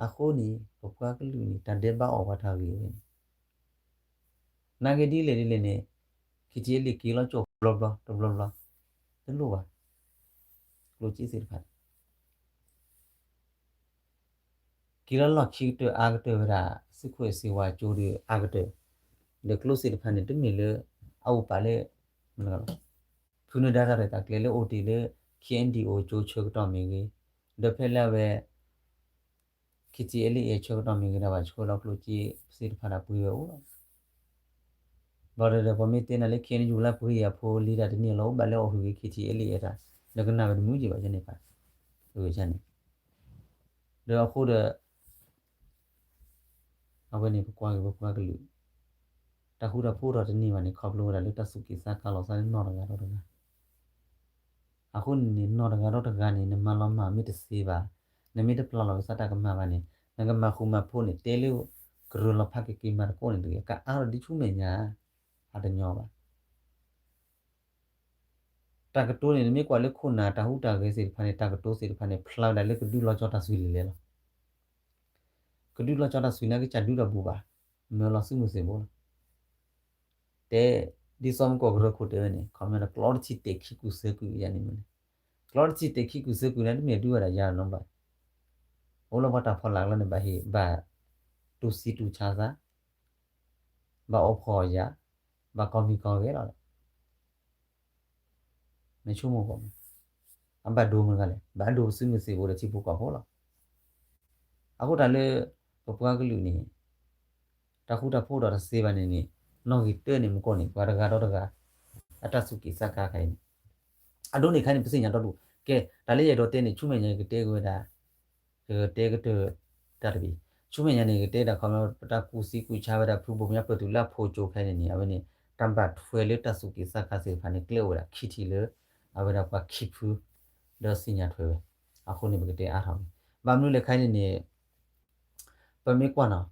အဃိန့ၣ် ပပှၤကလုာ်န့ၣ် တၢ်ဒဲးဘးအီၣ်ပှၤတၢ်ဂ့ၢ်ဝဲန့ၣ် နာ်က့ဒ်လဲၣ်ဒ်လဲၣ်န့ၣ် KTLA က့ၤလီၤကၠိဘျီဘျီတဘျီဘျီ တလိၣ်ဘၣ် ကျိၣ်စ့သ့ၣ်တဖၣ်န့ၣ် က့ၤလီၤလီၢ်ခံကတၢၢ်အါကတၢၢ်ဝဲဒၣ် သုးခိၣ်အဲၣ်စ့ဝါကၠိဒီးအါကတၢၢ် ဒီးကျိၣ်စ့တဖၣ်န့ၣ် တမ့ၢ်လၢ အအိၣ်ပာ်လၢ ဖုနၢၤဒါတၢ်ရဲၣ်တၢ်ကျဲၤလၢအိၣ်တ့ၢ်လၢ KNDO ကၠိဆၢကတီၢ်မ့ၢ်ဂ့ၤ, ဒီးဖဲလၢအဝဲ KTLA ဆၢကတီၢ်မ့ၢ်ဂ့ၤဒၣ်ဘၣ်ဆှၢလီၤကျိၣ်စ့စ့တဖၣ်ဒၣ်ပှ့ၤဝဲအိၣ်လီၤ. ဘၣ်ဒီးပှၤမ့ၢ်တဲနၤလၢ KNU လၢပှ့ၤယၤဖိလံတၢ်တန့ၢ်လီၤ အိၣ်ဘၣ်လၢအီၣ်ဟုၣ်ဂ့ၤ KTLA တၢ် ဒီးကနၣ်ဝဲတမုာ်က့ၤဘၣ်န့ၣ် ဒီးအဃိဒီး အဝဲန့ၣ်ပကွၢ်က့ၤပပှၤကလုာ် တၢ်ဃူတၢ်ဖိးထီၣ်တန့ၢ်ဘၣ်န့ၣ် ခီဖျိဝဲဒၣ်လၢတၢ်သူၣ်က့ၣ်သးကါလီၤသးလၢနီၢ်တဂၤဒီးတဂၤ အဃိန့ၣ်န့ၣ် နီၢ်တဂၤဒီးတဂၤန့ၣ် နမၤလီၤမၢ်မ့ၢ်တသ့ဘၣ်, နမ့ၢ်တပျၢ်လီၤက့ၤသးတၢ်ကမၣ်ဘၣ်န့ၣ် နကမၤဃူမၤဖိးန့ၣ် တဲလၢ ကရၢလီၤဖးက့ၤက့ၤမၤတကိးန့ၣ်တဂ့ၤ ကအါထီၣ်ဒ်ဆူမဲာ်ညါ အတညီဘၣ် တၢ်ကတိၤန့ၣ် နမ့ၢ်ကွၢ်လၢခိၣ်နၢ်တၢ်ဟူးတၢ်ဂဲၤသ့ၣ်တဖၣ်န့ၣ် တၢ်ကတိၤသ့ၣ်တဖၣ်န့ၣ် ဖျါဝဲဒၣ်လၢကဒုးလီၤကၠီတၢ်သွံၣ်လံၤလဲၣ်လီၤ. ကဒုးလီၤကၠီတၢ်သွံၣ်န့ၣ် ကစၢ်ဒုးတၢ်ဘူၣ်ဘၣ်, မၢလီၤစုမုၢ်သံၣ်ဘိလီၤ. တဲ ဒ်စီၤမကီၢ်ကရၢခိၣ်တဲဝဲန့ၣ် ခီပညီဒီးကျီတထံၣ်တဲာ်ခံကူၣ်သၢကူၣ်ယါန့ၣ်မ့ၢ်န့ၣ်, ကျီတထံၣ်တဲာ်ခံကူၣ်သၢကူၣ်န့ၣ် တမ့ၢ်ဒုးဝဲဒၣ်ယါနီဘၣ်. အိၣ်လၢပှၤတၢ်ဖီလာ်လီၤန့ၣ် ဘၣ်ဟ့ၣ် ဘၣ်တူၢ်စံတူၢ်ဆါသး ဘၣ်အိၣ်ဖှီၣ်ယာ်, ဘၣ်ကီၢ်မံၤကီၢ်ဂဲၤလီၤ. မ့ၢ်ဆိကမိၣ်ကီး, အဘၣ်ဒိမတၤတဂၤလဲၣ်, ဘၣ်ဒိပစုမုၢ်သံၣ်ဘိဒီးထံဖိကီၢ်ဖိလီၤ. အဃိတၢ်လၢ ပပှၤကလုာ်န့ၣ် တၢ်ဃူတၢ်ဖိးဒီးတသ့ဘၣ်န့ၣ်န့ၣ်, နီၣ်ဂံၢ်တၢန့ၣ်မူကီၢ်န့ၣ် ပှၤတဂၤဒီးတဂၤ အတၢ်သူၣ်က့ၣ်သးကါခဲအံၤန့ၣ်, အဒိန့ၣ်ခဲအံၤန့ၣ် ပသ့ၣ်ညါဒီဒူၣ်, ကဲ တၢ်လၢယအဲၣ်ဒိးတဲန့ၣ် ဆူမဲာ်ညါယကတဲက့ၤဝဲဒၣ် ယကတဲကတၢၢ်တၢ်တဘ့ၣ်, ဆူမဲာ်ညါန့ၣ် ယကတဲဒၣ်ခီဖျိ ပတၢ်ကူၣ်သံကူၣ်ဆါဝဲဒၣ် ဖုဘိၣ်မၠါပၢၢ်တုၤလၢအဖိကၠိခဲအံၤန့ၣ်န့ၣ် အဝဲန့ၣ် တၢ်ဘၣ်ထွဲလၢတၢ်သူၣ်က့ၣ်သးကါသ့ၣ်တဖၣ်န့ၣ် ကျဲအိၣ်ဝဲဒၣ်ခံထံၣ်လၢ အဝဲဒၣ်ပှၤခံဖု ဒီးသ့ၣ်ညါထွဲဝဲ, အဃိန့ၣ် ပကတဲအါထီၣ်က့ၤ, ဘၣ်မနုၤလဲၣ်ခဲအံၤန့ၣ်န့ၣ် ပမ့ၢ်ကွၢ်နီၤ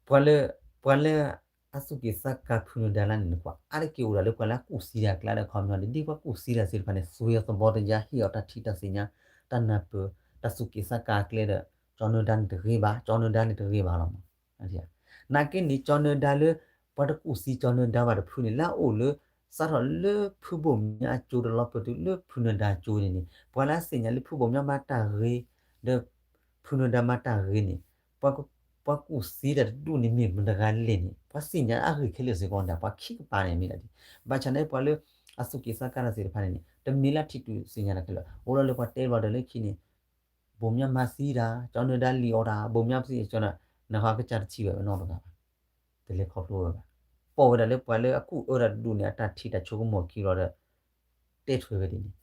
ပှၤလၢ ပှၤလၢအသူၣ်က့ၣ်သးကါဖုနၢၤဒါလၢန့ၣ်န့ၣ် ကွၢ်အါတက့ၢ်အိၣ်ဒၣ်လၢပှၤလၢအကူၣ်သံတၢ်ကျါဒီး ခီပညီန့ၣ် ဒ်ပှၤကူၣ်သံတၢ်သ့ၣ်တဖၣ်န့ၣ် သွံၣ်အီၤသဘီတယါ ဟ့ၣ်အီၤတၢ်ထံၣ်တၢ်သ့ၣ်ညါ တၢ်နၢ်ပၢၢ် တၢ်သူၣ်က့ၣ်သးကါအကျဲဒီး ကၠီနၢၤဒါန့ၣ်တဂ့ၤဘၣ် ကၠီနၢၤဒါန့ၣ်တဂ့ၤဘၣ်လီၤ. နာ်က့န့ၣ် ကၠီနၢၤဒါလၢ ပှၤတကူၣ်သံကၠီနၢၤဒါဘၣ်တဖုန့ၣ် လၢအအိၣ်လၢ စးထီၣ်လၢဖုဘိၣ်မၠါအကၠိတလီၤပၢၢ်တုၤလၢဖုနၢၤဒါအကၠိန့ၣ်န့ၣ် ပှၤလၢအသ့ၣ်ညါလၢဖုဘိၣ်မၠါမၤတၢ်ဂ့ၤ ဒီး ဖုနၢၤဒါမၤတၢ်ဂ့ၤန့ၣ် ပှၤကူၣ်သံတၢ်တဒူၣ်န့ၣ်မ့ၢ်မတၤတဂၤလဲၣ်န့ၣ် ပှၤသ့ၣ်ညါအဂ့ၢ်ခဲလၢာ်စ့ၢ်ကီးန့ၣ် ပှၤခံကပၤန့ၣ်မ့ၢ်ဒၣ်ဒ် ဘၣ်ဆၣ်န့ၣ် ပှၤလၢအသူၣ်က့ၣ်သးကါတၢ်သ့ၣ်တဖၣ်န့ၣ်န့ၣ် တမ့ၢ်လၢထံၣ်တူၢ်သ့ၣ်ညါတၢ်ခဲလၢာ် အိၣ်လီၤလၢပှၤတဲဘျီဒီးလၢခံန့ၣ် ဘိၣ်မၠါမၤသံတၢ် ကၠီနၢၤဒါလံၣ်အီၣ်တၢ် ဘိၣ်မၠါသံကၠီနၢၤဒါ နဟးကစၢ်တထံၣ်ဘၣ်နီတဂၤဘၣ် တလဲၤခီဖျိဝဲဘၣ်. ပိာ်ဝဲဒၣ်လၢပှၤလၢအကူၣ်အၢတၢ်တဒူၣ်န့ၣ် အတၢ်ထံၣ်တၢ်ဆိကမိၣ်ခံလီၤဒီး တဲထွဲဝဲဒ်န့ၣ်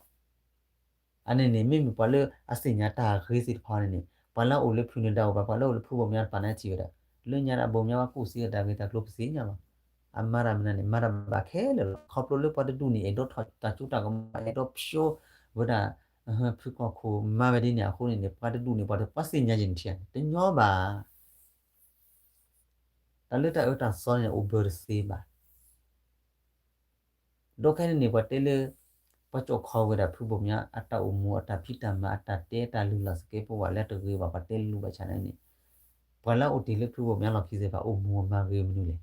အန့ၣ်န့ၣ် မ့မ့ၢ်ပှၤလၢအသ့ၣ်ညါတၢ်ဂ့ၤသ့ၣ်တဖၣ်န့ၣ်န့ၣ် ပှၤလၢအအိၣ်လၢဖုနၢၤဒါအိၣ်ဘၣ် ပှၤလၢအအိၣ်လၢဖုဘိၣ်မၠါတပၤန့ၣ်ထံၣ်ဝဲဒၣ် လၢညါဒၣ်ဘိၣ်မၠါပှၤကူၣ်သံအတၢ်ဂ့ၤတၢ်ကျိၤပသ့ၣ်ညါလီၤ. အမၤတၢ်မနုၤန့ၣ် မၤတၢ်ဘၣ်ခဲလၢာ်လီၤ. ခီဖျိလၢပှၤတဒူၣ်န့ၣ် အဲၣ်ဒိးထီၣ်တၢ်စိတၢ်ကမီၤ အဲၣ်ဒိးဖျိဝဲဒၣ် ဖုကီၢ်ခိၣ်မၤဝဲဒ်န့ၣ်အဃိန့ၣ်န့ၣ် ပှၤတဒူၣ်န့ၣ် ပှၤတ ပှၤသ့ၣ်ညါယဲၢ်န့ၣ်ထံၣ် တညီဘၣ် တၢ်လၢတၢ်အၢတၢ်သီန့ၣ် အိၣ်ဘၢတသ့ဘၣ်. ဒီးခဲအံၤန့ၣ်န့ၣ် ပှၤတဲလၢ ပှၤကၠိၣ်ခီဝဲဒၣ်ဖုဘိၣ်မၠါ အတၢ်အိၣ်မူ အတၢ်ဖံးတၢ်မၤ အတၢ်တဲ အတၢ်လုၢ်လၢ်သကဲးပဝးလၢအတဂ့ၤဘၣ် ပှၤတဲလူၤဘၣ်ဆၣ်န့ၣ်န့ၣ် ပှၤလၢအအိၣ်တ့ၢ်လၢဖုဘိၣ်မၠါလီၢ်ခံသ့ၣ်တဖၣ် အိၣ်မူအမၤဂ့ၤမနုၤလဲၣ်.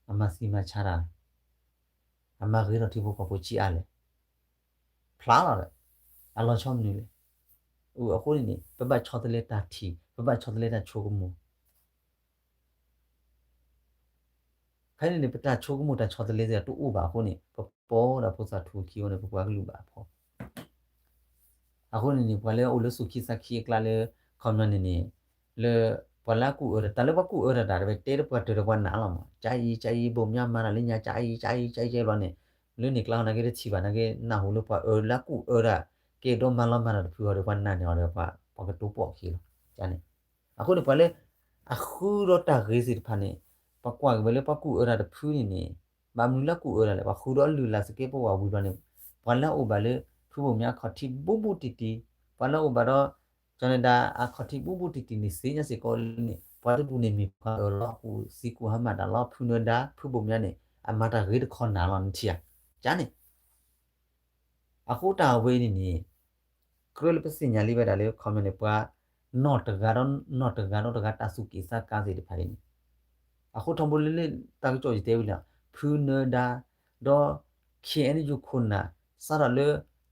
အမၤသံမၤဆါတၢ် အမၤဂ့ၤထီၣ်ထံဖိကီၢ်ဖိဆံးအါလဲၣ်. ဖျါလီၤဒီး အလီၤဆီမနုၤလဲၣ်. အဃိန့ၣ်န့ၣ် ပဘၣ်ဆီတလဲတၢ်ထံၣ် ပဘၣ်ဆီတလဲတၢ်ဆိကမိၣ် ခဲအံၤန့ၣ်န့ၣ် ပတၢ်ဆိကမိၣ်တၢ်ဆီတလဲသ့ၣ်တအိၣ်ဘၣ်အဃိန့ၣ် ပပိာ်ဒၣ်ဖိသၣ်ထူၣ်ခံအိၣ်န့ၣ် ပပှၤကလုာ်ဘၣ်အဖီ အဃိန့ၣ်န့ၣ် ပှၤလၢအအိၣ်လၢသူၣ်ခံသးခံအကျါလၢ ခီပညီန့ၣ်န့ၣ် လၢ ပှၤလၢအကူၣ်အၢတၢ် တၢ်လၢပှၤကူၣ်အၢတၢ်တၢ် တဲတပှၤတၢၢ်ဒီးပှၤနာ်လီၤမး ကၠါအံၤ ကၠါအံၤ ဘိၣ်မၠါမၤတၢ်လၢညါ ကၠါအံၤ ကၠါအံၤ ကၠါအံၤ ကၠါအံၤဘျီန့ၣ် လၢန့ၣ်ကျါဟီန့ၣ်က့တထံၣ်ဘၣ်န့ၣ်က့ နၢ်ဟူလၢပှၤအၢလၢအကူၣ်အၢတၢ် ကဲဒိးမၤလီၤမၤတၢ်တဖုဟီဒီး ပှၤနာ်န့ၢ်အီၤဒီး ပှၤကတိၤပိာ်အခံလီၤန့ၣ်. အဃိန့ၣ် ပှၤလၢ အဃုဒီးတၢ်ဂ့ၤသ့ၣ်တဖၣ်န့ၣ် ပှၤကွၢ်က့ၤဝဲလၢပှၤကူၣ်အၢတၢ်တဖုန့ၣ်န့ၣ် ဘၣ်မနုၤလၢအကူၣ်အၢတၢ်လဲၣ် ပှၤဃုဒီးလုၢ်လၢ်သကဲးပဝးဝံၤဘျီန့ၣ် ပှၤလၢအအိၣ်ဘၣ်လၢ ဖုဘိၣ်မၠါအခီၣ်ထံးဘူးဘူးတံၢ်တံၢ် ပှၤလၢအအိၣ်ဘၣ်ဒီး ကၠီနၢၤဒါအခီၣ်ထံးဘူးဘူးတံၢ်တံၢ်န့ၣ် သ့ၣ်ညါစ့ၢ်ကီးလၢန့ၣ် ပှၤတဒူၣ်န့ၣ်မ့ၢ်ပှၤအၢလီၤ ကူၣ်သံကူၣ်ဟါမၢ်တၢ်လီၤ ဖုနၢၤဒါ ဖုဘိၣ်မၠါန့ၣ် အမၤတၢ်ဂ့ၤတခီနၤလီၤ နထံၣ်ဧါ ကန့ၣ် အဃိတၢ်အဝဲန့ၣ်န့ၣ် ကြၢးလၢပသ့ၣ်ညါလံဝဲဒၣ်လၢ ခီမီန့ၣ် ပှၤနီၢ်တဂၤဒီးနီၢ်တဂၤဒီးတဂၤ တၢ်သူၣ်က့ၣ်သးကါသ့ၣ်တဖၣ်အံၤန့ၣ် အဃိထီဘိလၢလၢတၢ်ကစီၣ်ယတဲဝံၤလံ ဖုနၢၤဒါ ဒီး ခ့ၣ်အဲၣ်ယူၣ်ခိၣ်နၢ် စးထီၣ်လၢ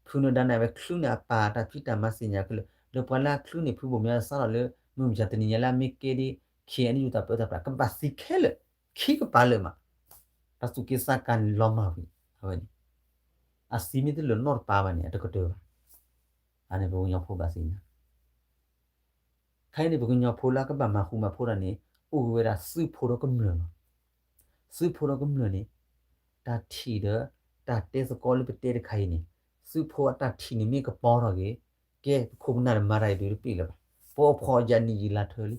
ဖုနၢၤဒါန့ၣ် အဝဲချုးန့ၢ်အပၢ်တၢ်ဖံးတၢ်မၤသ့ၣ်ညါခဲလၢာ် ဒီးပှၤလၢအချုးန့ၢ်ဖုဘိၣ်မၠါ စးထီၣ်လၢ မုၢ်မဆါတနံၤညါလၢအမ့ၢ်ကဲဒ် ခ့ၣ်အဲၣ်ယူၣ်တၢ်ပၢတၢ်ပြး ကဘၣ်သံခဲလၢာ် ခံကပၤလၢာ်မး တၢ်သူၣ်က့ၣ်သးကါန့ၣ်လီၤမၢ်ဝံၤ အဝဲန့ၣ် အသံမ့ၢ်တလၢာ်နီတပၤဘၣ်န့ၣ် အတကတၢၢ်ဘၣ်. အန့ၣ်ပှၤကညီဖိဘၣ်သ့ၣ်ညါ ခဲအံၤန့ၣ် ပှၤကညီဖိလၢအကဘၣ်မၤဃူမၤဖိးတၢ်န့ၣ် အိၣ်က့ၤဝဲဒၣ်သုးဖိဒီးကမျၢၢ်လီၤ. သုးဖိဒီးကမျၢၢ်န့ၣ် တၢ်ထံၣ်ဒီး တၢ်တဲသကိးလၢပတဲတခါအံၤန့ၣ် သုးဖိအတၢ်ထံၣ်န့ၣ်မ့ၢ်ကပီၤထီၣ်က့ၤ ကဲပခိၣ်ပနၢ်တမၤတၢ်အံၤဒုးတပ့ၢ်လၢၤဘၣ်. ပအီၣ်ဖှီၣ်ယၣ်နံၣ်ယံာ်လါထၢလံ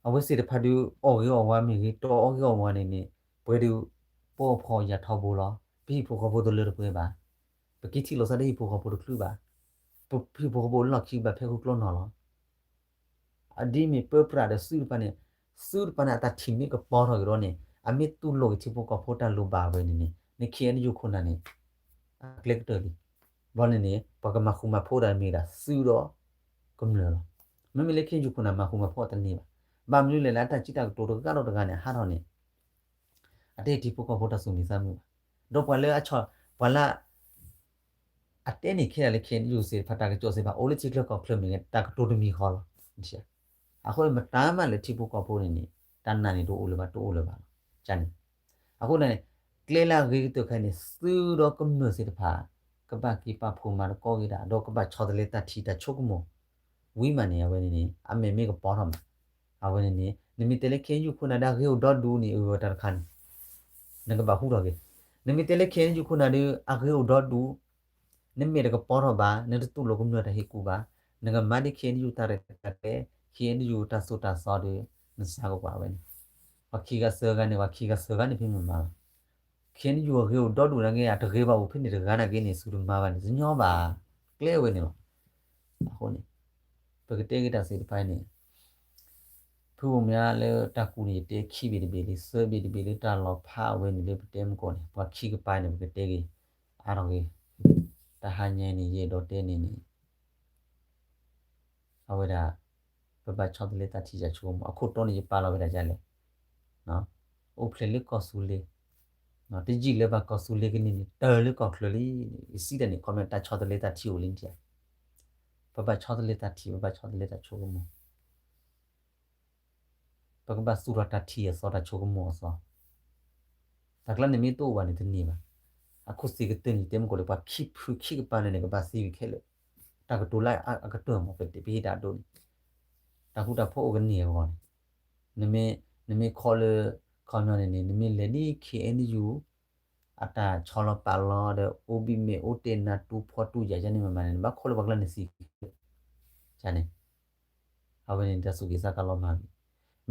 အဝဲသ့ၣ်တဖၣ်ဒုး အီၣ်ဂ့ၤအီၣ်ဝါမ့ၢ်ဂ့ၤ တအီၣ်ဂ့ၤအီၣ်ဝါန့ၣ်န့ၣ် ပှဲၤဒုး ပအီၣ်ဖှီၣ်ယၣ်ထီဘိလီၤ. ပဟံၣ်ဖိဃီဖိတလၢတပှဲၤဘၣ်. ပက့ၤထံၣ်လိာ်သးဒီးဟံၣ်ဖိဃီဖိတချုးဘၣ်. ပဟံၣ်ဖိဃီဖိလီၢ်ခံကဘၣ်ဖဲဃုကျိနီၢ်လီၤ. အဒ်မ့ၢ်ပၢပြးဒီးသုးတပၤန့ၣ် အတၢ်ထံၣ်မ့ၢ်ကပီၤထီၣ်က့ၤဒီးန့ၣ် အမ့ၢ်တူၢ်လိာ်က့ၤထံဖိကီၢ်ဖိတၢ်လိၣ်ဘၣ်ဝဲန့ၣ်န့ၣ် နခ့ၣ်အဲၣ်ယူၣ်ခိၣ်နၢ်န့ၣ် အကျဲကတၢၢ်လံ. ဘျီန့ၣ်န့ၣ် ပှၤကမၤဃူမၤဖိးတၢ်မ့ၢ်ဒၣ်သုးဒီးကမျၢၢ်လီၤ. မ့မ့ၢ်လၢခ့ၣ်အဲၣ်ယူၣ်ခိၣ်နၢ်မၤဃူမၤဖိးတန့ၢ်ဘၣ်. ဘၣ်မနုၤလဲၣ်လၢအတၢ်စံးတၢ်ကတိၤတဂၤဒီးတဂၤန့ၣ် ဟးထီၣ်န့ၣ် အတဟ့ၣ်ထံဖိကီၢ်ဖိတၢ်သူၣ်မံသးမုာ်ဘၣ်. ဒီးပှၤလၢအဆီၣ် ပှၤလၢ အတဲန့ၢ်ခဲလၢာ်လၢ ခ့ၣ်အဲၣ်ယူၣ်သ့ၣ်တဖၣ် တၢ်ကစီၣ်သ့ၣ်တဖၣ် အိၣ်လၢထံချၢကီၢ်ချၢမ့ၢ်ဂ့ၤ တၢ်ကတိၤတမံၤဃီလီၤ. အဃိန့ၣ်မတၤမးလၢထံဖိကီၢ်ဖိန့ၣ်န့ၣ် တၢ်နာ်န့ၣ်တအိၣ်လၢၤဘၣ် တအိၣ်လၢၤဘၣ်လီၤ. န့ၣ် အဃိန့ၣ် ကျဲလၢအဂ့ၤကတၢၢ်ခဲအံၤန့ၣ် သုးဒီးကမျၢၢ်သ့ၣ်တဖၣ် ကဘၣ်က့ၤပာ်ဖှိၣ်မၤသကိးက့ၤတၢ် ဒီးကဘၣ်ဆီတလဲတၢ်ထံၣ်တၢ်ဆိကမိၣ် ဝံၤမးန့ၣ် အဝဲန့ၣ်န့ၣ် အမဲာ်မ့ၢ်ကပီၤထီၣ်မး အဝဲန့ၣ်န့ၣ် နမ့ၢ်တဲလၢ ခ့ၣ်အဲၣ်ယူၣ်ခိၣ်နၢ်ဒၣ်ဂ့ၤအိၣ်ဒီဒူၣ်န့ၣ် အဝဲတၢ်တခါန့ၣ် နကဘၣ်ဟူးထီၣ်က့ၤ. နမ့ၢ်တဲလၢ ခ့ၣ်အဲၣ်ယူၣ်ခိၣ်နၢ်ဒီး အဂ့ၤအိၣ်ဒီဒူၣ် နမဲာ်တကပီၤထီၣ်ဘၣ် နတတူၢ်လိာ်ကမျၢၢ်တၢ်ဟ့ၣ်ကူၣ်ဘၣ် နကမၤဒ် ခ့ၣ်အဲၣ်ယူၣ်တၢ်ရဲၣ်တၢ်ကျဲၤ ခ့ၣ်အဲၣ်ယူၣ်တၢ်သိၣ်တၢ်သီဒီး နစးကကွၢ်ဝဲန့ၣ် ပှၤခံဂၤသၢဂၤန့ၣ် ပှၤခံဂၤသၢဂၤန့ၣ် ဖဲမ့ၢ်မၤလီၤ. ခ့ၣ်အဲၣ်ယူၣ်အဂ့ၤအိၣ်ဒီဒူၣ်နာ်က့ အတဂ့ၤဘၣ်အိၣ်ဖဲန့ၣ်တဂၤနာ်က့န့ၣ် သုတမၤဘၣ်န့ၣ် တညီဘၣ်. ကျဲဝဲန့ၣ်လီၤ. အဃိန့ၣ် ပကတဲက့ၤတၢ်သ့ၣ်တဖၣ်န့ၣ် ဖုဘိၣ်မၠါလၢတၢ်ကူၣ်န့ၣ် ယတဲခံဘ့ၣ်တဘ့ၣ်လံ သၢဘ့ၣ်တဘ့ၣ်လၢတၢ်လီၤဖးအဝဲန့ၣ်လၢပတဲမုၢ်ကီၢ်န့ၣ် ပှၤခံကပၤန့ၣ် ပကတဲက့ၤ အါထီၣ်က့ၤ တဟါညါအံၤန့ၣ် ယအဲၣ်ဒိးတဲန့ၣ်န့ၣ် အဝဲဒၣ် ပဘၣ်ဆီတလဲတၢ်ထံၣ်တၢ်ဆိကမိၣ် အခိၣ်တီန့ၣ် ယပာ်လီၤဝဲဒၣ်ဒ်လဲၣ် အိၣ်ဖျဲၣ်လၢကီၢ်သူလ့ၤ တယံာ်လၢၤဘၣ်ကီၢ်သူလ့ၤကန့ၢ်န့ၣ် တၢၢ်လၢကီၢ်ချၢလံန့ၣ် ယစံးတၢ်န့ၣ် ခီမ့ၢ်တၢ်ဆီတလဲတၢ်ထံၣ်အိၣ်လံန့ၣ် ပဘၣ်ဆီတလဲတၢ်ထံၣ် ပဘၣ်ဆီတလဲတၢ်ဆိကမိၣ် ပကဘၣ်သူၣ်ထီၣ်တၢ်ထံၣ်အသီ တၢ်ဆိကမိၣ်အသီ တၢ်ကျါန့ၣ်မ့ၢ်တအိၣ်ဘၣ်န့ၣ်တန့ၢ်ဘၣ်. အခိၣ်သ့ၣ်ကတၢၢ်န့ၣ် တဲမုၢ်ကီၢ်လၢ ပှၤခံဖုခံကပၤန့ၣ်န့ၣ် ကဘၣ်သံဝံၤခဲလၢာ်. တၢ်ကတိၤလၢအကတၢၢ်မး ပဟ့ၣ်တၢ်အဒိန့ၣ် တၢ်ဃူတၢ်ဖိးအိၣ်ကန့ၢ်အဂီၢ်န့ၣ် နမ့ၢ် နမ့ၢ်ခီလၢ ခီပညီန့ၣ်န့ၣ် နမ့ၢ်လဲၤဒ် ခ့ၣ်အဲၣ်ယူၣ် အတၢ်ဆီလီၤပာ်လီၤဒီး အိၣ်ဘံၣ်မ့ၢ်အိၣ်တဲာ်နးတူဖိတူယာ်ယါန့ၣ်မးမးန့ၣ် နဘၣ်ခီလၢပှၤကျါန့ၣ်သံ န့ၣ် အဝဲန့ၣ်တၢ်သူၣ်က့ၣ်သးကါလီၤမၢ်ဝံၤ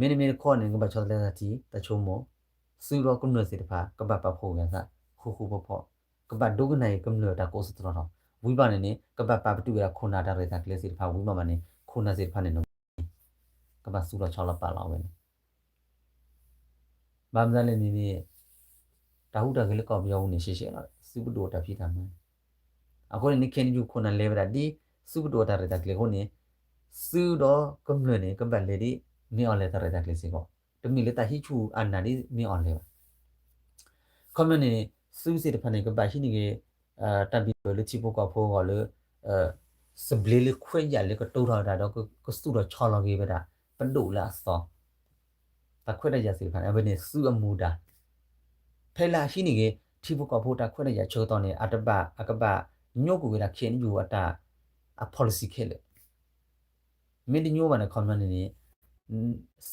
မ့တမ့ၢ်တခီန့ၣ် နကဘၣ်ဆီတလဲတၢ်ထံၣ် တၢ်ဆိကမိၣ် သုးဒီးကမျၢၢ်သ့ၣ်တဖၣ် ကဘၣ်ပာ်ဖှိၣ်က့ၤအသး ဃူဃူဖိးဖိး ကဘၣ်ဒိကနၣ်အံၤကမျၢၢ်တၢ်ကိးသတြီၤထီၣ် ဝံၤဘၣ်န့ၣ်န့ၣ် ကဘၣ်ပာ်ပတုာ်ဝဲဒၣ်ခိၣ်နၢ်တၢ်ရဲၣ်တၢ်ကျဲၤသ့ၣ်တဖၣ် ဝံၤဘၣ်ဘၣ်န့ၣ် ခိၣ်နၢ်သ့ၣ်တဖၣ်န့ၣ် ကဘၣ်သူၣ်ထီၣ်ဆီလီၤပာ်လီၤအဝဲန့ၣ် ဘၣ်မနုၤလဲၣ်န့ၣ်န့ၣ် တၢ်ဟူးတၢ်ဂဲၤလၢကီၢ်ပယီၤပူၤန့ၣ် ရှဲရှဲလီၤ သုးပဒိၣ်တၢ်ဖံးတၢ်မၤ အဃိန့ၣ်န့ၣ် ခ့ၣ်အဲၣ်ယူၣ်ခိၣ်နၢ်လဲၤဝဲဒၣ်ဒ် သုးပဒိၣ်တၢ်ရဲၣ်တၢ်ကျဲၤအဃိန့ၣ် သုးဒီးကမျၢၢ်န့ၣ် ကဘၣ်လဲၤဒ် မ့ၢ်အီၤလဲၤတၢ်ရဲၣ်တၢ်ကျဲၤစ့ၢ်ကီး တမ့ၢ်လၢတၢ်ဟံးဆူၣ်အနၢ်ဒ်မ့ၢ်အီၤလဲၤဘၣ် ခီပညီန့ၣ် သုးသ့ၣ်တဖၣ်န့ၣ် ကဘၣ်ဟံးန့ၢ်က့ၤ တၢ်ဘံၣ်တၢ်ဘၢလၢထံဖိကီၢ်ဖိအဂီၢ်လၢ သဘျ့လၢခွဲးယာ်လၢကတိၤထီၣ်ဝဲဒၣ်ဒီး ကသူၣ်ထီၣ်ဆီလီၤက့ၤဝဲဒၣ် ပဒိၣ်လၢအသီ တၢ်ခွဲးတၢ်ယာ်သ့ၣ်တဖၣ်န့ၣ် အဝဲန့ၣ်သုးအမူဒါ ဖဲလၢအဟံးန့ၢ်က့ၤ ထံဖိကီၢ်ဖိတၢ်ခွဲးတၢ်ယာ်ဆၢကတီၢ်န့ၣ် အတဘၣ် အကဘၣ်ညိကွံာ်ဝဲဒၣ် ခ့ၣ်အဲၣ်ယူၣ်အတၢ် အ policy ခဲလၢာ် မ့ၢ်တညိဘၣ်န့ၣ် ခီပညီန့ၣ်န့ၣ်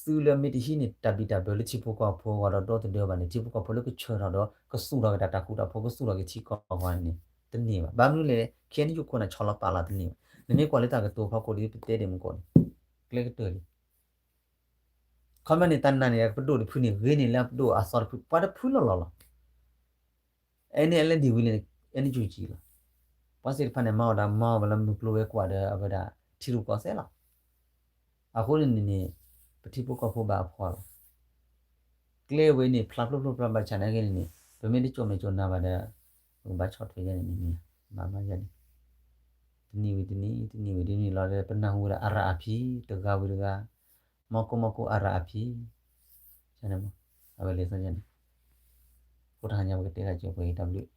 သုးလၢမ့ၢ်တဟံးန့ၢ်တၢ်ဘံၣ်တၢ်ဘၢလၢထံဖိကီၢ်ဖိအဂီၢ်ဒီးဒီသဒၢဘၣ်န့ၣ် ထံဖိကီၢ်ဖိလၢကဆၢထီၣ်ဒီး ကသူၣ်ထီၣ်က့ၤတၢ်တၢ်ဃူတၢ်ဖိး ကသူၣ်ထီၣ်က့ၤထံကီၢ်အဂီၢ်န့ၣ် တန့ၢ်ဘၣ်. ဘၣ်မနုၤလဲၣ် ခ့ၣ်အဲၣ်ယူၣ်ခိၣ်နၢ်ဆီလီၤပာ်လီၤတန့ၢ်ဘၣ်. နမ့ၢ်ကွၢ်လၢတၢ်ကတိၤဖီခိၣ်ဒီးပတဲဒ်မုၢ်ကီၢ်န့ၣ် ကျဲကတၢၢ်လံ ခီပညီန့ၣ် တၢ်နာ်န့ၣ် ပဒိၣ်တဖုန့ၣ် ဂ့ၤန့ၢ်လၢပဒိၣ်အသီတဖု ပှၤတဖုလီၤလီၤလီၤ. အဲန့ၣ် အဲလဲဒံဝံၤလံ အဲန့ၣ်ကၠူကံလီၤ. ပှၤသ့ၣ်တဖၣ်န့ၣ် မၤအီၣ်ဒီးမၤအီၣ်ဝဲလၢမုၢ်ကျိၤဝဲၤကွာ်ဒီးအဝဲဒၣ်ထံရူၢ်ကီၢ်သဲးလီၤ. အဃိန့ၣ်န့ၣ်န့ၣ် ပထံဖိကီၢ်ဖိဘၣ်အဖှီၣ်လီၤ. ကျဲဝဲန့ၣ် ဖျါဖျိဖျိဖျါဘၣ်ဆၣ်နာ်က့န့ၣ်န့ၣ် ပမ့ၢ်တကိၣ်မဲာ်ကိၣ်နါဘၣ်ဒီး ပကဘၣ်ဆီၣ်ထွဲယဲန့ၣ်န့ၣ် မၤမၤယဲန့ၣ် တနံၤဝံၤတနံၤ တနံၤဝံၤတနံၤလီၤဒီး ပနၢ်ဟူဝဲဒၣ်အရၣ်အဖံး တဂၤဝံၤတဂၤ မီၢ်ကိၢ်မီၢ်ကိၢ်အရၣ်အဖံး န့ၣ်မး အဝဲလဲၤသီယဲန့ၣ် အဃိတဟါညါပကတဲဂၤကၠိပှဲၤတၢ်ဘျုး